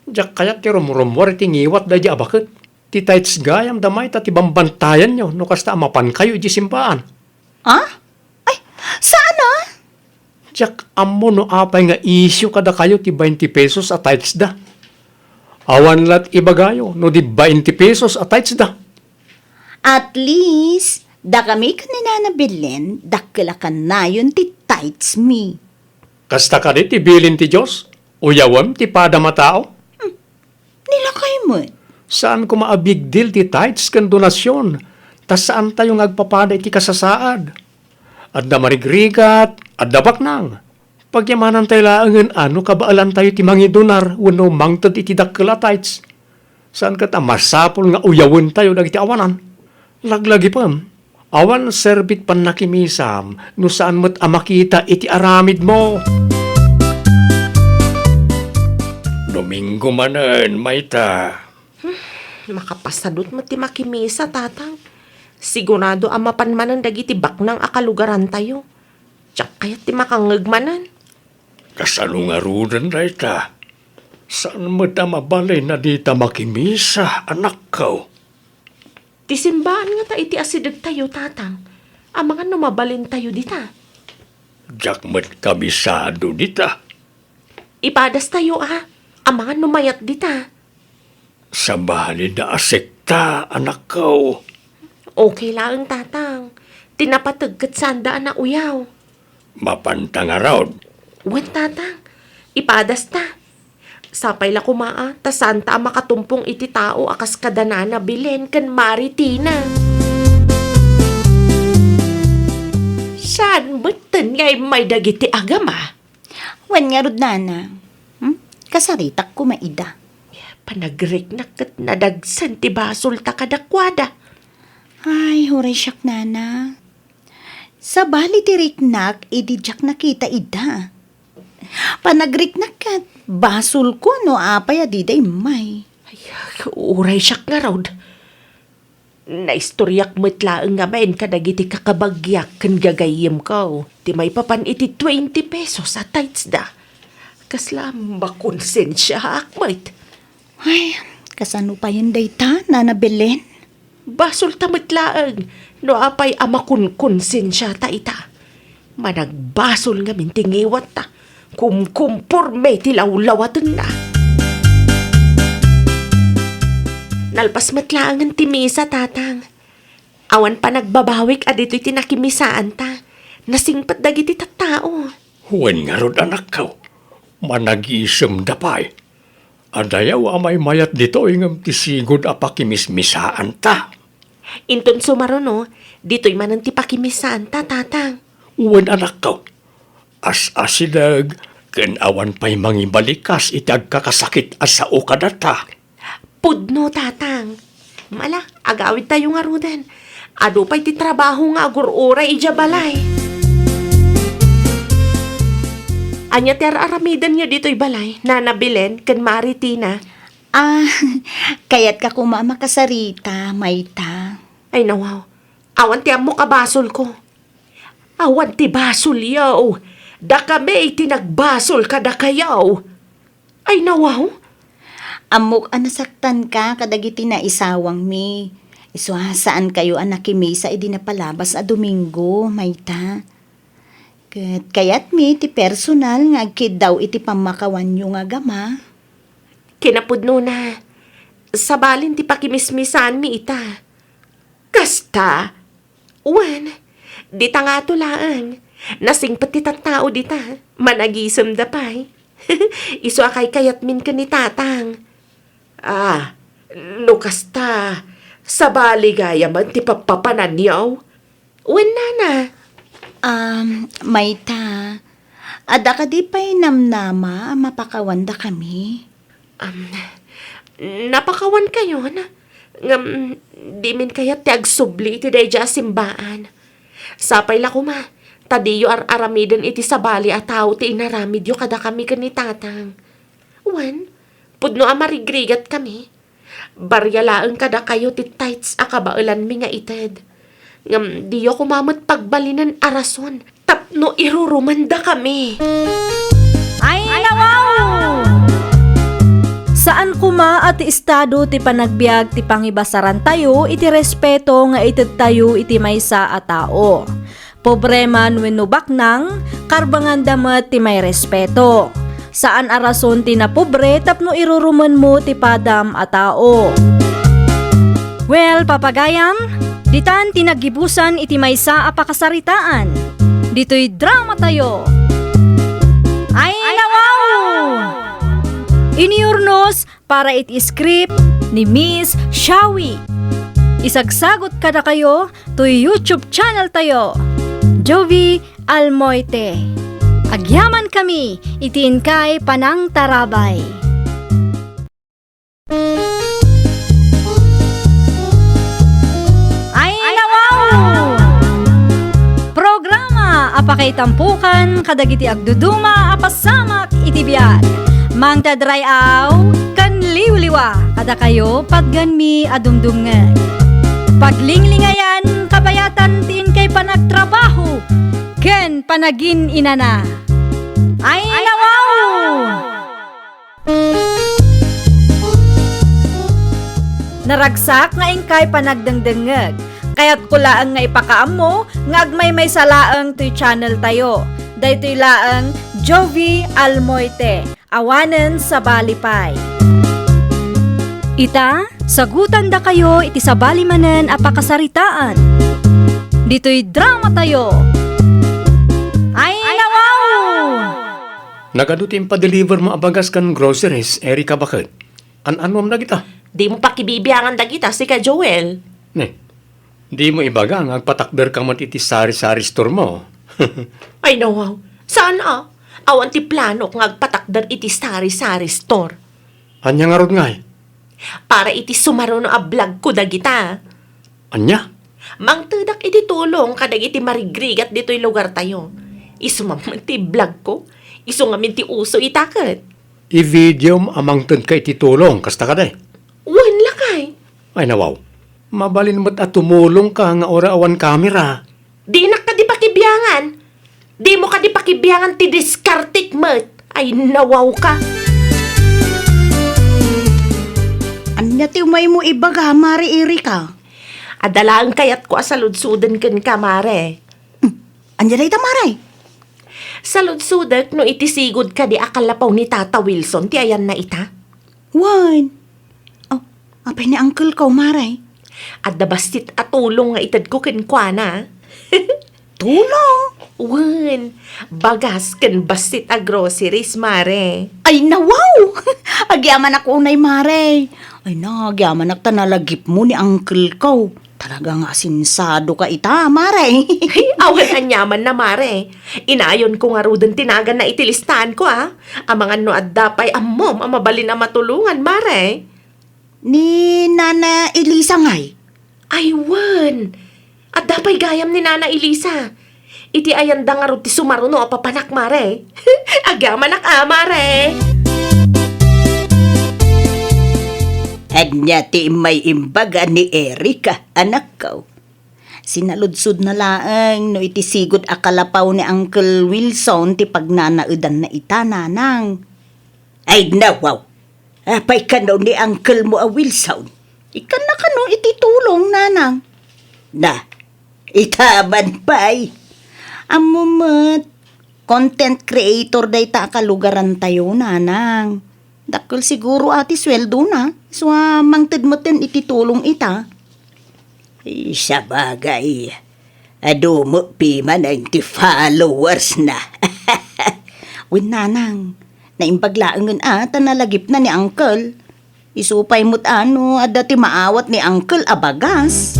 Diak kayat ti rumrummuar iti ngiwat daydi a baket. Ti tithes gayam da mayta ti bambantayanyo no kasta a mapankayo iti simbaan. Ah? Ay, saan a? Diak ammo no apay nga isyu kadakayo ti twenty pesos a tithes da. Awan lat ibagayo no di twenty pesos a tithes da. At least, dakami ken ni Nana Belen, dakkel a kannayon ti tithes mi. Kasta kadi ti bilin ti Dios? Uyawem ti padam a tao? Hmm. Ni lakay met. Saan koma a big deal ti tithes ken donasyon, ta saan tayo nga agpapada iti kasasaad. Adda marigrigat, adda baknang. Pagyamanantayo laengen a no kabaelantayo ti mangidonar wenno mangted iti dakkel a tithes. Saan ket a masapul nga uyawentayo dagiti awanan. Laglagipem, awan serbit pannakimisam no saan met a makita iti aramidmo. Domingo manen, mayta. Hmm, makapasadut met ti makimisa, Tatang. Sigurado a mapan manen dagiti baknang a kalugarantayo. Diak kayat ti makangngeg manen. Kasano ngaruden dayta? Saan met a mabalin a dita makimisa, anakko? Ti simbaan ngata iti asidegtayo, Tatang. Amangan no mabalintayo dita. Diak met kabisado dita. Ipadastayo a. Amangan no mayat dita. Sabali da a sekta, anakko. Okay laeng, Tatang. Ti napateg ket sanda a nauyaw. Mapanta ngarud. Wen, Tatang. Ipadasta. Sapay la koma a, ta santa a makatumpong iti tao a kas kada Nana Belen ken Mari Tina. Saan metten nga immay dagiti agama? Wen ngarud, nana. Hmm? Kasaritak koma ida. Panagriknak ket nadagsen ti basolta kadakuada. Ay, uray siak, nana. Sabali ti riknak idi diak nakita ida. Panagriknak ket basolko no apay a dida immay. Ay, uray siak ngarud. Naistoriak met laeng ngamin kadagiti kakabagiak ken gagayyemko ti maipapan iti twenty pesos a tithes da. Kasla makonsensiaak met. Ay, kasano payen dayta, Nana Belen? Basolta met laeng no apay a makonkonsensiata ita. Managbasol ngamin ti ngiwatta. Kumkumporme ti lawlawatenna. Nalpas met laengen ti misa, Tatang. Awan panagbabawik a ditoy ti nakimisaanta. Nasingpet dagiti tattao. Wen ngarud, anakko, managisemda pay. Adayaw a maymayat ditoy ngem ti sigud a pakimismisaanta. Inton sumaruno, ditoy manen ti pakimissaanta, Tatang. Wen, anakko, as-asideg ken awan pay mangibalikas iti agkakasakit a sao kadata. Pudno, Tatang. Mala, agawidtayo ngaruden. Adu pay ti trabaho nga agur-uray idiay balay. Ania ti ar-aramidenyo ditoy balay, Nana Belen ken Mari Tina? Ah, kayatka koma a makasarita, Mayta. Ay, nawaw. Awan ti ammok a basolko. Awan ti basolyo. Dakami ti nagbasol kadakayo. Ay, nawaw. Ammok a nasaktanka kadagiti naisawangmi. Isu a saankayo a nakimisa idi napalabas a Domingo, Mayta. Ket kayatmi ti personal nga agkiddaw iti pammakawanyo nga agama. Kinapudnona, sabalin ti pakimismisaanmi ita. Kasta? Wen, dita ngato laeng. Nasingpet ti tattao dita. Managisemda pay. Isu a kaykayatmin ken ni Tatang. Ah, no kasta, sabali gayamen ti pappapananyo? Wen, Nana. Um, Mayta, adda kadi pay namnama a mapakawandakami? Um, napakawankayon, ngem dimin kayat ti agsubli iti daydiay a simbaan. Sapay la koma, ta diyo ar-aramiden iti sabali a tao ti inaramidyo kadakami ken ni Tatang. Wen, pudno a marigrigatkami. Baria laeng kadakayo ti tithes a kabaelanmi nga ited. Ngem diyo koma met pagbalinen a rason tapno irurumendakami. Ay, nawaw! Saan koma a ti estado ti panagbiag ti pangibasarantayo iti respeto nga itedtayo iti maysa a tao. Pobre man wenno baknang, karbenganda met ti mairespeto. Saan a rason ti napobre tapno irurumenmo ti padam a tao. Well, papagayam, ditan ti naggibusan iti maysa a pakasaritaan. Ditoy dramatayo. Ay, nawaw! Iniurnos para iti script ni Miss Shawi. Isagsagot kadakayo toy YouTube channel tayo, Jovi Almoite. Agyaman kami iti inkay panangtarabay. Ay, nawaw! Programa a pakaitampukan kadagiti agduduma a pasamak iti biag. Mangted ray-aw ken liwliwa kadakayo patgenmi a dumdumngeg. Paglinglingayan, kabayatan ti inkay panagtrabaho ken panagin-inana. Ay, nawaw! Naragsak nga inkay panagdengdengngeg. Kayatko laeng nga ipakaammo nga agmaymaysa laeng toy channel tayo. Daytoy laeng Jovi Almoite, awanen sabali pay. Ita, sagutandakayo iti sabali manen a pakasaritaan. Ditoy dramatayo. Ay, nawaw! Nagadu ti impadelivermo a bagas ken groceries, Erica, baket. An-anuam dagita? Dimo pakibibiangan dagita, sika, Joel. Ne, dimo ibaga nga agpatakderka met iti sari-sari store mo. Ay, nawaw. Saan a? Awan ti planok nga agpatakder iti sari-sari store. Ania ngarud ngay? Para iti sumaruno a vlog ko dagita. Ania? Mangtedak iti tulong kadagiti marigrigat ditoy lugartayo. Isu man met ti vlog ko. Isu ngamin ti uso ita ket. I-videom a mangtedka iti tulong, kasta kadi? Wen, lakay. Ay, nawaw. Mabalin met a tumulongka nga uray awan kamera. Dinak kadi pakibiangan. Dimo kadi pakibiangan ti diskartek met. Ay, nawawka. Ania ti umaymo ibaga, Mare Erika? Adda laeng kayatko a saludsoden kenka, Mare. Hmm. Ania dayta, Mare? Saludsodek no iti sigud kadi a kallapaw ni Tata Wilson ti ayanna ita? Wen. Oh, apay ni uncle ko, Mare? Adda bassit a tulong nga itedko kenkuana. Tulong? Wen, bagas ken bassit a groceries, Mare. Ay, nawaw! Agyamanak unay, Mare. Ay, nagyamanak ta nalagipmo ni uncle ko. Talaga nga asensadoka ita, Mare. Awan aniamanna, Mare. Inayonko ngaruden ti naganna iti listaanko, a. Amangan no adda pay ammom a mabalin a matulongan, Mare. Ni Nana Elisa ngay? Ay, wen. Adda pay gayam ni Nana Elisa. Iti ayanda ngarud ti sumaruno a papanak, mare. Agyamanak a, mare. Ania ti immay imbaga ni Erica, anakko? Sinaludsodna laeng no iti sigud a kalapaw ni Uncle Wilson ti pagnanaedanna ita, nanang. Ay, nawaw. Apay kano ni uncle mo a Wilson? Ikkanna kano iti tulong, nanang? Na, ita man pay. Ammo met, content creator dayta a kalugarantayo, nanang. Dakkel siguro a ti sueldona, isu a mangted metten iti tulong ita. Ay, sabagay, adu met pimanen ti followers na. Wen, nanang, naimbag laengen a ta nalagipna ni uncle. Isu pay met a no adda ti maawat ni uncle a bagas.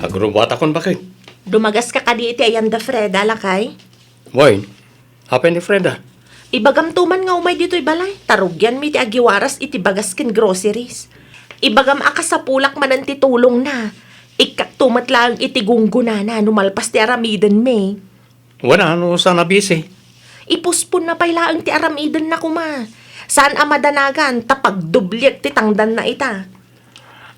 Agrumbuatakon, baket. Dumagaska kadi iti ayanda Freda, lakay? Wen, apay ni Freda? Ibagamto man nga umay ditoy balay, ta rugianmi ti agiwaras iti bagas ken groceries. Ibagam a kasapulak manen ti tulongna. Ikkakto met laeng iti gunggonana no malpas ti aramidenmi. Wen a, no saan a busy? Iposponna pay laeng ti aramidenna koma. Saan a madanagan ta pagdobliek ti tangdanna ita.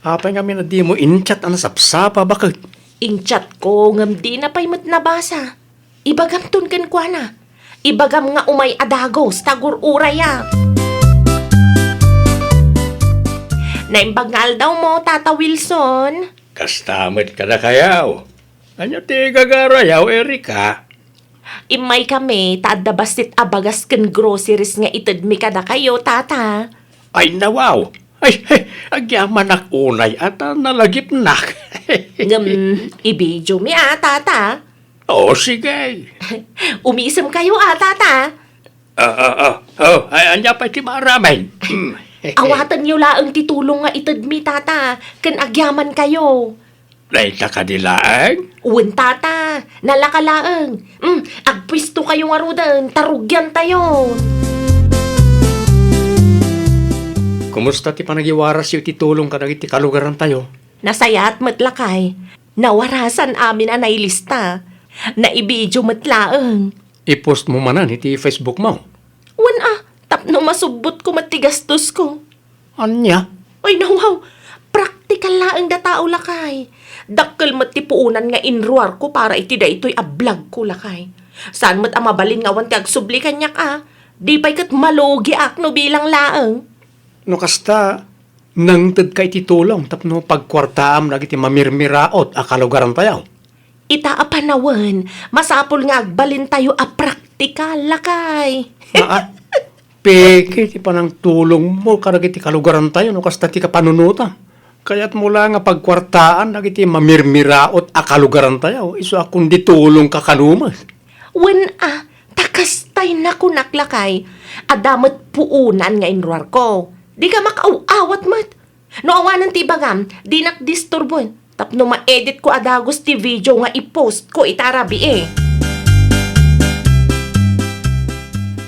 Apay ngamin a dimo in-chat a nasapsapa, baket? In-chatko, ngem dina pay met nabasa. Ibagamton kenkuana. Ibagam nga umay a dagus ta agur-urayak. Naimbag nga aldawmo, Tata Wilson. Kasta met kadakayaw. Ania ti gagarayaw, Erica? Immaykami ta adda bassit a bagas ken groceries nga itedmi kadakayo, Tata. Ay, nawaw! Ay, ay, agyamanak unay a ta nalagipnak. Ngem, ibidiomi a, Tata. O, sige. Umisemkayo a, Tata. Ah, ah, ah. O, ay, ania pay ti maaramid? Awatenyo laeng ti tulong nga itedmi, Tata, ken agyamankayo. Dayta kadi laeng? Wen, Tata, nalaka laeng. Mm, agpuestokayo ngaruden, ta rugiantayo. Kumusta ti panagiwarasyo iti tulong kadagiti kalugarantayo? Nasayaat met, lakay. Nawarasan amin a nailista. Naibidio met laeng. I-post mo manen iti Facebook mo. Wen a, tapno masubbotko met ti gastosko. Ania? Ay, nawaw! Praktikal laeng da tao, lakay. Dakkel met ti puonan nga inruarko para iti daytoy a vlogko, lakay. Saan met a mabalin nga awan ti agsubli kaniak a. Di pay ket malugiak no bilang laeng. No kasta, nangtedka iti tulong tapno pagkuartaam dagiti mamirmiraot a kalugarantayo? Ita a panawen, masapul nga agbalintayo a praktikal, lakay. Aa, peke ti panangtulongmo kadagiti kalugarantayo no kasta ti kapanunotam. Kayatmo la nga pagkuartaan dagiti mamirmiraot a kalugarantayo, isu a kundi tulongka kano met. Wen a, ta kastay nakunak, lakay, adda met puonan nga inruarko. Dika makaaw-awat met. No awanen ti ibagam, dinak disturboen. Tapno ma-editko a dagus ti video nga i-postko ita a rabii.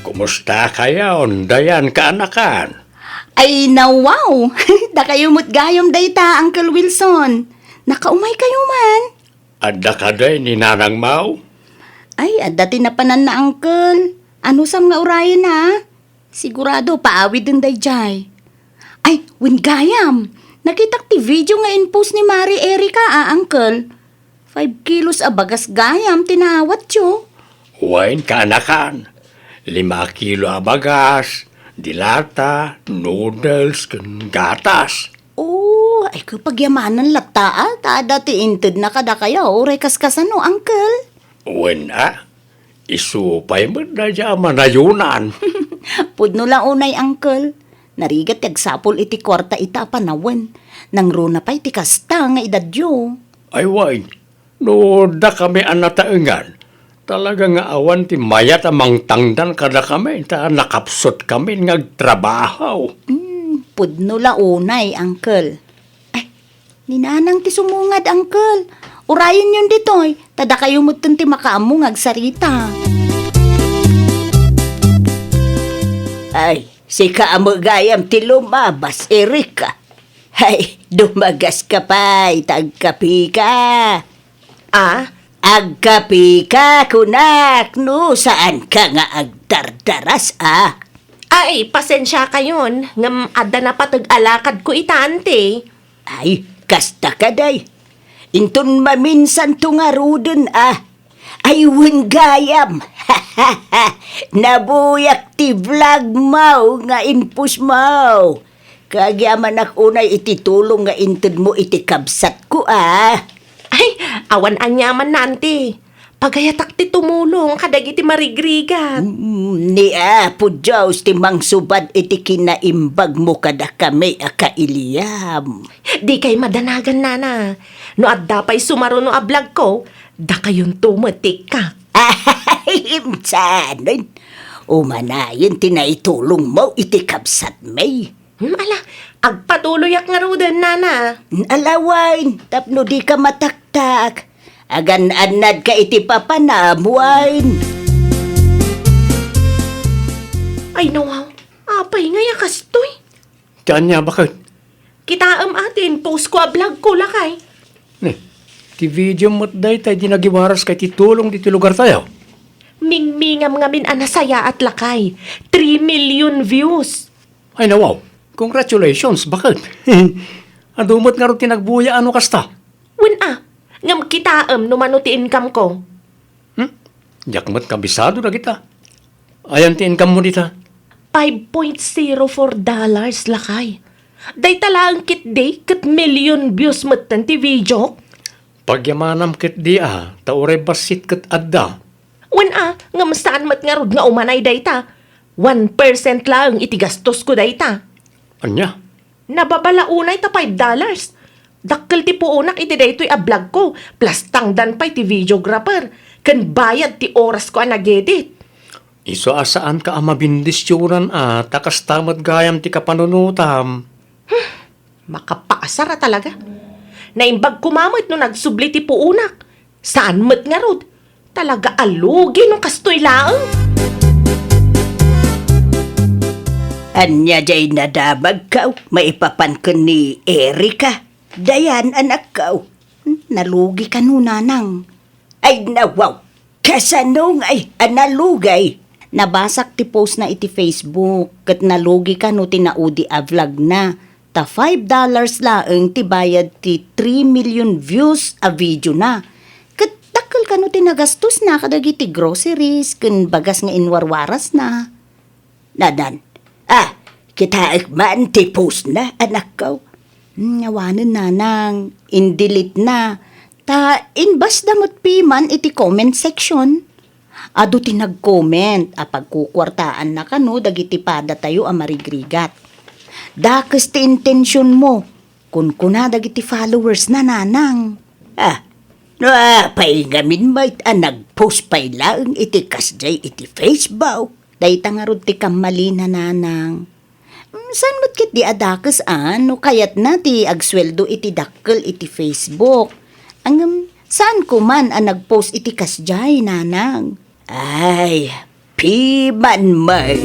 Kumusta kayon, Dayan, kaanakan? Ay, nawaw! Dakayo met gayam dayta, Uncle Wilson. Nakaumay kayo man. Adda kadi ni Nanang Mau? Ay, adda ti napananna, Uncle. Anusam nga urayen, a? Sigurado, paawiden daydiay. Ay, wen gayam! Nakitak ti video nga in-post ni Mari Erica a, Uncle. Five kilos a bagas gayam ti naawatyo. Wen, kaanakan. Lima a kilo a bagas, dilata, noodles, ken gatas. O, ay, kapagyamanan latta, a, ta adda ti intedna kadakayo, uray kaskasano, Uncle? Wen, a. Isu pay met daydiay a manayunan. Pudno la unay, Uncle. Narigat ti agsapul iti kuarta ita a panawen. Nangruna pay ti kasta nga edadyo. Ay, wen, no dakami a nataengan, talaga nga awan ti mayat a mangtangdan kadakami ta nakapsutkami nga agtrabaho. Hmm, pudno la unay, Uncle. Ay, ni Nanang ti sumungad, Uncle. Urayenyon ditoy, ta dakayo metten ti makaammo nga agsarita. Ay, sika a met gayam ti lumabas, Erica. Hay, dumagaska pay, ta agkapika. Ah? Agkapika, kunak, no saanka nga agdardaras, ah. Ay, pasensiakayon, ngem adda napateg a lakadko ita, anti. Ay, kasta kadi. Inton maminsanto ngaruden, ah. Ay, wen gayam. Nabuyak ti vlog mo nga in-post mo. Kaagyamanak unay iti tulong nga intedmo iti kabsatko, ah. Ay, awan aniaman, anti. Pagayatak ti tumulong kadagiti marigrigat. Mm, ni Apo Dios ti mangsubad iti kinaimbagmo kadakami a kailiam. Dikay madanagan, nana. No adda pay sumaruno a vlogko, dakayonto met ti ikka. Ay, insanon. Umanayon ti naitulongmo iti kabsatmi. Hmm, ala, agpatuloyak ngaruden, nana. Ala, wen, tapno dika mataktak. Agan-annadka iti papanam, wen. Ay, nawaw. Apay ngay a kastoy? Ti ania, baket? Kitaem a ti in-postko a vlogko, lakay. Ni, ti video met dayta idi nagiwaras ka iti tulong ditoy lugartayo. Mingmingam ngamin a nasayaat, lakay. Three million views. Ay, nawaw. Congratulations, baket. Adu met ngarud ti nagbuya a no kasta. Wen a, ngem kitaem no mano ti income-ko. Hmm? Diak met kabisado dagita. Ayan ti income-mo dita? Five point zero four dollars, lakay. Dayta laeng ketdi ket million views metten ti video. Pagyamanam ketdi a, ta uray bassit ket adda. Wen a, ngem saan met ngarud nga umanay dayta. One percent laeng iti gastosko dayta. Ania? Nababala unay ta five dollars. Dakkel ti puonak iti daytoy a vlogko, plastangdan pay ti videographer, ken bayad ti orasko a nag-edit. Isu a saanka a mabindisionan a, ta kasta met gayam ti kapanunotam. Makapaasar a talaga. Naimbag koma met no nagsubli ti puonak. Saan met ngarud. Talaga a lugi no kastoy laeng. Ania jay nadamagko maipapan ken ni Erika? Dayan, anakko. Nalugi kano, nanang? Ay, nawaw. Kasano ngay a nalugi? Nabasak ti post na iti Facebook, ket nalugi kano ti naudi a vlog na. Ta five dollars laeng ti bayad ti three million views a video na. Ket dakkel kano ti nagastos na kadagiti groceries ken bagas nga inwarwaras na. Nanan, ah, kitaek man ti post na, anakko. Hmm, awanen, nanang, in-delete na. Ta inbasda met piman iti comment section. Adu ti nag-comment a pagkukuartaanna kano dagiti padatayo a marigrigat. Dakes ti intensionmo, kunkuna dagiti followers na, nanang. Ah, no apay ngamin met a nag-post pay laeng iti kasdiay iti Facebook? Dayta ngarud ti kammalina, nanang. Mm, saan met ketdi a dakes a no kayatna ti agsueldo iti dakkel iti Facebook? Ngem, saanko man a nag-post iti kasdiay, nanang. Ay, piman met.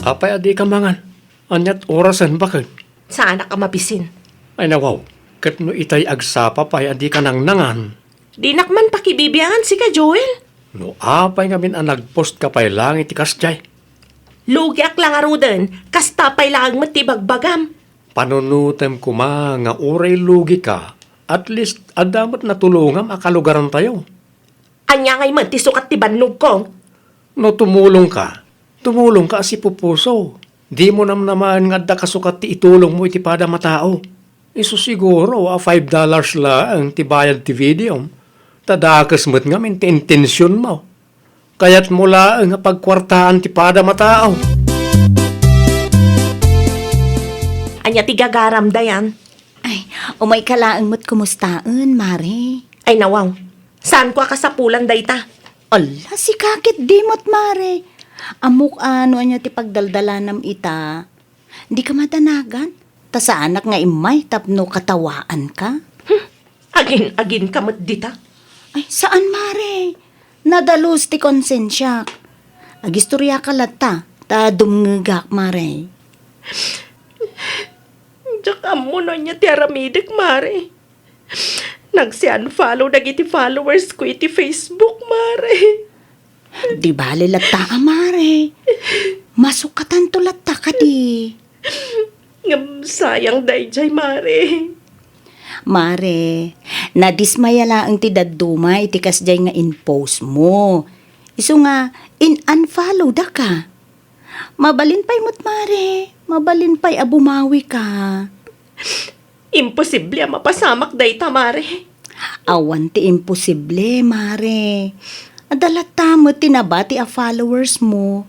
Apay a dika mangan? Ania't orasen, baket? Saanak a mabisin. Ay, nawaw, ket no itay agsapa pay a dika nangnangan. Dinak man pakibibiangan sika, Joel. No apay ngamin a nag-post ka pay laeng iti kasdiay? Lugiak la ngaruden, kasta pay laeng met ti ibagbagam. Panunotem koma nga uray lugi ka, at least adda met natulongam a kalugarantayo. Ania ngay met ti sukat ti bannogko? No tumulong ka, tumulong ka a sipupuso. Dimo namnamaen nga adda kasukat ti itulongmo iti pada a matao. Isu siguro a five dollars laeng ti bayad ti videom, ta dakes met ngamin ti intensionmo. Kayatmo laeng a pagkuartaan ti pada a matao. Ania ti gagaram, Dayan? Ay, umayka laeng met kumustaen, Mare. Ay, nawaw. Saanko a kasapulan dayta? Ala, sika ketdi met, Mare. Ammok a no ania ti pagdaldalanam ita. Dika madanagan, ta saanak nga immay tapno katawaanka. Hmm, agin-aginka met dita. Ay, saan, Mare. Nadalus ti konsensiak. Agistoriaka latta, ta dumngegak, Mare. Diak ammo no ania ti aramidek, Mare. Nagsi-unfollow dagiti followers ko iti Facebook, Mare. Di bale latta a, Mare. Masukatanto latta kadi. Ngem sayang daydiay, Mare. Mare, nadismaya laeng ti dadduma iti kasdiay nga in-post mo. Isu nga, in-unfollow daka. Mabalin pay met, Mare. Mabalin pay a bumawi ka. Imposible a mapasamak dayta, Mare. Awan ti imposible, Mare. Adda latta met ti nabati a followers mo.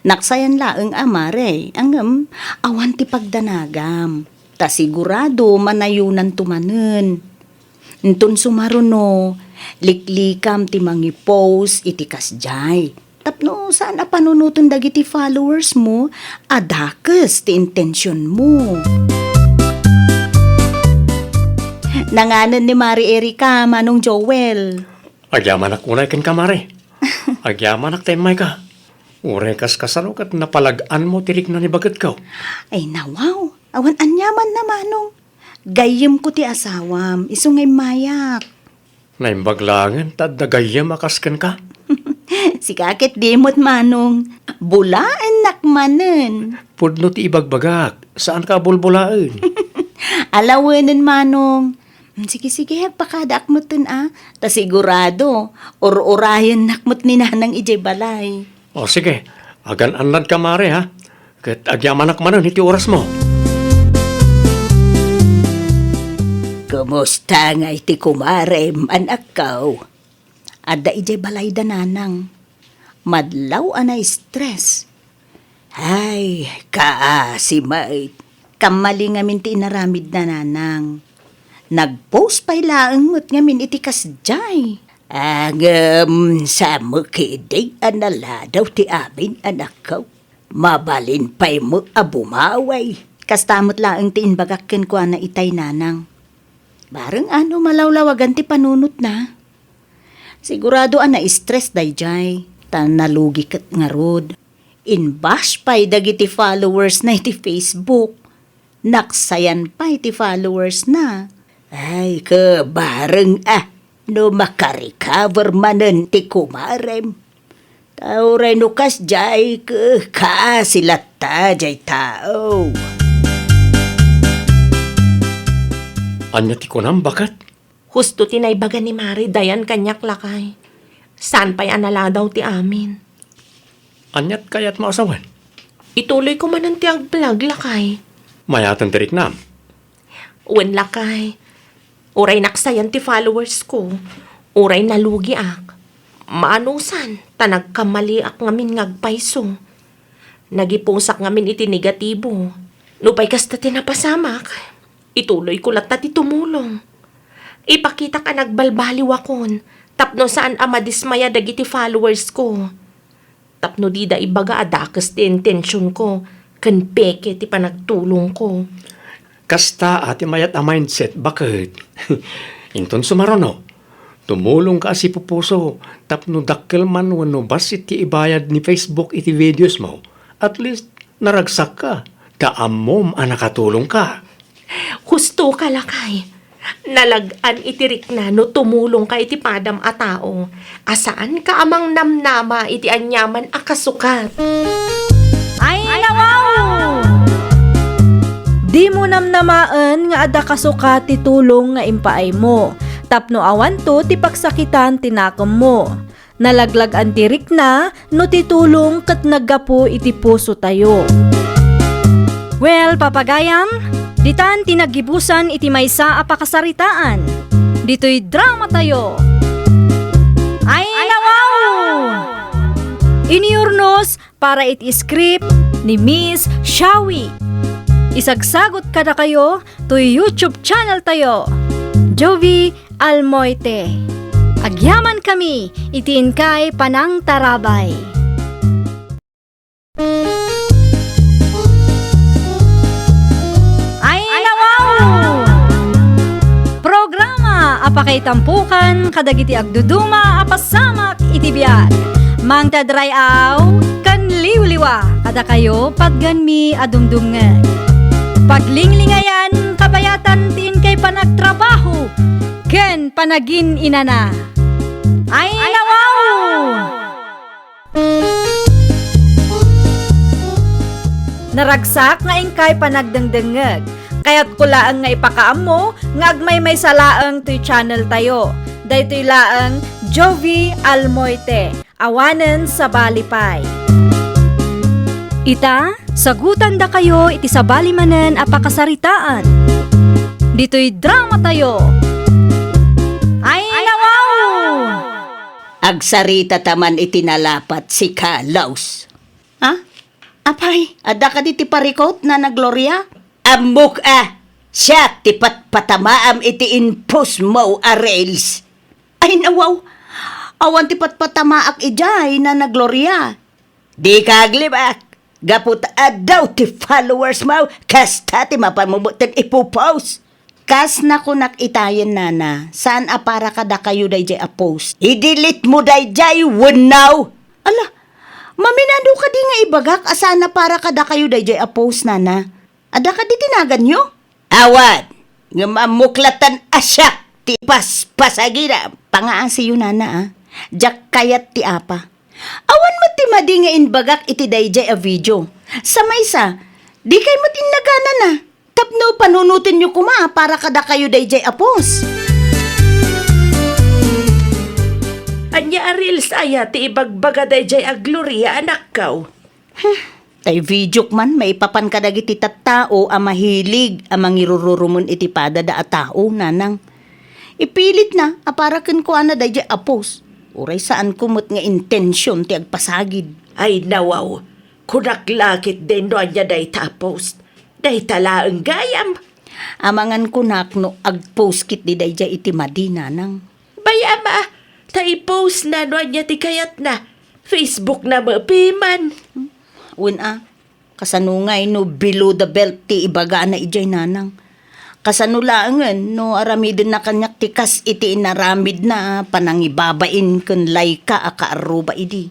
Naksayan laeng a, Mare, ngem awan ti pagdanagam. Ta sigurado manayonanto manen. Inton sumaruno, liklikam ti mangi-post iti kasdiay. Tapno saan a panunoten dagiti followers mo a dakes ti intention mo. Nanganen ni Mare Erica, Manong Joel. Agyamanak unay kenka, Mare. Agyamanak ta immayka. Uray kas kasano ket napalag-anmo ti rikna ni baketko. Ay, nawaw. Awan aniamanna, Manong. Gayyemko ti asawam, isu nga immayak. Naimbag laengen ta adda gayyem a kas kenka. Sika ket di met, Manong. Bulaennak manen. Pudno ti ibagbagak, saanka a bulbulaen. Alawenen, Manong. Sige, sige, agpakadaak metten a. Ta sigurado, ur-urayennak met ni Nanang idiay balay. O, sige. Agan-annadka, Mare, ha? Ket agyamanak manen iti orasmo. Kumusta ngay ti kumarem, anakko? Adda idiay balayda, Nanang. Madlaw a na-stress. Ay, kaasi met. Kammali ngamin ti inaramidna, Nanang. Nag-post pay laeng met ngamin iti kasdiay. Ngem, saan met ketdi a naladaw ti amin, anakko. Mabalin pay met a bumawi. Kasta met laeng ti imbagak kenkuana itay, Nanang. Bareng a no malawlawagan ti panunotna. Sigurado a na-stress daydiay, ta nalugi ket ngarud. In-bash pay dagiti followers na iti Facebook. Naksayan pay ti followers na. Ay, kabareng a, no makarecover manen ti kumarem. Ta uray no kasdiay, ke-, kaasi latta diay tao. Ania ti kunam, baket? Husto ti naibaga ni Mare Dayan kaniak, lakay. Saan pay a naladaw ti amin. Aniat kayatmo a sawen? Ituloyko manen ti agblog, lakay. Mayaten ti riknam? Wen, lakay. Uray naksayan ti followers ko, uray nalugiak. Maanusan, ta nagkamaliak ngamin nga agpayso. Nagipusak ngamin iti negatibo. Nupay kasta ti napasamak, ituloyko latta ti tumulong. Ipakitak a nagbalbaliwakon tapno saan a madismaya dagiti followers ko. Tapno dida ibaga a dakes ti intensionko ken peke ti panagtulongko. Kasta a ti mayat a mindset, baket. Inton sumaruno, tumulongka a sipupuso tapno dakkel man wenno bassit ti ibayad ni Facebook iti videos mo. At least, naragsakka, ta ammom a nakatulongka. Hustoka, lakay. Nalag-an iti rikna no tumulongka iti padam a tao a saanka a mangnamnama iti aniaman a kasukat. Ay, nawaw! Dimo namnamaen nga adda kasukat ti tulong nga impaaymo tapno awanto ti pagsakitan ti nakemmo. Nalaglag-an ti rikna no ti tulong ket naggapu iti pusotayo. Well, papagayam, ditan ti naggibusan iti maysa a pakasaritaan. Ditoy dramatayo. Ay, nawaw! Inurnos para iti script ni Miss Shawi. Isagsagot kadakayo toy YouTube channel tayo, Jovie Almoite. Agyamankami iti inkay panangtarabay. Ay, nawaw! Programa a pakaitampukan kadagiti agduduma a pasamak iti biag. Mangted ray-aw ken Liwliwa kadakayo, patgenmi a dumdumngeg. Paglinglingayan, kabayatan ti inkay panagtrabaho ken panagin-inana. Ay, nawaw! Naragsak nga inkay panagdengdengngeg. Kayatko laeng nga ipakaammo nga agmaymaysa laeng toy channel tayo. Daytoy laeng Jovie Almoite. Awanen sabali pay. Ita, sagutandakayo iti sabali manen a pakasaritaan. Ditoy drama tayo. Ay, nawaw! Agsarita ta man iti nalapat, sika, Laus. Ha? Apay, adda kadi ti parikut, Nana Gloria? Ammok a, siak ti patpatamaam iti in-post mo a reels. Ay, nawaw. Awan ti patpatamaak idiay, Nana Gloria. Dika aglibak. Gapu ta addaw ti followers mo, kasta ti mapan mo metten ipopost. Kas nakunak itayen, Nana, saan a para kadakayo dayjay a post. I-delete mo dayjay wenno. Ala, maminado kadi nga ibagak a saan a para kadakayo dayjay a post, Nana? Adda kadi ti naganyo? Awan, ngem ammok latta a siak ti paspasagida. Pangaasiyo, Nana, a. Diak kayat ti apa. Awan met ti madi nga imbagak iti dayjay a video. Sa maysa, dikay met innaganana. Tapno panunotenyo koma a para kadakayo dayjay a post. Ania a reels aya ti ibagbaga dayjay a Gloria, anakko? Hmm, tay videok man maipapan kadagiti tattao a mahilig a mangirururumen iti padada a tao, Nanang. Ipilitna a para kenkuana dayjay a post. Uray saanko met nga intension ti agpasagid. Ay, nawaw. Kunak la ketdin no ania dayta a post. Dayta laeng gayam. Amangan kunak no ag-post ketdi dayjay iti madi, Nanang. Bay-am a, ta i-post na no ania ti kayatna. Facebook na met piman. Wen a, kasano ngay no below the belt ti ibagana idiay, Nanang? Kasano laengen no aramidenna kaniak ti kas iti inaramidna a panangibabain ken layka a kaarruba idi?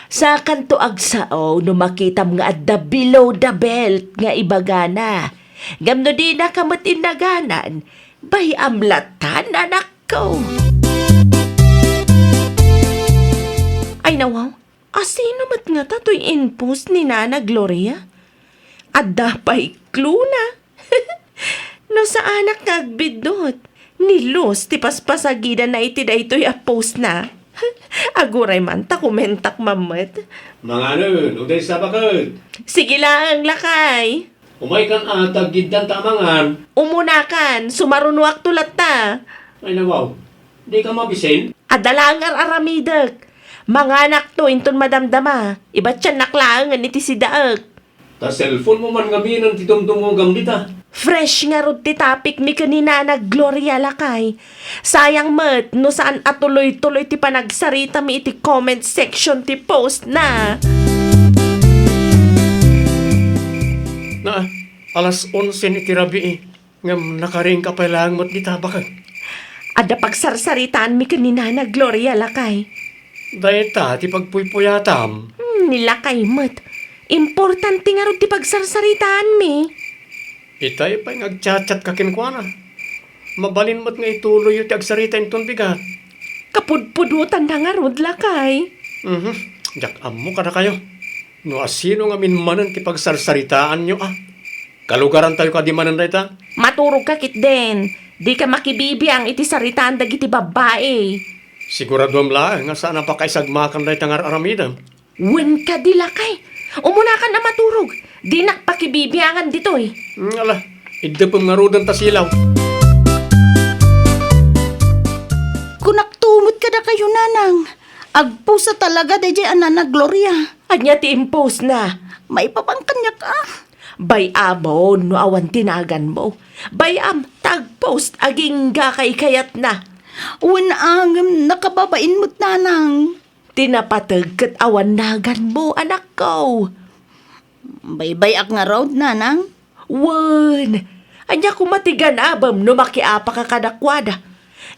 Sakanto agsao no makitam nga adda below the belt nga ibagana. Ngem no dinaka met innaganan, bay-am latta, anakko. Ay, nawaw, asino met ngata toy in-post ni Nana Gloria? Adda pay clue na. No saanak nga agbiddut, ni Luz ti paspasagidana iti daytoy a post na. Aguray man ta komentak man met. Manganen, uday sa baket. Sige laeng, lakay. Umaykan a, ta aggiddanta a mangan. Umunakan, sumarunoakto latta. Ay, nawaw. Dika mabisin? Adda laeng ar-aramidek. Manganakto inton madamdama. Ibatiannak laengen iti sidaek. Ta cellphone mo man ngaminen ti dumdumugam dita. Fresh ngarud ti topic mi ken ni Nana Gloria, lakay. Sayang met no saan a tuloy-tuloy ti panagsaritami iti comment section ti post na. Na, alas onse iti rabii, ngem nakaringka pay laeng met dita, baket. Adda pagsarsaritaanmi ken ni Nana Gloria, lakay. Dayta ti pagpuypuyatam. Hmm, ni lakay met. Importante ngarud ti pagsarsaritaanmi. Itay pay nga agchatchatka kenkuana. Mabalin met nga ituloyyo ti agsarita inton bigat. Kapudpudotanna ngarud, lakay. Mhm. Diak ammo kadakayo no asino ngamin manen ti pagsarsaritaanyo a. Kalugarantayo kadi manen dayta? Maturogka ketdin. Dika makibibiang iti saritaan dagiti babbai. Siguraduem laeng nga saan a pakaisagmakan dayta nga ar-aramidem. Wen kadi, lakay. Umunakan a maturog. Dinak pakibibiangan ditoy. Mm, ala, iddepem ngaruden ta silaw. Kunakto met kadakayo, Nanang. Agpost a talaga dayjay a Nana Gloria. Ania ti impostna? Maipapan kaniak a. Bay-amon no awan ti naganmo. Bay-am ta agpost agingga kaykayatna. Wen a, ngem nakababain met, Nanang. Ti napateg ket awan naganmo, anakko. Baybay-ak ngarud, Nanang. Wen, ania koma ti ganabem no makiapaka kadakuada?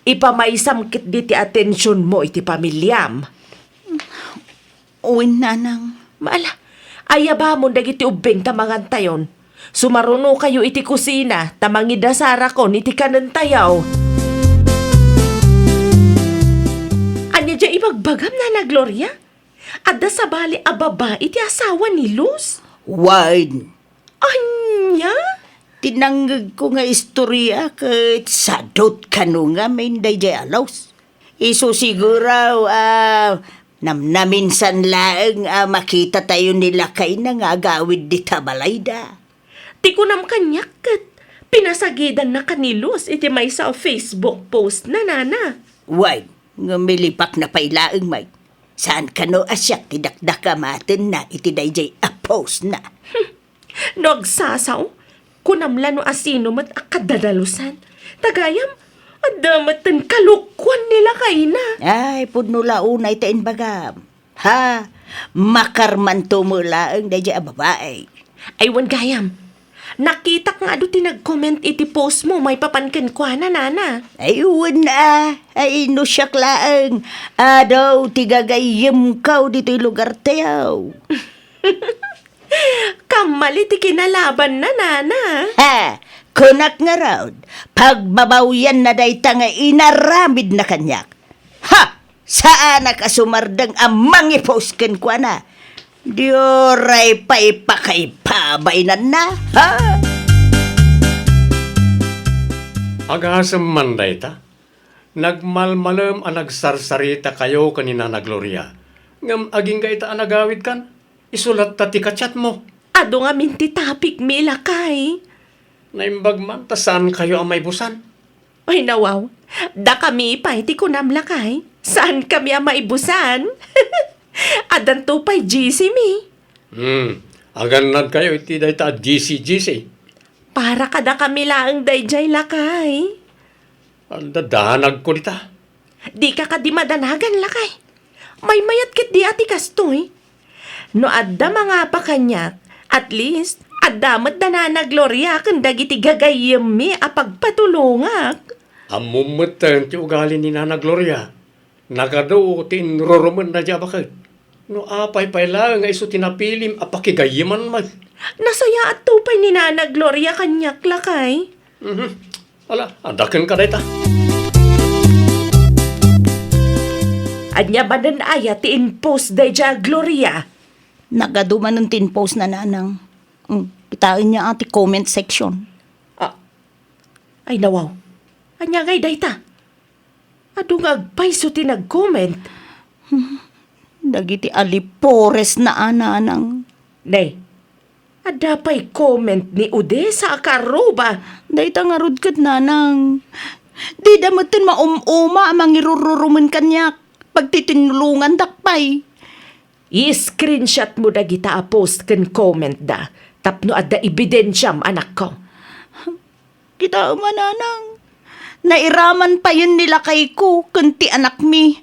Ipamaysam ketdi ti atensionmo iti pamiliam. Wen, Nanang. Maala, Ayabamon dagiti ubbing ta mangantayon. Sumarunokayo iti kusina ta mangidasarakon iti kanentayo. Ania diay ibagbagam, Nana Gloria? Adda sabali a babai ti asawa ni Luz? Wen. Ania? Ti nangngegko nga istoria ket sadut kano ngamin daydiay a Luz. Isu siguro a namnaminsan laeng a makitatayo ni lakayna nga agawid dita balayda. Ti kunam kaniak ket pinasagidanna ka ni Luz iti maysa a Facebook post na, Nana. Wen, ngem milipakna pay laeng met. Saan kano a siak ti dakdakamatenna iti daydiay a post na. No agsasao, kunam la no asino met a kadadalusan. Ta gayam, adda metten kalokuan ni lakayna. Ay, pudno la unay ta imbagam. Ha? Makarmanto met laeng daydiay a babai. Ay, wen gayam. Nakitak nga adu ti nag-comment iti post mo maipapan kenkuana, Nana. Ay, wen a. Ay, no siak laeng. Adu ti gagayyemko ditoy lugartayo. Kammali ti kinalabanna, Nana. Ha! Kunak ngarud, pagbabawianna dayta nga inaramidna kaniak. Ha! Saanak a sumardeng a mangipost kenkuana. Diyoray pay pakaipabainanna, ha? Agasem man dayta. Nagmalmalem a nagsarsarita kayo ken ni Nana Gloria. Ngem agingga ita a nagawidkan? Isu latta ti ka-chat mo. Adu ngamin ti topic mi, lakay. Naimbag man ta saan kayo a maibusan. Ay, nawaw. Dakami pay ti kunam, lakay. Saan kami a maibusan? Addanto pay G C mi. Hmm. Agannad kayo iti dayta a G C G C. Para kadakami laeng daydiay, lakay. Adda danagko dita. Dika kadi madanagan, lakay. Maymayat ketdi a ti kastoy. No adda mangapa kaniak, at least, adda met da Nana Gloria ken dagiti gagayyemmi a pagpatulongak. Ammom metten ti ugali ni Nana Gloria. Nagadu ti inrurumenna diay a baket. No apay pay laeng nga isu ti napilim a pakigayyeman met. Nasayaatto pay ni Nana Gloria kaniak, lakay. Mhm. Ala, adda kenka dayta. Ania manen aya ti in-post daydiay a Gloria? Nagadu manen ti in-post na, Nanang. Mm, kitaenyo a ti comment section. Ah. Ay, nawaw. Ania ngay dayta? Adu nga agpayso ti nag-comment. Hmm, dagiti alipores na a, Nanang. Nay, adda pay comment ni Odessa a kaarruba. Dayta ngarud ket, Nanang. Dida metten maum-uma a mangirururumen kaniak. Pagtitinulongandak pay. I-screenshot mo dagita a post ken comment da tapno adda ebidensiam, anakko. Kitaem a, Nanang, nairaman payen ni lakayko ken ti anakmi.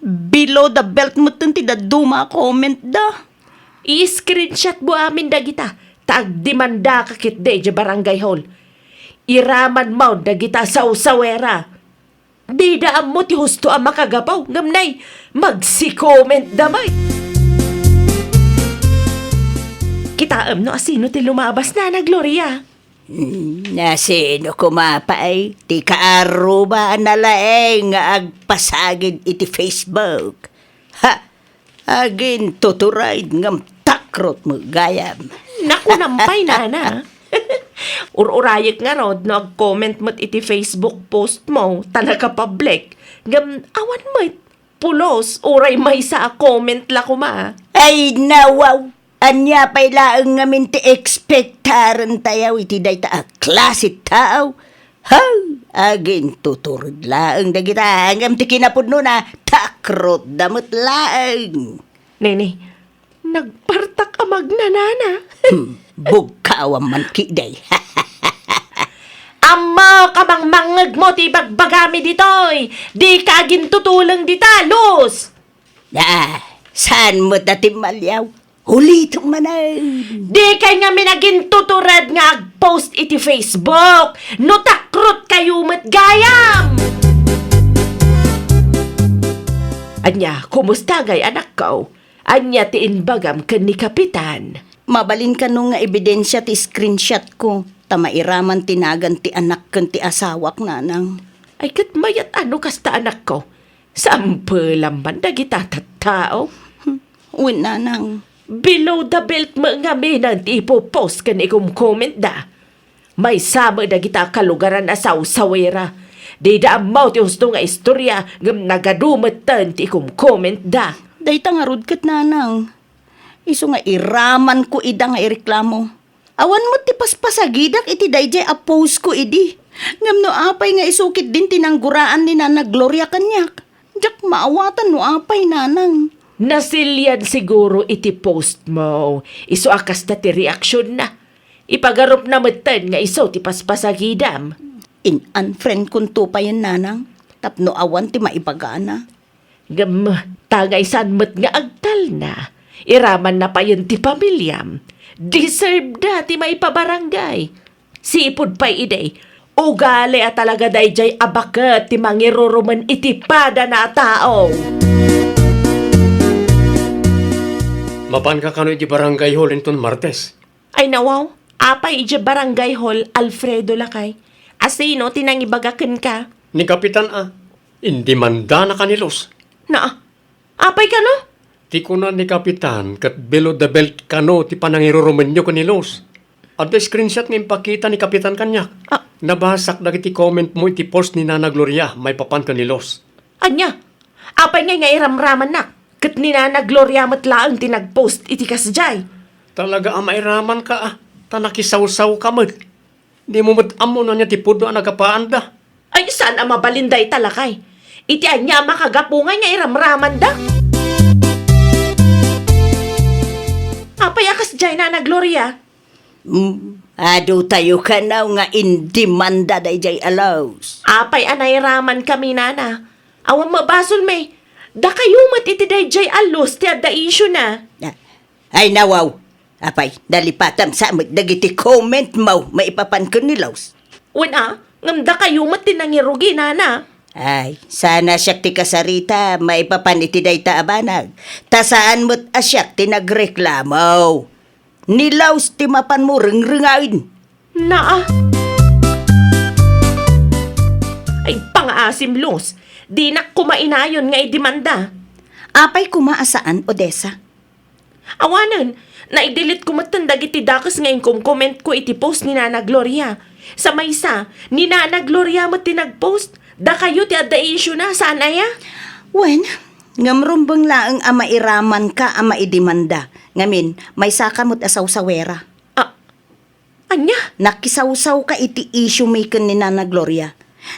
Below the belt metten ti dadduma a comment da. I-screenshot mo amin dagita, ta agdemandaka ketdi idiay barangay hall. Iraman mo dagita a sawsawera. Dida ammo ti husto a makagapu, ngem nay, magsi-comment da met. Kitaem no asino ti lumabas, Nana Gloria. Hmm, asino koma pay ti kaarruba a nalaeng nga agpasagid iti Facebook? Ha! Agintutured ngem takrot met gayam. Nakunam pay, Nana. Ur-urayek ngarud no ag-comment met iti Facebook post mo ta nakapublic. Ngem awan met. Pulos, uray maysa a comment la koma. Ay, nawaw! Ania pay laeng ngamin ti expectarentayo iti dayta a klase tao? Hay, agintutured laeng dagita, ngem ti kinapudnona, takrotda met laeng. Nene, nagpartak a magnanana. Hmm, bugkawam man ketdi. Ammok a mangmangngegmo ti ibagbagami ditoy. Dika agintutuleng dita, Luz. Ah, saan met a timmaliaw? Ulitek manen. Dikay ngamin agintutured nga ag-post iti Facebook no takrotkayo met gayam! Ania, kumusta ngay, anakko? Ania ti imbagam ken ni Kapitan? Mabalin kano nga ebidensia ti screenshot ko, ta mairaman ti nagan ti anak ken ti asawak, nanang. Ay, ket mayat a no kasta, anakko. Sampelam man dagita tattao. Wen, nanang. Below the belt met ngamin ti ipopost ken ikomkommentda. Maysa met dagita kalugaran a sawsawera. Dida ammo ti husto nga istorya, ngem nagadu metten ti ikomkommentda. Dayta ngarud ket, nanang. Isu nga iramanko ida nga ireklamo. Awan met ti paspasagidak iti daydiay a post ko idi. Ngem no apay nga isu ketdin ti nangguraan ni Nana Gloria kaniak, diak maawatan no apay, nanang. Nasilian siguro iti post mo. Isu a kasta ti reaksionna. Ipagarupna metten nga isu ti paspasagidam. In-unfriend konto payen, nanang, tapno awan ti maibagana. Ngem, ta nga isan met nga agtalna, iramanna payen ti pamiliam. Deserve da ti maipabarangay. Sipud pay idi, ugali a talaga daydiay a baket ti mangirurumen iti padana a tao. Mapanka kano iti barangay hall inton Martes? Ay, nawaw, apay idiay barangay hall, Alfredo, lakay? A sino ti nangibaga kenka? Ni Kapitan a, indimandanaka ni Luz. Na, apay kano? Ti kuna ni Kapitan, ket below the belt kano ti panangirurumenyo ken ni Luz. Adda screenshot nga impakita ni Kapitan kaniak. Ah. Nabasak dagiti comment mo iti post ni Nana Gloria maipapan ken ni Luz. Ania? Apay ngay nga iramramannak? Ket ni Nana Gloria met laeng ti nagpost iti kasdiay. Talaga a mairamanka a, ta nakisawsawka met. Dimo met ammo no ania ti pudno a nagapaanda. Ay, saan a mabalin dayta, lakay? Iti ania a makagapu ngay nga iramramanda? Apay a kasdiay, Nana Gloria? Mm, adu tayo kanaw nga indimanda daydiay a Luz. Apay a nairaman kami, nana? Awan mabasolmi. Dakayo met iti daydiay a Luz ti adda issue na. Ah, ay, nawaw. Apay, nalipatam sa met dagiti comment mo maipapan ken ni Luz. Wen a, ngem dakayo met ti nangirugi, nana. Ay, sana siak ti kasarita maipapan iti dayta a banag. Ta saan met a siak ti nagreklamo. Ni Luz ti mapanmo rengrengaen. Naa. Ay, pangaasim, Luz. Dinak koma inayon nga idemanda. Apay koma a saan, Odessa? Awanen, naidelete ko metten dagiti dakes nga inkomkommentko iti post ni Nana Gloria. Sa maysa, ni Nana Gloria met ti nagpost. Dakayo ti adda issue na, saan aya? Wen, ngem rumbeng laeng a mairamanka a maidemanda. Ngamin, maysaka met a sawsawera. Ah, ania? Nakisawsawka iti issue mi ken ni Nana Gloria.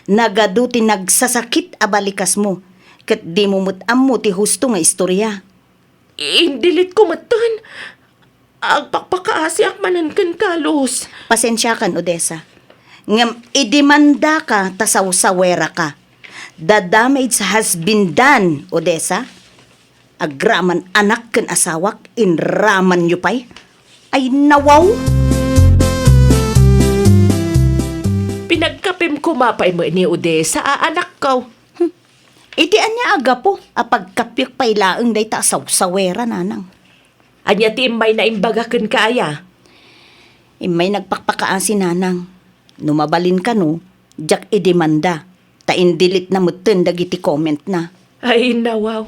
Nagadu ti nagsasakit a balikasmo, ket dimo met ammo ti husto nga istorya. Indelete ko metten. Agpakpakaasiak manen kenka, Luz. Pasensiakan, Odessa. Ngem idemandaka ta sawsaweraka. The damage has been done, Odessa. Agraman anak ken asawak, inramanyo pay. Ay, nawaw! Pinagkapim koma pay met ni Odessa a anakko. Hmm. Iti ania a gapu a pagkapiek pay laeng dayta a sawsawera, nanang? Ania ti immay naimbaga kenka aya? Immay nagpakpakaasi, nanang. No mabalin kano, diak idemanda, ta indelete na metten dagiti comment na. Ay, nawaw.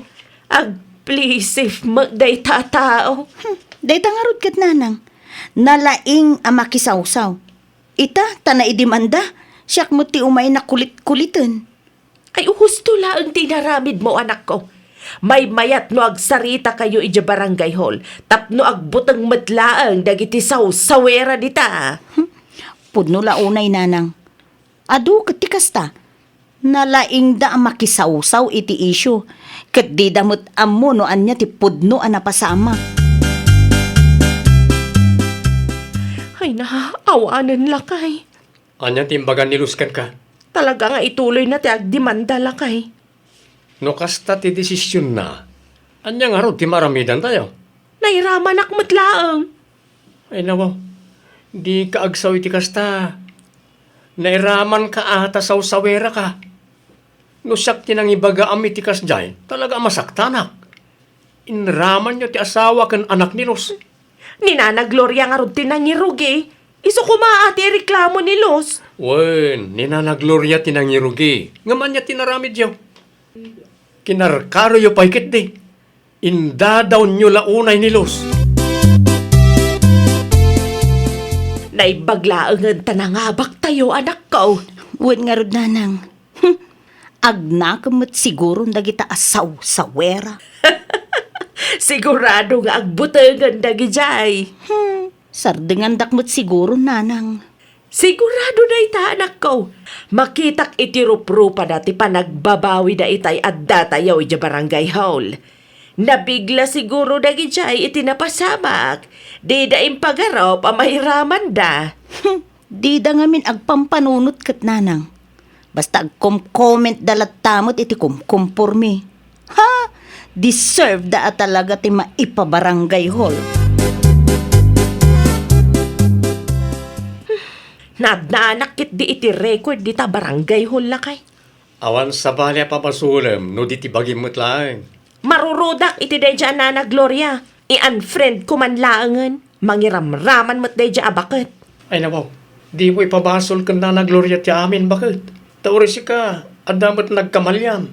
Agplisif met dayta a tao. Hmm, dayta ngarud ket, nanang. Nalaing a makisawsaw. Ita, ta naidemanda, siak met ti umay nakulit-kuliten. Ay, husto laeng ti inaramidmo, anakko. Maymayat no agsaritakayo idiay barangay hall, tapno agbuteng met laeng dagiti sawsawera dita. Hmm. Pudno la unay, nanang. Adu ket ti kasta. Nalaingda a makisawsaw iti issue, ket dida met ammo no ania ti pudno a napasamak. Ay na, awanen, lakay. Ania ti imbagan ni Luz kenka? Talaga nga ituloyna ti agdemanda, lakay. No kasta ti desisionna, ania ngarud ti maaramidantayo? Nairamanak met laeng. Ay, nawaw. Dika agsao iti kasta. Nairamanka a ta sawsaweraka. No siak ti nangibagaam iti kasdiay, talaga a masaktanak. Inramanyo ti asawa ken anak ni Luz. Ni Nana Gloria ngarud ti nangirugi. Isu koma a ti ireklamo ni Luz. Wen, ni Nana Gloria ti nangirugi. Ngem ania ti inaramidyo? Kinarkaroyo pay ketdi. Indadawnyo la unay ni Luz. Naimbag laengen ta nangabaktayo, anakko. Wen ngarud, nanang. Hmm. Agnakem met siguron dagita a sawsawera. Sigurado nga agbutengen dagidiay. Hmm. Sardengandak met siguron, nanang. Sigurado dayta, anakko. Makitak iti ruprupada ti panagbabawida itay addatayo idiay barangay hall. Nabigla siguro dagidiay iti napasamak. Dida impagarup a mairamanda. Hmm, dida ngamin agpampanunot ket, nanang. Basta agkom-comment da latta met iti kumkumpormi. Ha? Deserve da a talaga ti maipabarangay hall. Nadnaanak ketdi iti record dita barangay hall, lakay. Awan sabali a pabasolem no di ti bagim met laeng. Marurudak iti daydiay a Nana Gloria. I-unfriend ko man laengen. Mangiramraman met daydiay a baket. Ay nawaw, dimo ipabasol ken Nana Gloria ti amin baket. Ta uray sika, adda met nagkamaliam.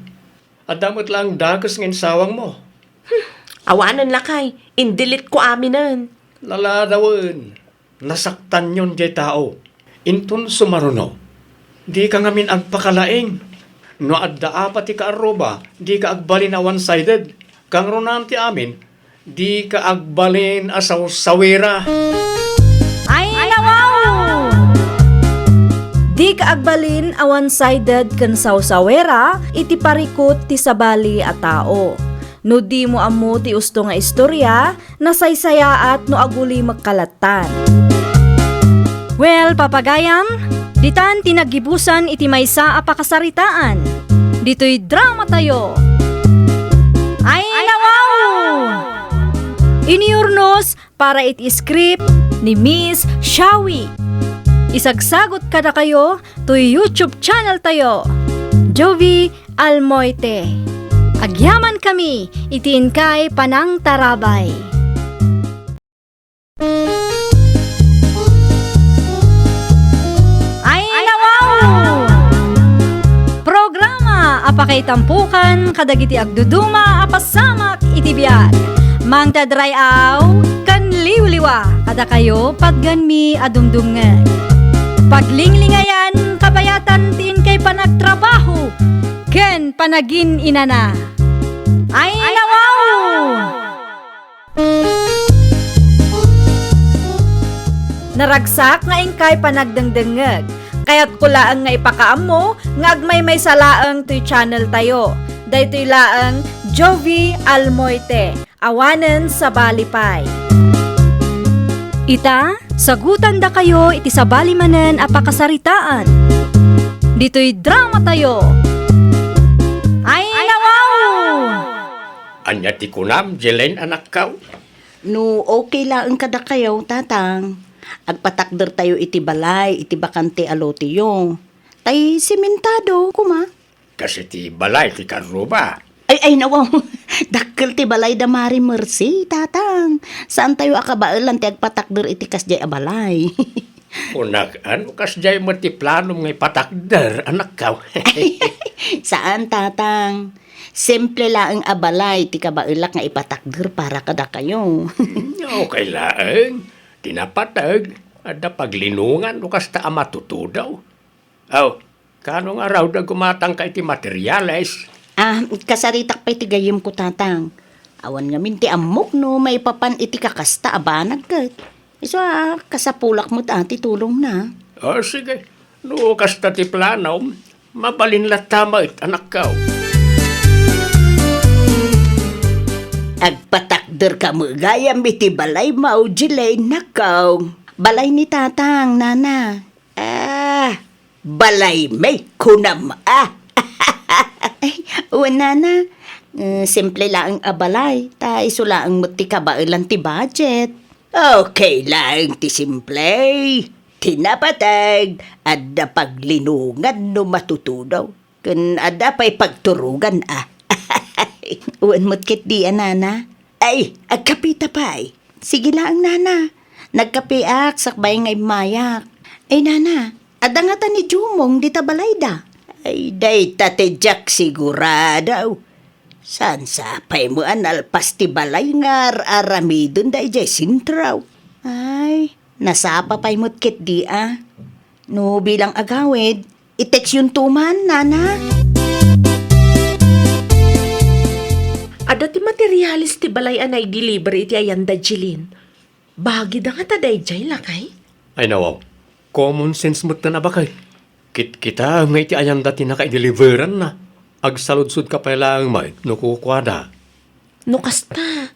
Adda met laeng dakes nga insawangmo. Hmm, awanen lakay, in-delete ko aminen. Naladawen. Nasaktanyon diay tao. Inton sumaruno, dika ngamin agpakalaing. No adda apa ti kaarruba, dika agbalin a one-sided. Kangrunaan ti amin, dika agbalin a sawsawira. Ay, nawaw! Dika agbalin a one-sided ken sawsawira iti parikut ti sabali a tao. No dimo ammo ti usto nga istorya, nasaysayaat no agulimek ka lattan. Well, papagayam, ditan ti naggibusan iti maysa a pakasaritaan. Ditoy dramatayo. Ay, nawaw! Iniurnos para iti script ni Miss Shawi. Isagsagut kadakayo toy YouTube channel tayo, Jovie Almoite. Agyamankami iti inkay panangtarabay. Ay, nawaw! Programa a pakaitampukan kadagiti agduduma a pasamak iti biag. Mangted ray-aw ken liwliwa kadakayo patgenmi a dumdumngeg. Paglinglingayan, kabayatan ti inkay panagtrabaho ken panagin-inana. Ay, nawaw! Naragsak nga inkay panagdengdengngeg. Kayatko laeng nga ipakaammo nga agmaymaysa laeng toy channel tayo. Daytoy laeng Jovie Almoite, awanen sabali pay. Ita, sagutandakayo iti sabali manen a pakasaritaan. Ditoy dramatayo. Ay, nawaw! Ania ti kunam, Jelen, anakkaw? No okay laeng kadakayo, Tatang, agpatakdertayo iti balay iti bakante a loteyo. Tay simentado koma. Kas iti balay ti kaarruba. Ay, ay, nawaw. Dakkel ti balay da Mari Mercy, Tatang. Saantayo a kabaelan ti agpatakder iti kasdiay a balay. Kunak, ano kasdiay met ti planom nga ipatakder, anakkaw? Saan, Tatang. Simple laeng a balay ti kabaelak nga ipatakder para kadakayo. Hmm, okay laeng. Ti napateg, adda paglinongan no kasta a matutudaw. Aw, kaano nga arawda gumatangka iti materyales? Ah, kasaritak pay ti gayyemko, Tatang. Awan ngamin ti ammok no maipapan iti kakasta a banag ket. Isu a kasapulak met a ti tulongna. O, sige. No kasta ti planom, mabalin latta met, anakkaw. Agpatakderka met gayam iti balaymo, Jelen, nakkaw. Balay ni Tatang, Nana. Ah, balaymi, kunam, ah. Ay, wen, Nana. Eh, simple laeng a balay, ta isu laeng met ti kabaelan ti budget. Okay laeng ti simple. Ti napateg, adda paglinongan no matutudaw. Ken adda pay pagturogan, ah. Wen met ketdi a, Nana. Ay, agkapita pay. Sige laeng, nana. Nagkapiak sakbay nga immayak. Ay, nana, adda ngata ni Jumong dita balayda? Ay, dayta ti diak sigurado. Saan sapay mo a nalpas ti balay nga ar-aramiden da idiay sentro? Ay, nasapa pay met ketdi a. No bilang agawid, i-text yonto man, nana. Adda ti materials ti balay a naideliver iti ayanda, Jeline. Bagida ngata daydiay, lakay? Ay, nawaw. Common sense met ten a bakay. Kitkitaem nga iti ayanda ti nakaideliveranna. Agsaludsodka pay laeng met no kukuada. No kasta,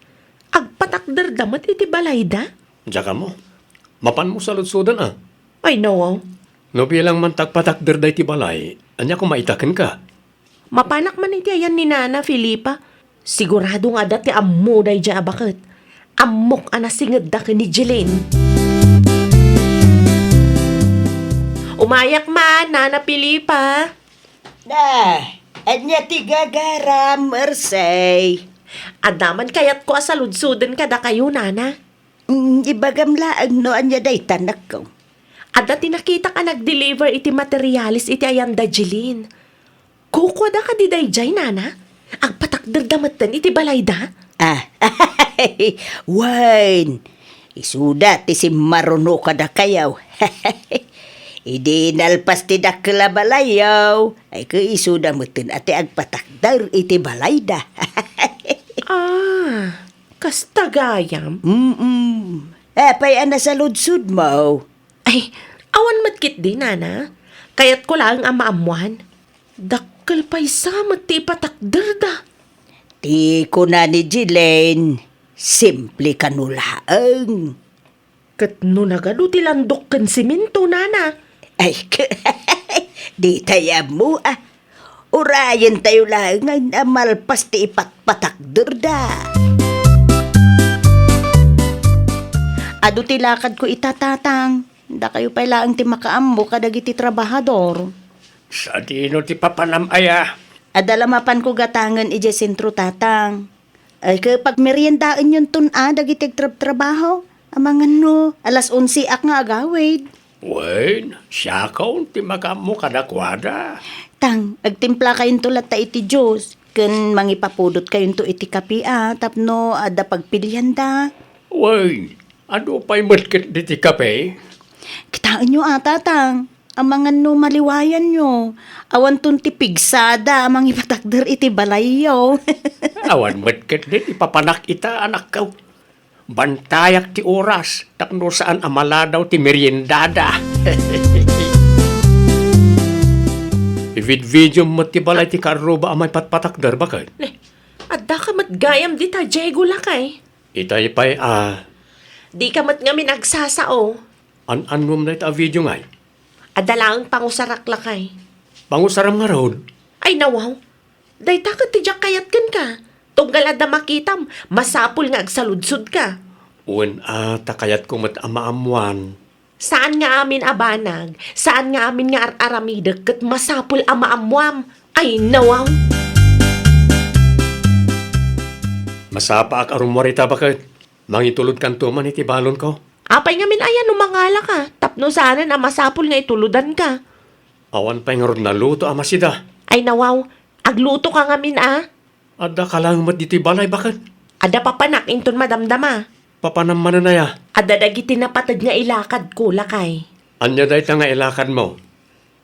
agpatakderda met iti balayda? Diak ammo. Mapanmo saludsoden a. Ay, nawaw. No bilang man ta agpatakderda iti balay, ania koma ita kenka? Mapanak man iti ayan ni Nana Felipa. Sigurado nga adda ti ammo daydiay a baket. Ammok a nasingedda ken ni Jeline. Umayak man, Nana Felipa. Na, ania ti gagaram, Mersey? Adda man kayatko a saludsoden kadakayo, Nana. Mm, ibagam laeng no ania dayta, anakko. Adda ti nakitak a nag-deliver iti materials iti ayanda, Jeline. Kukuada kadi daydiay, nana? Agpatakderda metten iti balayda? Ah, wen, isuda ti simmaruno kadakayo. Idi nalpas ti dakkel a balayo, ay ket isuda metten a ti agpatakder iti balayda. Ah, kasta gayam? Mm-mm. Apay a nasaludsodmo? Ay, awan met ketdi, nana. Kayatko laeng a maammoan. Dakkel pay sa met ti ipatakderda. Ti kuna ni Jelen, simple kano laeng. Ket no nagadu ti landok ken semento, nana? Ay, dita ammo, ah. Urayentayo laeng a malpas ti ipatpatakderda. Adu ti lakadko ita, Tatang. Dakayo pay laeng ti makaammo kadagiti trabahador. Sadino ti papanam aya? Adda la mapanko gatangen idiay sentro, Tatang. Ay, ket pagmeriendaenyonton a dagiti agtrabtrabaho. Amangan no, alas onse ak nga agawid. Wen, siakon ti makaammo kadakuada. Tang, agtimplakayonto latta iti juice, ken mangipapudotkayonto iti kape a, tapno adda pagpilianda. Wen, adu pay met ketdi ti kape? Kitaenyo a, Tatang. Amangan no maliwayanyo, awanton ti pigsada a mangipatakder iti balayyo. Awan met ketdi ti papanak ita, anakko. Bantayak ti oras tapno saan a maladaw ti meriendada. Ividvidiom met ti balay ti kaarruba a maipatpatakder, baket. Ne, adda ka met gayam dita, Diego, lakay. Itay pay a. Di ka met ngamin agsasao. An-annom dayta a video ngay? Adda laeng pangusarak, lakay. Pangusaram ngarud? Ay, nawaw. Dayta ket ti diak kayat kenka. Tunggal adda makitam, masapul nga agsaludsodka. Wen a, ta kayatko met a maammoan. Saan nga amin a banag, saan nga amin nga ar-aramidek ket masapul a maammoam. Ay, nawaw. Masapaak a rummuar ita, baket. Mangitulodkanto man iti balonko. Apay ngamin aya no mangalaka, tapno saanen a masapul nga itulodanka? Awan pay ngarud naluto a masida. Ay, nawaw, aglutoka ngamin a. Adda ka laeng met ditoy balay, baket? Adda papanak inton madamdama. Papanam manen aya? Adda dagiti napateg nga ilakadko, lakay. Ania dayta nga ilakadmo?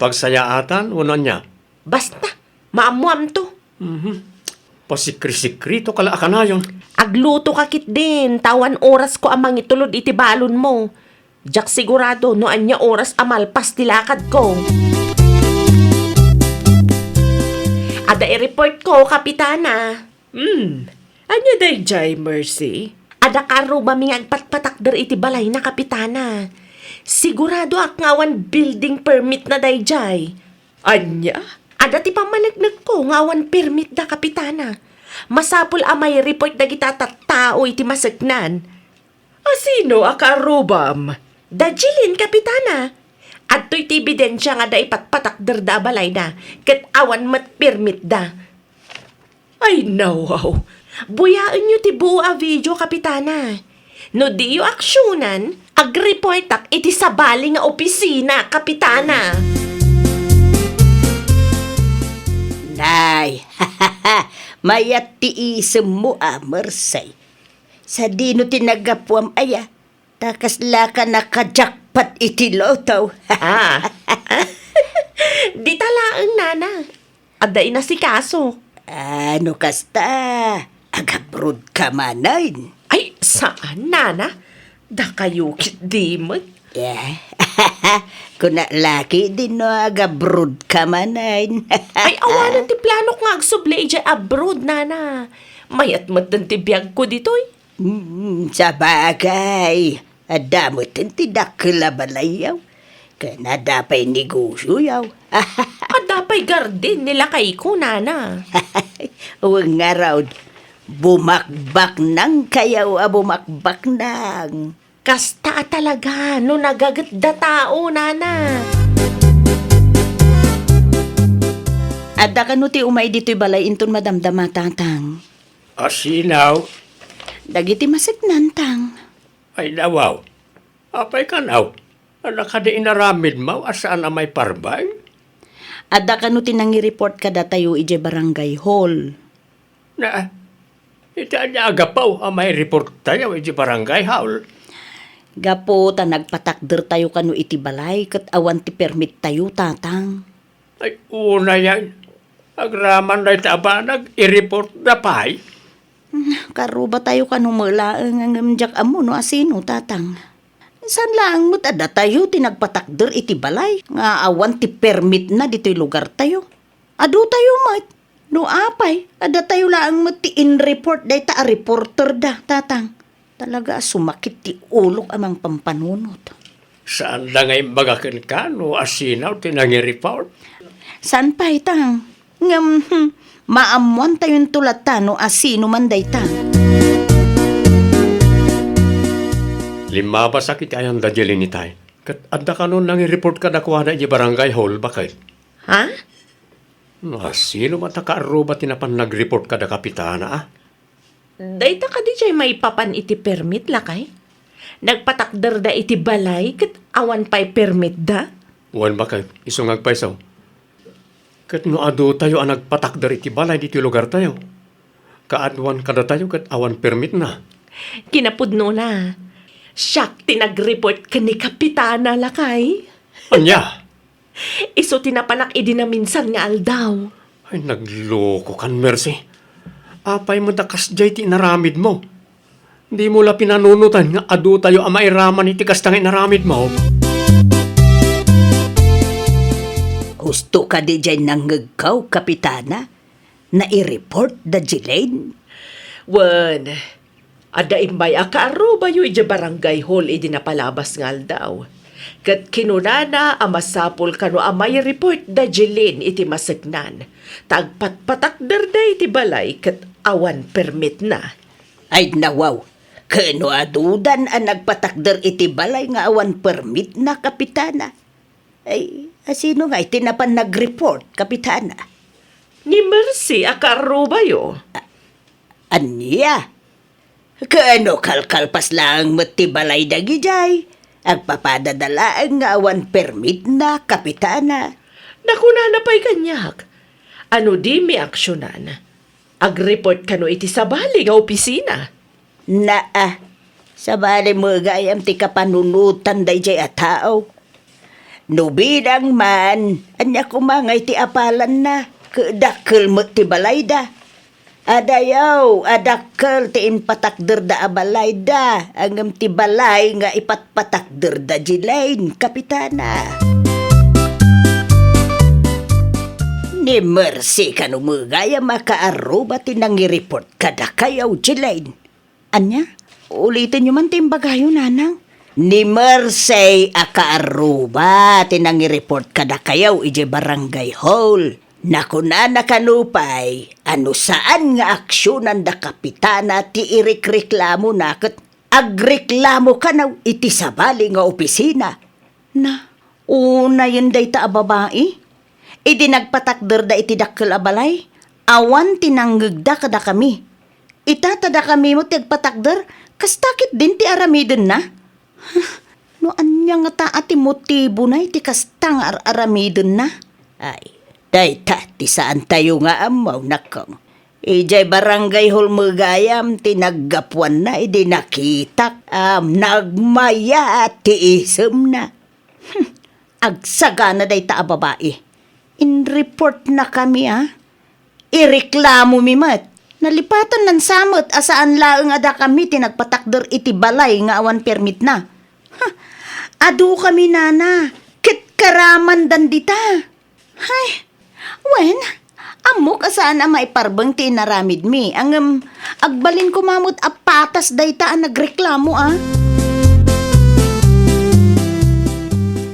Pagsayaatan wenno ania? Basta, maammoamto. Mhm. Pasikri-sikritoka la a kanayon. Aglutoka ketdin, ta awan orasko a mangitulod iti balonmo. Diak sigurado no ania oras a malpas ti lakadko. Adda i-reportko, Kapitana. Hmm. Ania daydiay, Mercy? Adda karrubami nga agpatpatakder iti balayna, Kapitana. Siguradoak nga awan building permitna daydiay. Ania? Adda ti pammaneknekko nga awan permitda, Kapitana. Masapul a mai-report dagita tattao iti maseknan. A sino a kaarrubam? Da Jeline, Kapitana. Adtoy ti ebidensia nga adda ipatpatakderda a balayda, ket awan met permitda. Ay, nawaw. Buyaenyo ti buo a video, Kapitana. No diyo aksionan, agreportak iti sabali nga opisina, Kapitana. Nay, mayat ti isemmo a, Mercy. Sadino ti naggapuam aya? Ta kaslaka naka-jackpot iti lotto. Ah. Dita laeng, nana. Adda inasikaso. Ah, no kasta, agabroad ka manen. Ay, saan, nana? Dakayo ketdi met. Eh, kuna laki din no agabroad ka manen. Ay, awanen ti planok nga agsubli idiay abroad, nana. Mayat metten ti biagko ditoy. Hmm, sabagay. Adda metten ti dakkel a balayyo. Ken adda pay negosioyo. Adda pay garden ni lakayko, nana. Wen ngarud, bumakbaknangkayo a bumakbaknang. Kasta a talaga no nagagetda tao, nana. Adda kano ti umay ditoy balay inton madamdama, Tatang? Asino? Dagiti maseknan, Tang. Ay, nawaw. Apay kano? Adda kadi inaramidmo a saan a maiparbeng? Adda kano ti nangireport kadatayo idiay barangay hall? Na, iti ania a gapu a maireporttayo idiay barangay hall? Gapu ta nagpatakdertayo kano iti balay ket awan ti permittayo, Tatang. Ay, unayen. Agraman dayta a banag, ireportda pay. Hmm, karrubatayo kano met laeng, ngem diak ammo no asino, Tatang. Saan laeng met a datayo ti nagpatakder iti balay nga awan ti permitna ditoy lugartayo. Adotayo met. No apay, a datayo laeng met ti inreport dayta a reporterda, Tatang. Talaga a sumakit ti ulok a mangpampanunot. Saanda nga imbaga kenka no asino ti nangireport? Saan pay, Tang? Ngem, hmm, maammoantayonto latta no asino man dayta. Limmabasak iti ayan da Jeline itay. Ket adda kano nangireport kadakuada iti barangay hall, baket? Ha? No asino met a kaarruba ti napan nagreport kada kapitana, a? Dayta kadi diay maipapan iti permit, lakay? Nagpatakderda iti balay ket awan pay permitda? Wen, baket, isu nga agpayso. Ket no adotayo a nagpatakder iti balay ditoy lugartayo, kaaduan kadatayo ket awan permitna. Kinapudnona, siak ti nagreport ken ni Kapitana, lakay. Ania? Isu ti napanak idi naminsan nga aldaw. Ay, naglokokan, Mercy. Apay met a kasdiay ti inaramidmo? Dimo la pinanunotan nga adotayo a mairaman iti kasta nga inaramidmo? Husto kadi diay nangngegko, Kapitana? Naireport da Jelaine? Wen, adda immay a kaarrubayo idiay barangay hall idi napalabas nga aldaw. Ket kinunana a masapul kano a maireport da Jelaine iti maseknan, ta agpatpatakderda iti balay ket awan permitna. Ay, nawaw, ket no adudan a nagpatakder iti balay nga awan permitna, Kapitana? Ay, asino ngay ti napan nagreport, Kapitana? Ni Mercy a kaarrubayo. A-, ania? Ket no kalkalpas laeng met ti balay dagidiay, agpapadada laeng nga awan permitna, Kapitana. Nakunana pay kaniak, a no dimi aksionan, agreport kano iti sabali nga opisina. Naa, sabali met gayam ti kapanunotan daydiay a tao. No bilang man, ania koma ngay ti apalanna, ket dakkel met ti balayda. Adayo a dakkel ti impatakderda a balayda, ngem ti balay nga ipatpatakderda Jelaine, Kapitana. Ni Mercy kano met gayam a kaarruba ti nangireport kadakayo, Jelaine. Ania? Ulitenyo man ti imbagayo, Nanang. Ni Mercy a kaarruba ti nangireport kadakayo idiay barangay hall. Nakunana kano pay a no saan nga aksionan da Kapitana ti irekreklamona ket agreklamo kano iti sabali nga opisina. Na, unayen dayta a babai, idi nagpatakderda iti dakkel a balay, awan ti nangngegda kadakami. Ita ta dakami met ti agpatakder, kasta ketdin ti aramidenna? No ania ngata a ti motibona iti kasta nga ar-aramidenna? Ay, dayta ti saantayo nga ammo, nakong. Idiay Barangay Hall met gayam ti naggapuanna idi nakitak a nagmayat ti isemna. Hmm, agsagana dayta a babai. Inreportnakami a. Ireklamomi met. Nalipatan nansa met a saan laeng a dakami ti nagpatakder iti balay nga awan permitna. Ha, adukami nana, ket karamandan dita. Hay, wen, ammok a saan a maiparbeng ti inaramidmi, ngem agbalin koma met a patas dayta a nagreklamo a.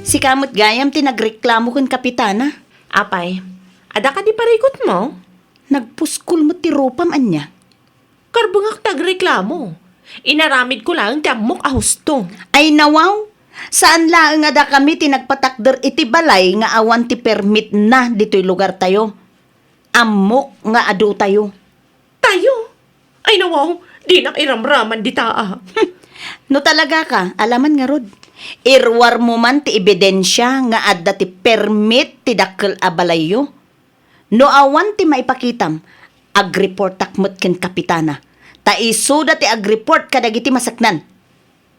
Sika met gayam ti nagreklamo ken Kapitana. Apay, adda kadi parikutmo? Nagpuskol met ti rupam ania? Karbengak ti agreklamo. Inaramidko laeng ti ammok a husto. Ay nawaw, saan laeng a dakami ti nagpatakder iti balay nga awan ti permitna ditoy lugartayo. Ammok nga adutayo. Tayo? Ay nawaw, dinak iramraman dita a. No talaga ka, alaman ngarud. Iruarmo man ti ebidensia nga adda ti permit ti dakkel a balayyo. No awan ti maipakitam, agreportak met ken Kapitana. Ta isuda ti agreport kadagiti maseknan.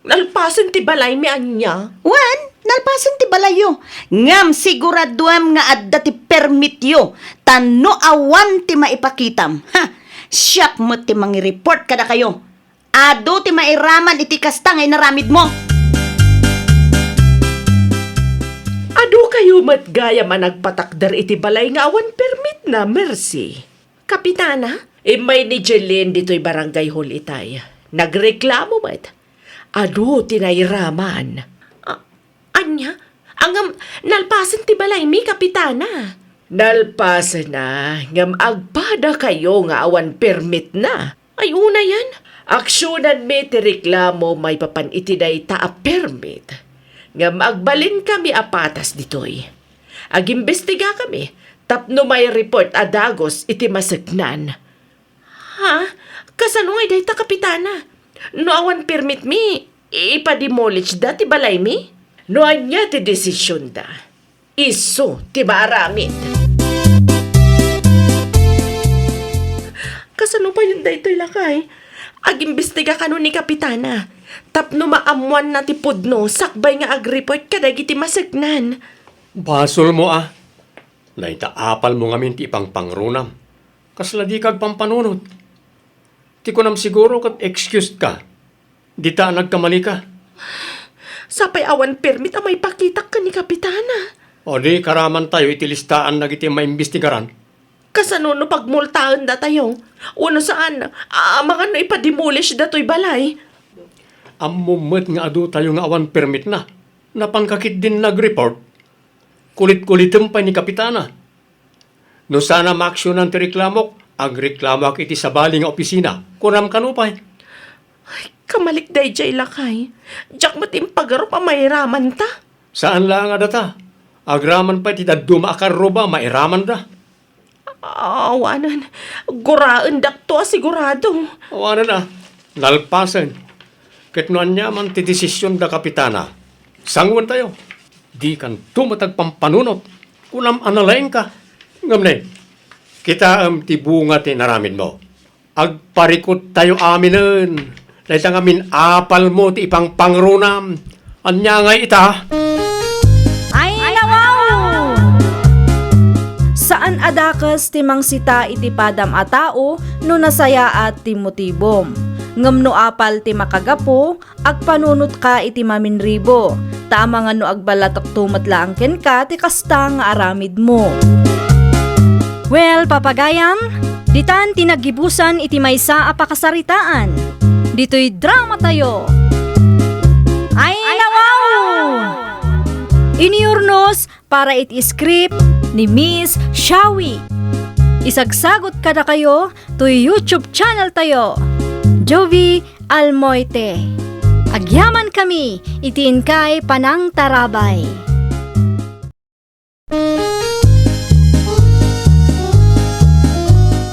Nalpasen ti balaymi ania? Wen, nalpasen ti balayyo. Ngem siguraduem nga adda ti permityo. Ta no awan ti maipakitam, ha, siak met ti mangireport kadakayo. Adu ti mairaman iti kasta nga inaramidmo. Adu kayo met gayam a nagpatakder iti balay nga awan permitna, Mercy. Kapitana? Immay ni Jeline ditoy barangay hall itay. Nagreklamo met. Adu ti nairaman. A-, Ania? Ngem nalpasen ti balaymi, Kapitana. Nalpasenna, ngem agpada kayo nga awan permitna. Ay, unayen, aksionanmi ti reklamo maipapan iti dayta a permit. Ngem agbalinkami a patas ditoy. Agimbestigakami tapno maireport a dagus iti maseknan. Ha? Kasano ngay dayta, Kapitana? No awan permitmi, ipademolishda ti balaymi? No ania ti desisionda, isu ti maaramid. Kasano payen daytoy, lakay? Agimbestiga kano ni Kapitana tapno maammoanna ti pudno sakbay nga agreport kadagiti maseknan. Basolmo a. Dayta apalmo ngamin ti ipangpangrunam. Kasla dika agpampanunot. Ti kunam siguro ket excused ka. Dita a nagkamali ka. Sapay awan permit a maipakitak ken ni Kapitana. O di, karamantayo iti listaan dagiti maimbestigaran. Kasano no pagmultaendatayo? Wenno saan, amangan no ipademolish datoy balay? Ammom met nga adutayo nga awan permitna. Napanka ketdin nagreport. Kulit-kulitem pay ni Kapitana. No saan a maaksionan ti reklamok, agreklamoak iti sabali nga opisina. Kunam kano pay. Ay, kamalik daydiay, lakay. Diak met impagarup a mairamanta. Saan laeng a data. Agraman pay ti dadduma a karruba, mairamanda. Awanen, guraendakto a sigurado. Awanen a, nalpasen. Ket no aniaman ti desision da Kapitana, sanguentayo. Dikanto met agpampanunot. Kunam a nalaingka. Ngem ne, kitaem ti bunga ti inaramidmo. Agparikuttayo aminen. Dayta ngamin apalmo ti ipangpangrunam. Ania ngay ita? Ay, nawaw! Saan a dakes ti mangsita iti padam a tao no nasayaat ti motibom. Ngem no apal ti makagapu, agpanunotka iti maminribo, ta amangan no agballatekto met laeng kenka ti kasta nga aramidmo. Well, papagayam, ditan ti naggibusan iti maysa a pakasaritaan. Ditoy dramatayo. Ay, nawaw! Inurnos para iti script ni Miss Shawi. Isagsagot kadakayo toy YouTube channel tayo, Jovie Almoite. Agyamankami iti inkay panangtarabay.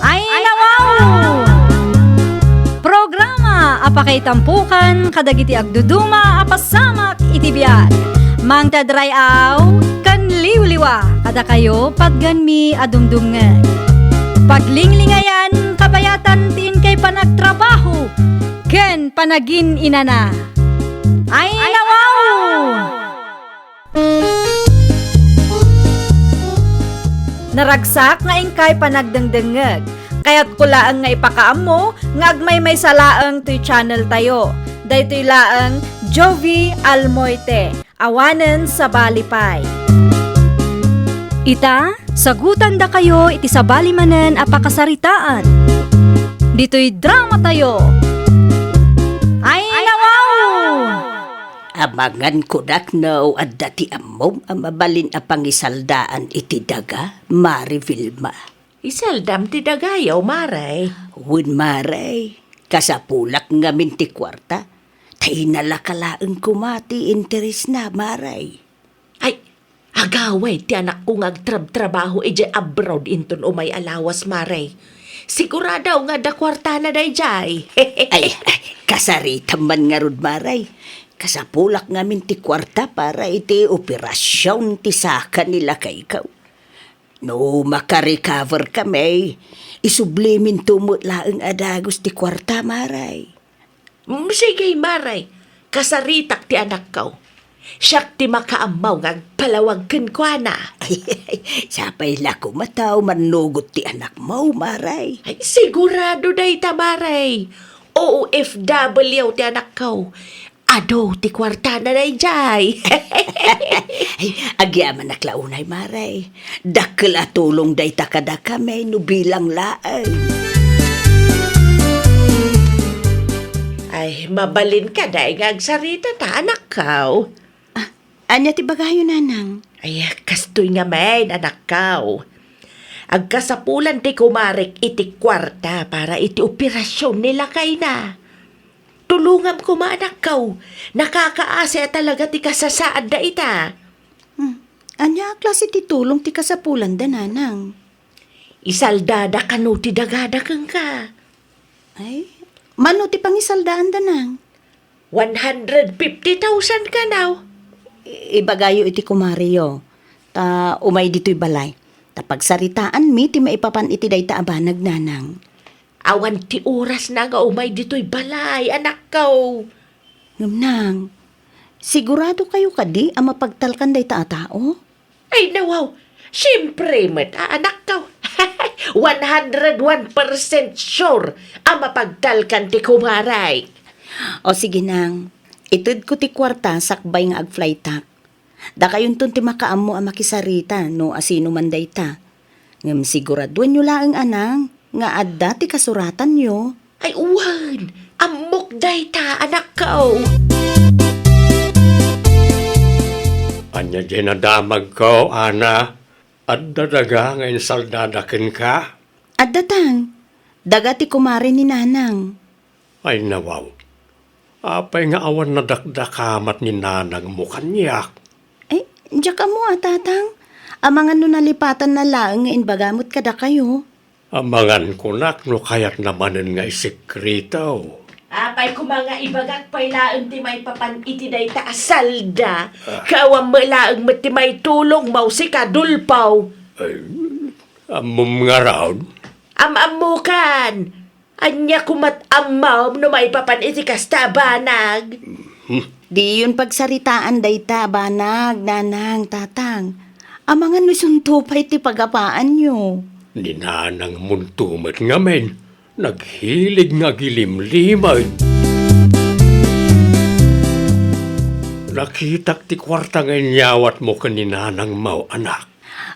Ay, nawaw! Kaitampukan kadagiti agduduma a pasamak iti biag. Mangted ray-aw ken liwliwa kadakayo patgenmi a dumdumngeg. Paglinglingayan kabayatan ti inkay panagtrabaho ken panagin-inana. Ay, nawaw! Naragsak nga inkay panagdengdengngeg. Kayatko laeng nga ipakaammo nga agmaymaysa laeng toy channel tayo. Daytoy laeng Jovie Almoite, awanen sabali pay. Ita, sagutandakayo iti sabali manen a pakasaritaan. Ditoy drama tayo. Ay, nawaw! Amangan kunak no adda ti ammom a mabalin a pangisaldaan iti daga, Mare Vilma. Isaldam ti dagayo, Mare. Wen, Mare, kasapulak ngamin ti kuarta. Ta inalaka laeng koma ti interesna, Mare. Ay, agaway ti anakko nga agtrabtrabaho idiay abroad inton umay a lawas, Mare. Sigurado nga adda kuartana daydiay. Ay, ay, kasaritam man ngarud, Mare. Kasapulak ngamin ti kuarta para iti operasion ti saka ni lakayko. No makarecover kami, isubliminto met laeng a dagus ti kuarta, Mare. Mm, sige, Mare. Kasaritak ti anakko. Siak ti makaammo nga agpalawag kenkuana. Sapay la koma ta umannugot ti anakmo, Mare. Ay, sigurado dayta, Mare. O O F W ti anakko. Adu ti kuartana daydiay. Ay, agyamanak la unay, Mare. Dakkel a tulong dayta kadakami no bilang laeng. Ay, mabalin kadi nga agsarita ta, anakko. Ah, ania ti bagayo, Nanang? Ay, kastoy ngamin, anakko. Agkasapulan ti kumarek iti kuarta para iti operasion ni lakayna. Tulongam koma, anakko. Nakakaasi a talaga ti kasasaad dayta. Hmm. Ania a klase ti tulong ti kasapulanda, Nanang? Isaldada kano ti dagada kenka. Ay, mano ti pangisaldaanda, Nang? One hundred fifty thousand kano. I-, ibagayo iti kumareyo. Ta umay ditoy balay. Ta pagsaritaanmi ti maipapan iti dayta a banag, Nanang. Awan ti orasna nga umay ditoy balay, anakko. Ngem, Nang, siguradokayo kadi a mapagtalkan dayta a tao? Ay, nawaw, siempre met, a, anakko. One hundred one percent sure a mapagtalkan ti kumarek. O sige, Nang, itedko ti kuarta sakbay nga agflytak. Dakayonton ti makaammo a makisarita no asino man dayta. Ngem siguraduenyo laeng, Nang, nga adda ti kasuratanyo. Ay, wen, ammok dayta, anakko. Ania diay nadamagko, Ana? Adda daga nga insaldada kenka? Adda, Tang. Daga ti kumare ni Nanang. Ay, nawaw. Apay nga awan nadakdakamat ni nanangmo kaniak? Ay, diak ammo a, Tatang. Amangan no nalipatanna laeng nga imbaga met kadakayo. Amangan kunak no kayatna manen nga isekreto. Apay koma nga ibagak pay laeng ti maipapan iti dayta a salda, Ah. Ket awan met laeng met ti maitulongmo, sika, Dolfo. Ay, ammom ngarud? Am-ammokan. Ania koma't ammom no maipapan iti kasta a banag? Hmm. Diyon pagsaritaan dayta a banag, Nanang, Tatang. Amangan no isunto pay ti pagapaanyo. Ni nanangmonto met ngamin, naghilig nga agilimlimed. Nakitak ti kuarta nga inyawatmo ken ni nanangmo, anak.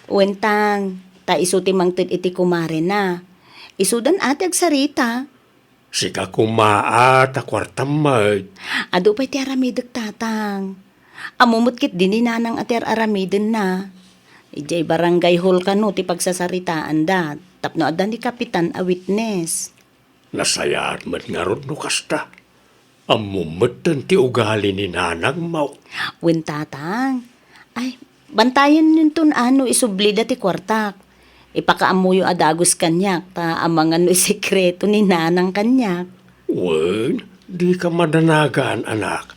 Wen, Tang, ta isu ti mangted iti kumarena. Isudan a ti agsarita. Sika koma a ta kuartam met. Adu pay ti aramidek, Tatang. Ammo met ketdi ni Nanang a ti ar-aramidenna. Idiay barangay hall kano ti pagsasaritaanda tapno adda ni Kapitan a witness. Nasayaat met ngarud no kasta. Ammom metten ti ugali ni nanangmo. Wen, Tatang. Ay, bantayennonton a no isublida ti kuartak. Ipakaammoyo a dagus kaniak, ta amangan no isekreto ni Nanang kaniak. Wen, Dika madanagan, anak.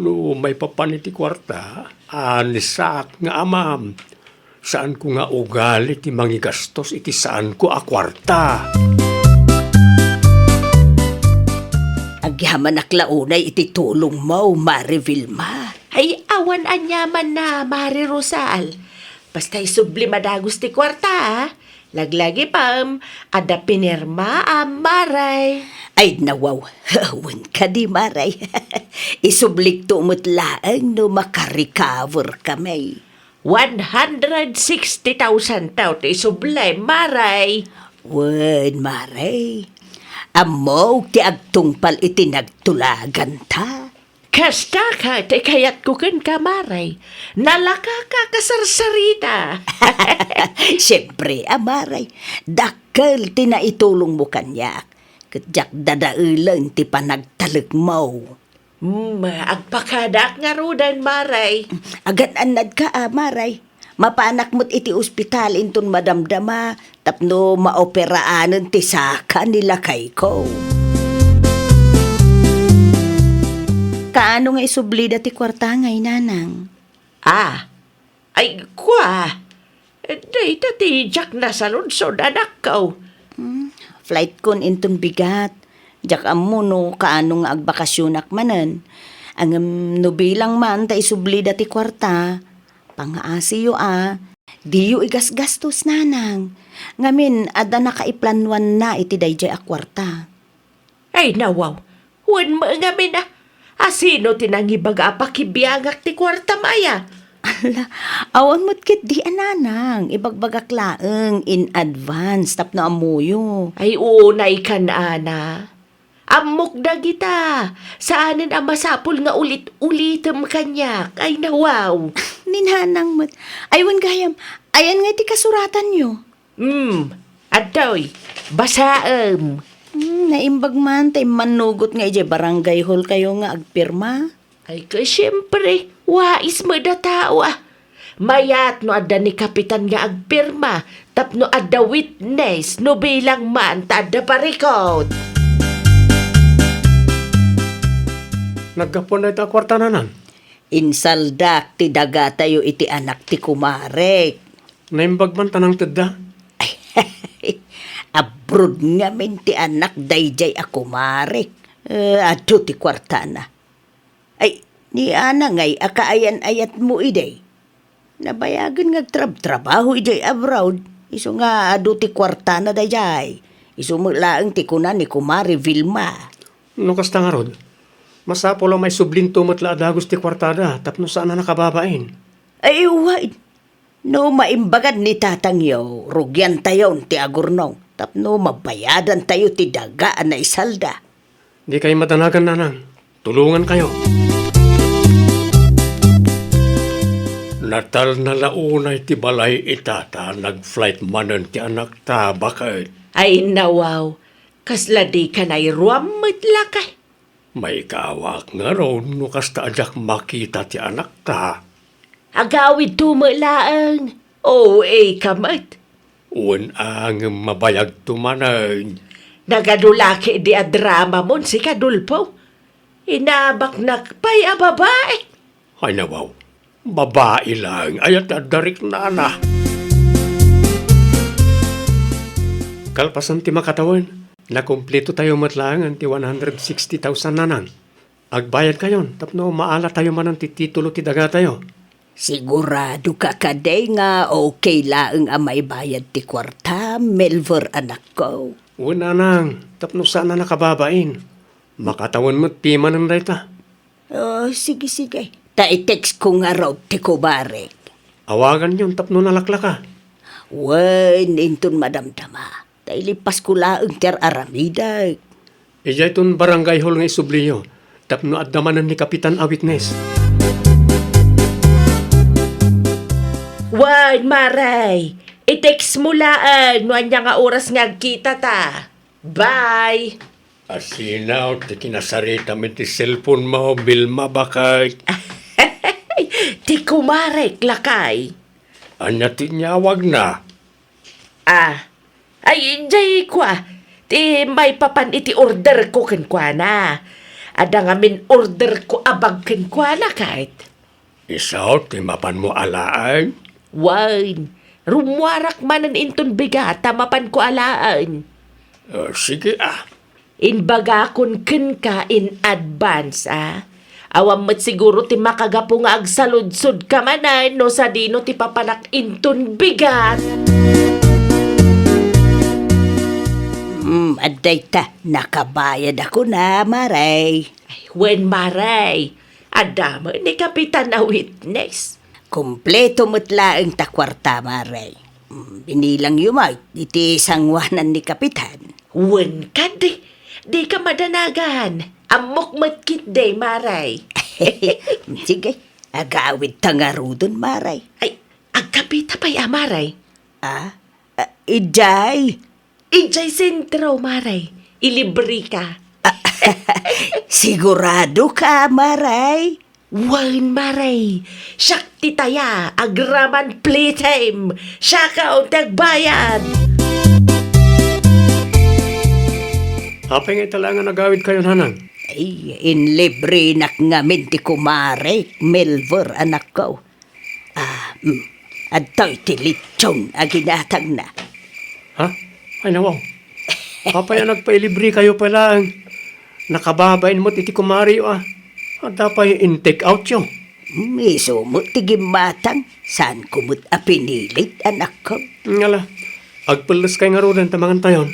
No maipapan iti kuarta, anisak nga amam. Saanko nga ugali ti mangigastos iti saanko a kuarta. Agyamanak la unay iti tulongmo, Mare Vilma. Ay, awan aniamanna, Mare Rosal. Basta isublim a dagus ti kuarta, a. Laglagipem, adda pinirmaam, Mare. Ay, nawaw. Wen kadi, Mare. Isublikto met laeng no makarecover kami. One hundred sixty thousand taw ti isublim, Mare. Wen, Mare. Ammok ti agtungpal iti nagtulaganta. Kasta ket ti kayatko kenka, Mare. Nalakaka kasarsarita. Siempre a, Mare. Dakkel ti naitulongmo kaniak. Ket diak dadaelen ti panagtalekmo. Hmm, agpakadaak ngaruden, Mare. Agan-annadka a, Mare. Mapanak met iti ospital inton madamdama tapno maoperaanen ti saka ni lakayko. Kaano nga isublida ti kuarta ngay, Nanang? Ah, ay, kua. Dayta ti diak nasaludsod, anakko. Hmm, flightkon inton bigat. Diak ammo no kaano nga agbakasionak manen. Ngem no bilang man ta isublida ti kuarta, pangaasiyo a, diyo igasgastos, Nanang. Ngamin, adda nakaiplanuanna iti daydiay a kuarta. Ay, nawaw. Wen met ngamin a. Asino ti nangibaga a pakibiangak ti kuartam aya? Ala, awan met ketdi a, Nanang. Ibagbagak laeng in advance tapno ammoyo. Ay, unay kan, Ana. Ammok dagita. Saanen a masapul nga ulit-ulitem kaniak. Ay, nawaw. Ni Nanang met. Ay, wen gayam, ayan nga iti kasuratanyo? Hmm, adtoy, basaem. Hmm, naimbag man ta immannugot nga idiay barangay hall kayo nga agpirma. Ay, ket siempre, wais met a tao, a. Mayat no adda ni Kapitan nga agpirma tapno adda witness no bilang man ta adda parikut. Naggapuan dayta a kuarta, Nanang? Insaldak ti dagatayo iti anak ti kumarek. Naimbag man ta nangtedda? Abroad ngamin ti anak daydiay a kumarek. Eh, adu ti kuartana. Ay, ni Ana ngay a kaayan-ayatmo idi. Nabayagen nga agtrabtrabaho idiay abroad, isu nga adu ti kuartana daydiay. Isu met laeng ti kuna ni Kumare Vilma. No kasta ngarud, masapul a maisublinto met la a dagus ti kuartada tapno saan a nakababain. Ay, wen. No maimbagad ni tatangyo, rugiantayon ti agurnong tapno mabayadantayo ti daga a naisalda. Dikay madanagan, Nanang. Tulongankayo. Natalna la unay ti balay ita ta nag-flight manen ti anakta, baket. Ay, nawaw. Kasla dika nairuam met lakay. Maikawak ngarud no kasta a diak makita ti anakta. Agawidto met laeng. O A ka met. Wen a, ngem mabayagto manen. Nagadu la ketdi a dramamon sika, Dolfo. Inabaknak pay a babai. Ay, nawaw. Babai laeng aya ti adda riknana. Kalpasan ti makatawen, nakumplitotayo met laengen ti one hundred sixty thousand, Nanang. Agbayadkayon tapno maalatayo manen ti titulo ti dagatayo. Siguradoka kadi nga okay laeng a maibayad ti kuarta, Melver, anakko? Wen, Nanang, tapno saan a nakababain. Makatawen met pimanen dayta. Oh, sige, sige. Ta i-text ko ngarud ti kumarek. Awaganyon tapno nalaklaka. Wen, inton madamdama. Ta ilipasko laeng ti ar-aramidek. Idiayton barangay hall nga isubliyo, tapno adda manen ni Kapitan a witness. Wen, Mare, i-text mo laeng no ania nga oras nga agkitata. Bye! Asinaw ti kinasaritam iti cellphone mo, Vilma, baket. Ti kumarek, lakay. Ania ti inyawagna? Ah, ay, jay kua, ti maipapan iti order ko kenkuana. Adda ngamin orderko a bag kenkuana, ket. Isu ti mapanmo alaen? Wen, rummuarak manen inton bigat ta mapanko alaen. Ah, sige, ah. Imbagakon kenka in advance, a. Awan met siguro ti makagapu nga agsaludsodka manen no sadino ti papanak inton bigat. Hmm, adda ita, nakabayadakon a, Mare. Ay, wen, Mare. Adda met ni Kapitan a witness. Kompleto met laeng ta kuarta, Mare. Hmm, binilangyo met iti sanguanan ni Kapitan. Wen kadi, dika madanagan. Ammok met ketdi, Mare. Sige, agawidta ngaruden, Mare. Ay, agkapita pay a, Mare. Ah? Ah, idiay? Idiay sentro, Mare. Ilibreka. Ah, siguradoka, Mare? Wen, Mare. Siak ti taya, agraman play time. Siak ti agbayad. Apay nga ita laeng a nagawidkayo, nanang? Ay, inlibrenak ngamin ti kumare, Melver, anakko. Ah, mm. Adtoy ti litson a ginatangna. Ha? Ay, nawaw. Apay a nagpailibrekayo pay laeng? Nakababain met iti kumareyo, a. Adda pay in-take outyo? Mm, isu met ti gimmatang. Saanko met a pinilit, anakko. Ngala, agpelleskay ngaruden ta mangantayon.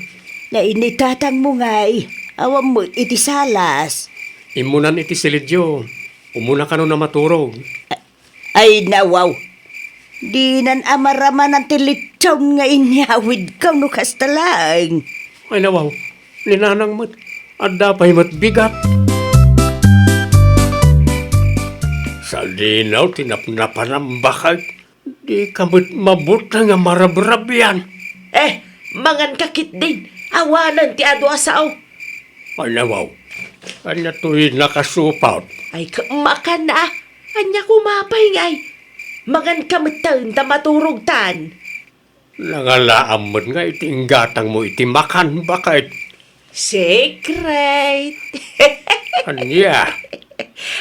Nay ni tatangmo ngay, awan met iti salas. Immunan iti silidyo. Umuna kano a maturog. Ay, nawaw. Dinan a maramanan ti litson nga inyawidko no kasta laeng. Ay, nawaw. Ni nanang met, adda pay met bigat. Sadino ti napnapanam, baket? Dika met mabuteng a marabrabian. Eh, manganka ketdin. Awanen ti adu a sao. Ay, nawaw. Ania toy nakasupot? Ay, ka-, makan na, a. Ania koma pay ngay? Manganka metten ta maturogtan. Nangalaam met nga iti inggatangmo iti makan, baket. Secret. Ania?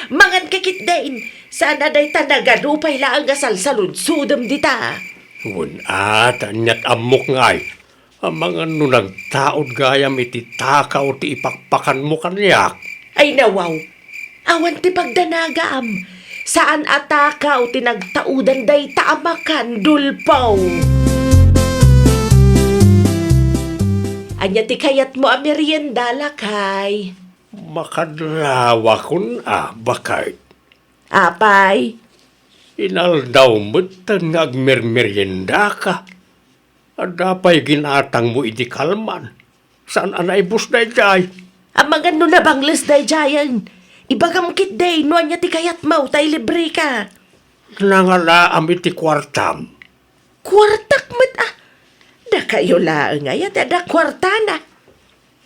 Manganka ketdin. Saan a dayta nagadu pay laeng a salsaludsodem dita. Wen, a, ta aniat ammok ngay. Amangan no nagtaud gayam iti takaw ti ipakpakanmo kaniak. Ay, nawaw. Awan ti pagdanagam. Saan a takaw ti nagtaudan dayta a makan, Dulpaw. Ania ti kayatmo a merienda, lakay? Makadlawakon a, baket. Apay? Inaldaw metten nga agmermeriendaka. Adda pay ginatangmo idi kalman. Saan a naibus daydiay? Amangan no nabangles daydiayen. Ibagam ketdi no ania ti kayatmo ta ilibreka. Nangalaam iti kuartam. Kuartak met a. Dakayo laeng aya ti adda kuartana.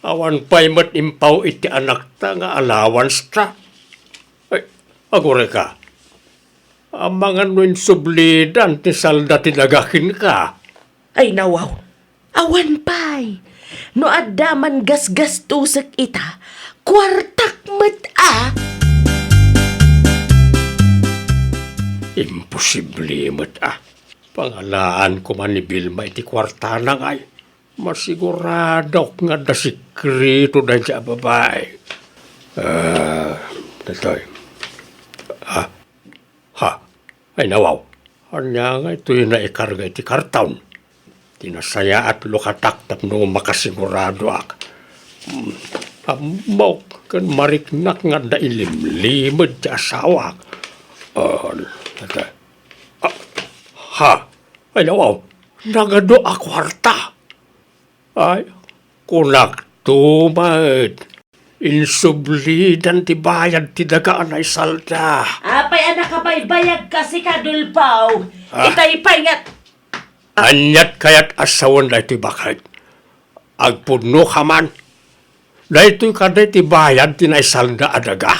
Awan pay met impaw iti anakta nga allowance ta. Ay, agurayka. Amangan no insublidan ti salda ti daga kenka. Ay, nawaw. Awan pay. No adda man gasgastosek ita, kuartak met a. Imposible met a. Pangalaan koma ni Vilma iti kuartana ngay. Masiguradok nga adda sekreto daydiay a babai. Ah, daytoy. Ah, ha. Ay, nawaw. Ania ngay toy naikarga iti karton? Ti nasayaat lukatak tapno makasiguradoak. Hmm, ammok ken mariknak nga adda ilimlimed ti asawak. Ah, daytoy. Ah, ha. Ay, nawaw. Nagadu a kuarta. Ay, kunakto met. Insublidan ti bayad ti daga a naisalda. Apay a nakabaybayag kasi ka, Dulpaw? Ah. Itay pay nga. Aniat kayat a sawen daytoy, baket? Agpudno ka man. Daytoy kadi ti bayad ti naisalda a daga?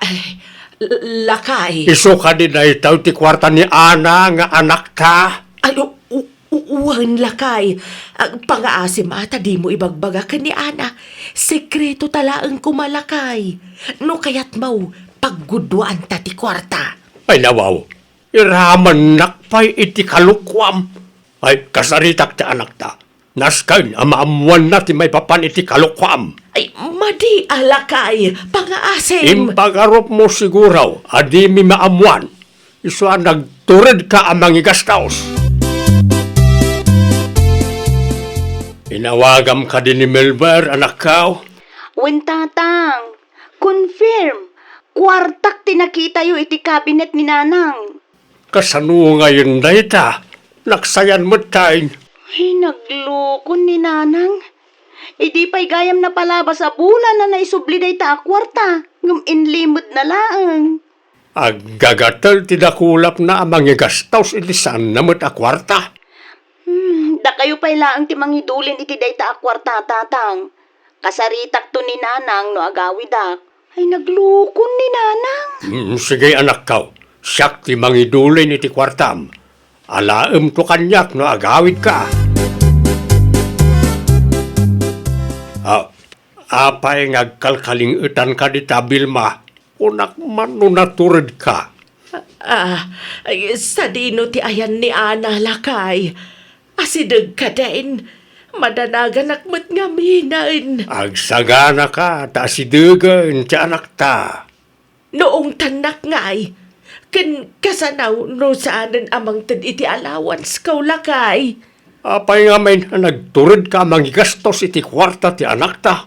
Ay, l-, lakay. Isu kadi daytoy ti kuarta ni Ana nga anakta? Ay, u-, u-, Wen, lakay. Ah, pangaasim a ta dimo ibagbaga ken ni Ana. Sekreto ta laeng koma, lakay. No kayatmo, pagguduanta ti kuarta. Ay, nawaw. Iramannak pay iti kalokuam. Ay, kasaritak ti anakta. Nasken a maammoanna ti maipapan iti kalokuam. Ay, madi a, lakay. Pangaasim. Impagarupmo siguro a dimi maammoan. Isu a nagturedka a mangigastos. Inawagam kadi ni Melber, anakko? Wen, tatang. Confirm. Kuartak ti nakitayo iti cabinet ni Nanang. Kasano ngayen dayta? Naksayan met tay. Ay, naglukon ni Nanang. Idi pay gayam napalabas a bulan a naisubli dayta a kuarta, ngem inlimedna laeng. Aggagatel ti dakulapna a mangigastos iti saanna met a kuarta. Hmm, dakayo pay laeng ti mangidulin iti dayta a kuarta, tatang. Kasaritakto ni Nanang no agawidak. Ay, naglukon ni Nanang. Mm, sige, anakko. Siak ti mangidulin iti kuartam. Alaemto kaniak no agawidka. Ah, apay nga agkalkaling-etanka dita, Vilma? Kunak man no naturedka. Ah, ay, sadino ti ayan ni Ana, lakay? Asideg kadin. Madanaganak met ngaminen. Agsaganaka ta asidegen ti anakta. No ungtannak ngay, ken kasano no saanen a mangted iti allowance ko, lakay? Apay ngamin a nagturedka a mangigastos iti kuarta ti anakta?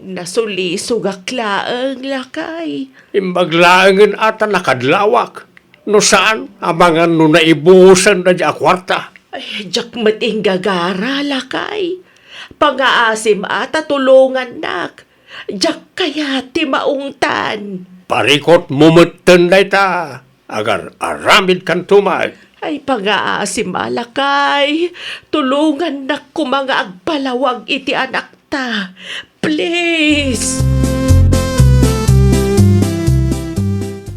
Nasulisogak laeng, lakay. Imbag laengen a ta nakadlawak. No saan, amangan no naibusen daydiay a kuarta. Ay, diak met inggagara, lakay. Pangaasim a ta tulongannak. Diak kayat ti maungtan. Parikutmo metten dayta. Agar-aramidkanto met. Ay, pangaasim a, lakay. Tulongannak koma nga agpalawag iti anakta. Please.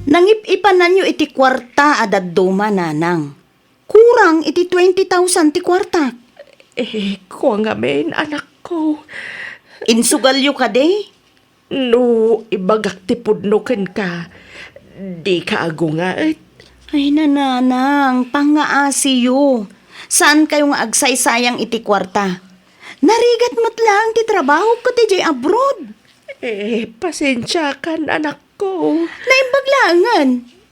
Nangip-ipananyo iti kuarta a dadduma, Nanang. Kurang iti twenty thousand ti kuartak. Eh, kua ngamin, anakko. Insugalyo kadi? No ibagak ti pudno kenka, dika agunget? Ay, Nanang, pangaasiyo. Saankayo nga agsaysayang iti kuarta. Narigat met laeng ti trabahok ket idiay abroad. Eh, pasensiakan, anakko. Naimbag laengen.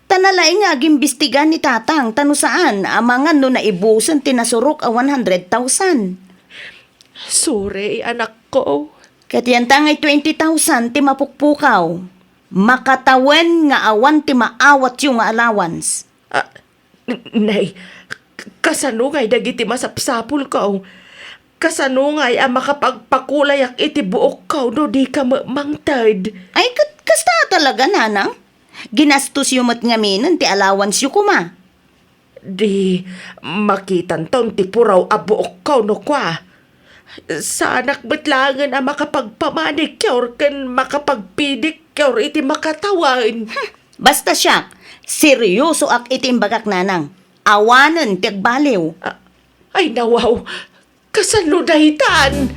Ta nalaing nga agimbistiga ni tatang, ta no saan, amangan no naibusen ti nasurok a one hundred thousand. Sorry, anakko. Ket yanta ngay twenty thousand ti mapukpukaw. Makatawen nga awan ti maawatyo nga allowance. Ah, n-, nay, k-, kasano ngay dagiti masapsapulko? Kasano ngay a makapagpakulayak iti buokko no dika met mangted? Ay, ket kasta talaga, Nanang. Ginastosyo met ngaminen ti allowanceyo koma. Di makitanton ti puraw a buokko no kua. Saanak met laengen a makapagpamanicure ken makapagpedicure iti makatawen. Hmm, basta siak, seryosoak iti imbagak, Nanang. Awanen ti agbaliw. A-, ay, nawaw. Kasano daytan?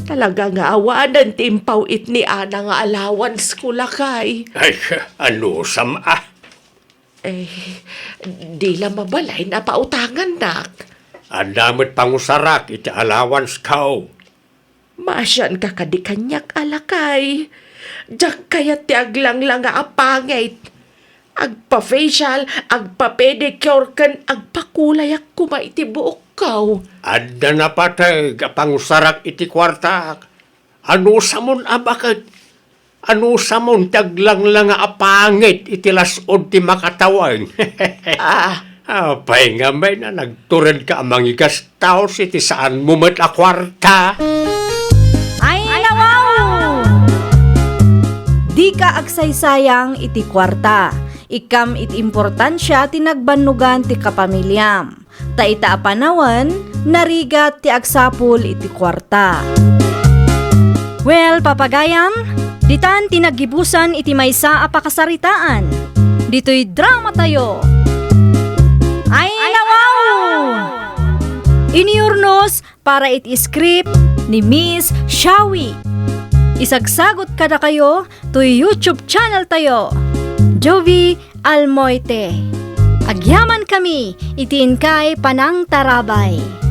Talaga nga awanen ti impaw-it ni Ana nga allowance ko, lakay. Ay, anusam a? Eh, di la mabalin a pautangannak. Adda met pangusarak iti allowance ko. Maasianka kadi kaniak a lakay. Diak kayat ti aglanglang nga apangit. Agpa-facial, agpa-pedicure, ken agpakulayak koma iti buokko. Adda napateg a pangusarak iti kuartak. Anusamon a baket? Anusamon ti aglanglang nga apangit iti las-od ti makatawen? Ah. Apay ngamin a nagturedka a mangigastos iti saanmo met a kuarta? Ay, nawaw! Dika agsaysayang iti kuarta. Ikkam iti importansia ti nagbannogan ti kapamiliam. Ta ita a panawen, narigat ti agsapul iti kuarta. Well, papagayam, ditan ti naggibusan iti maysa a pakasaritaan. Ditoy dramatayo. Inurnos para iti script ni Miss Shawi. Isagsagut kadakayo toy YouTube channel tayo, Jovie Almoite. Agyaman kami iti inkay panangtarabay.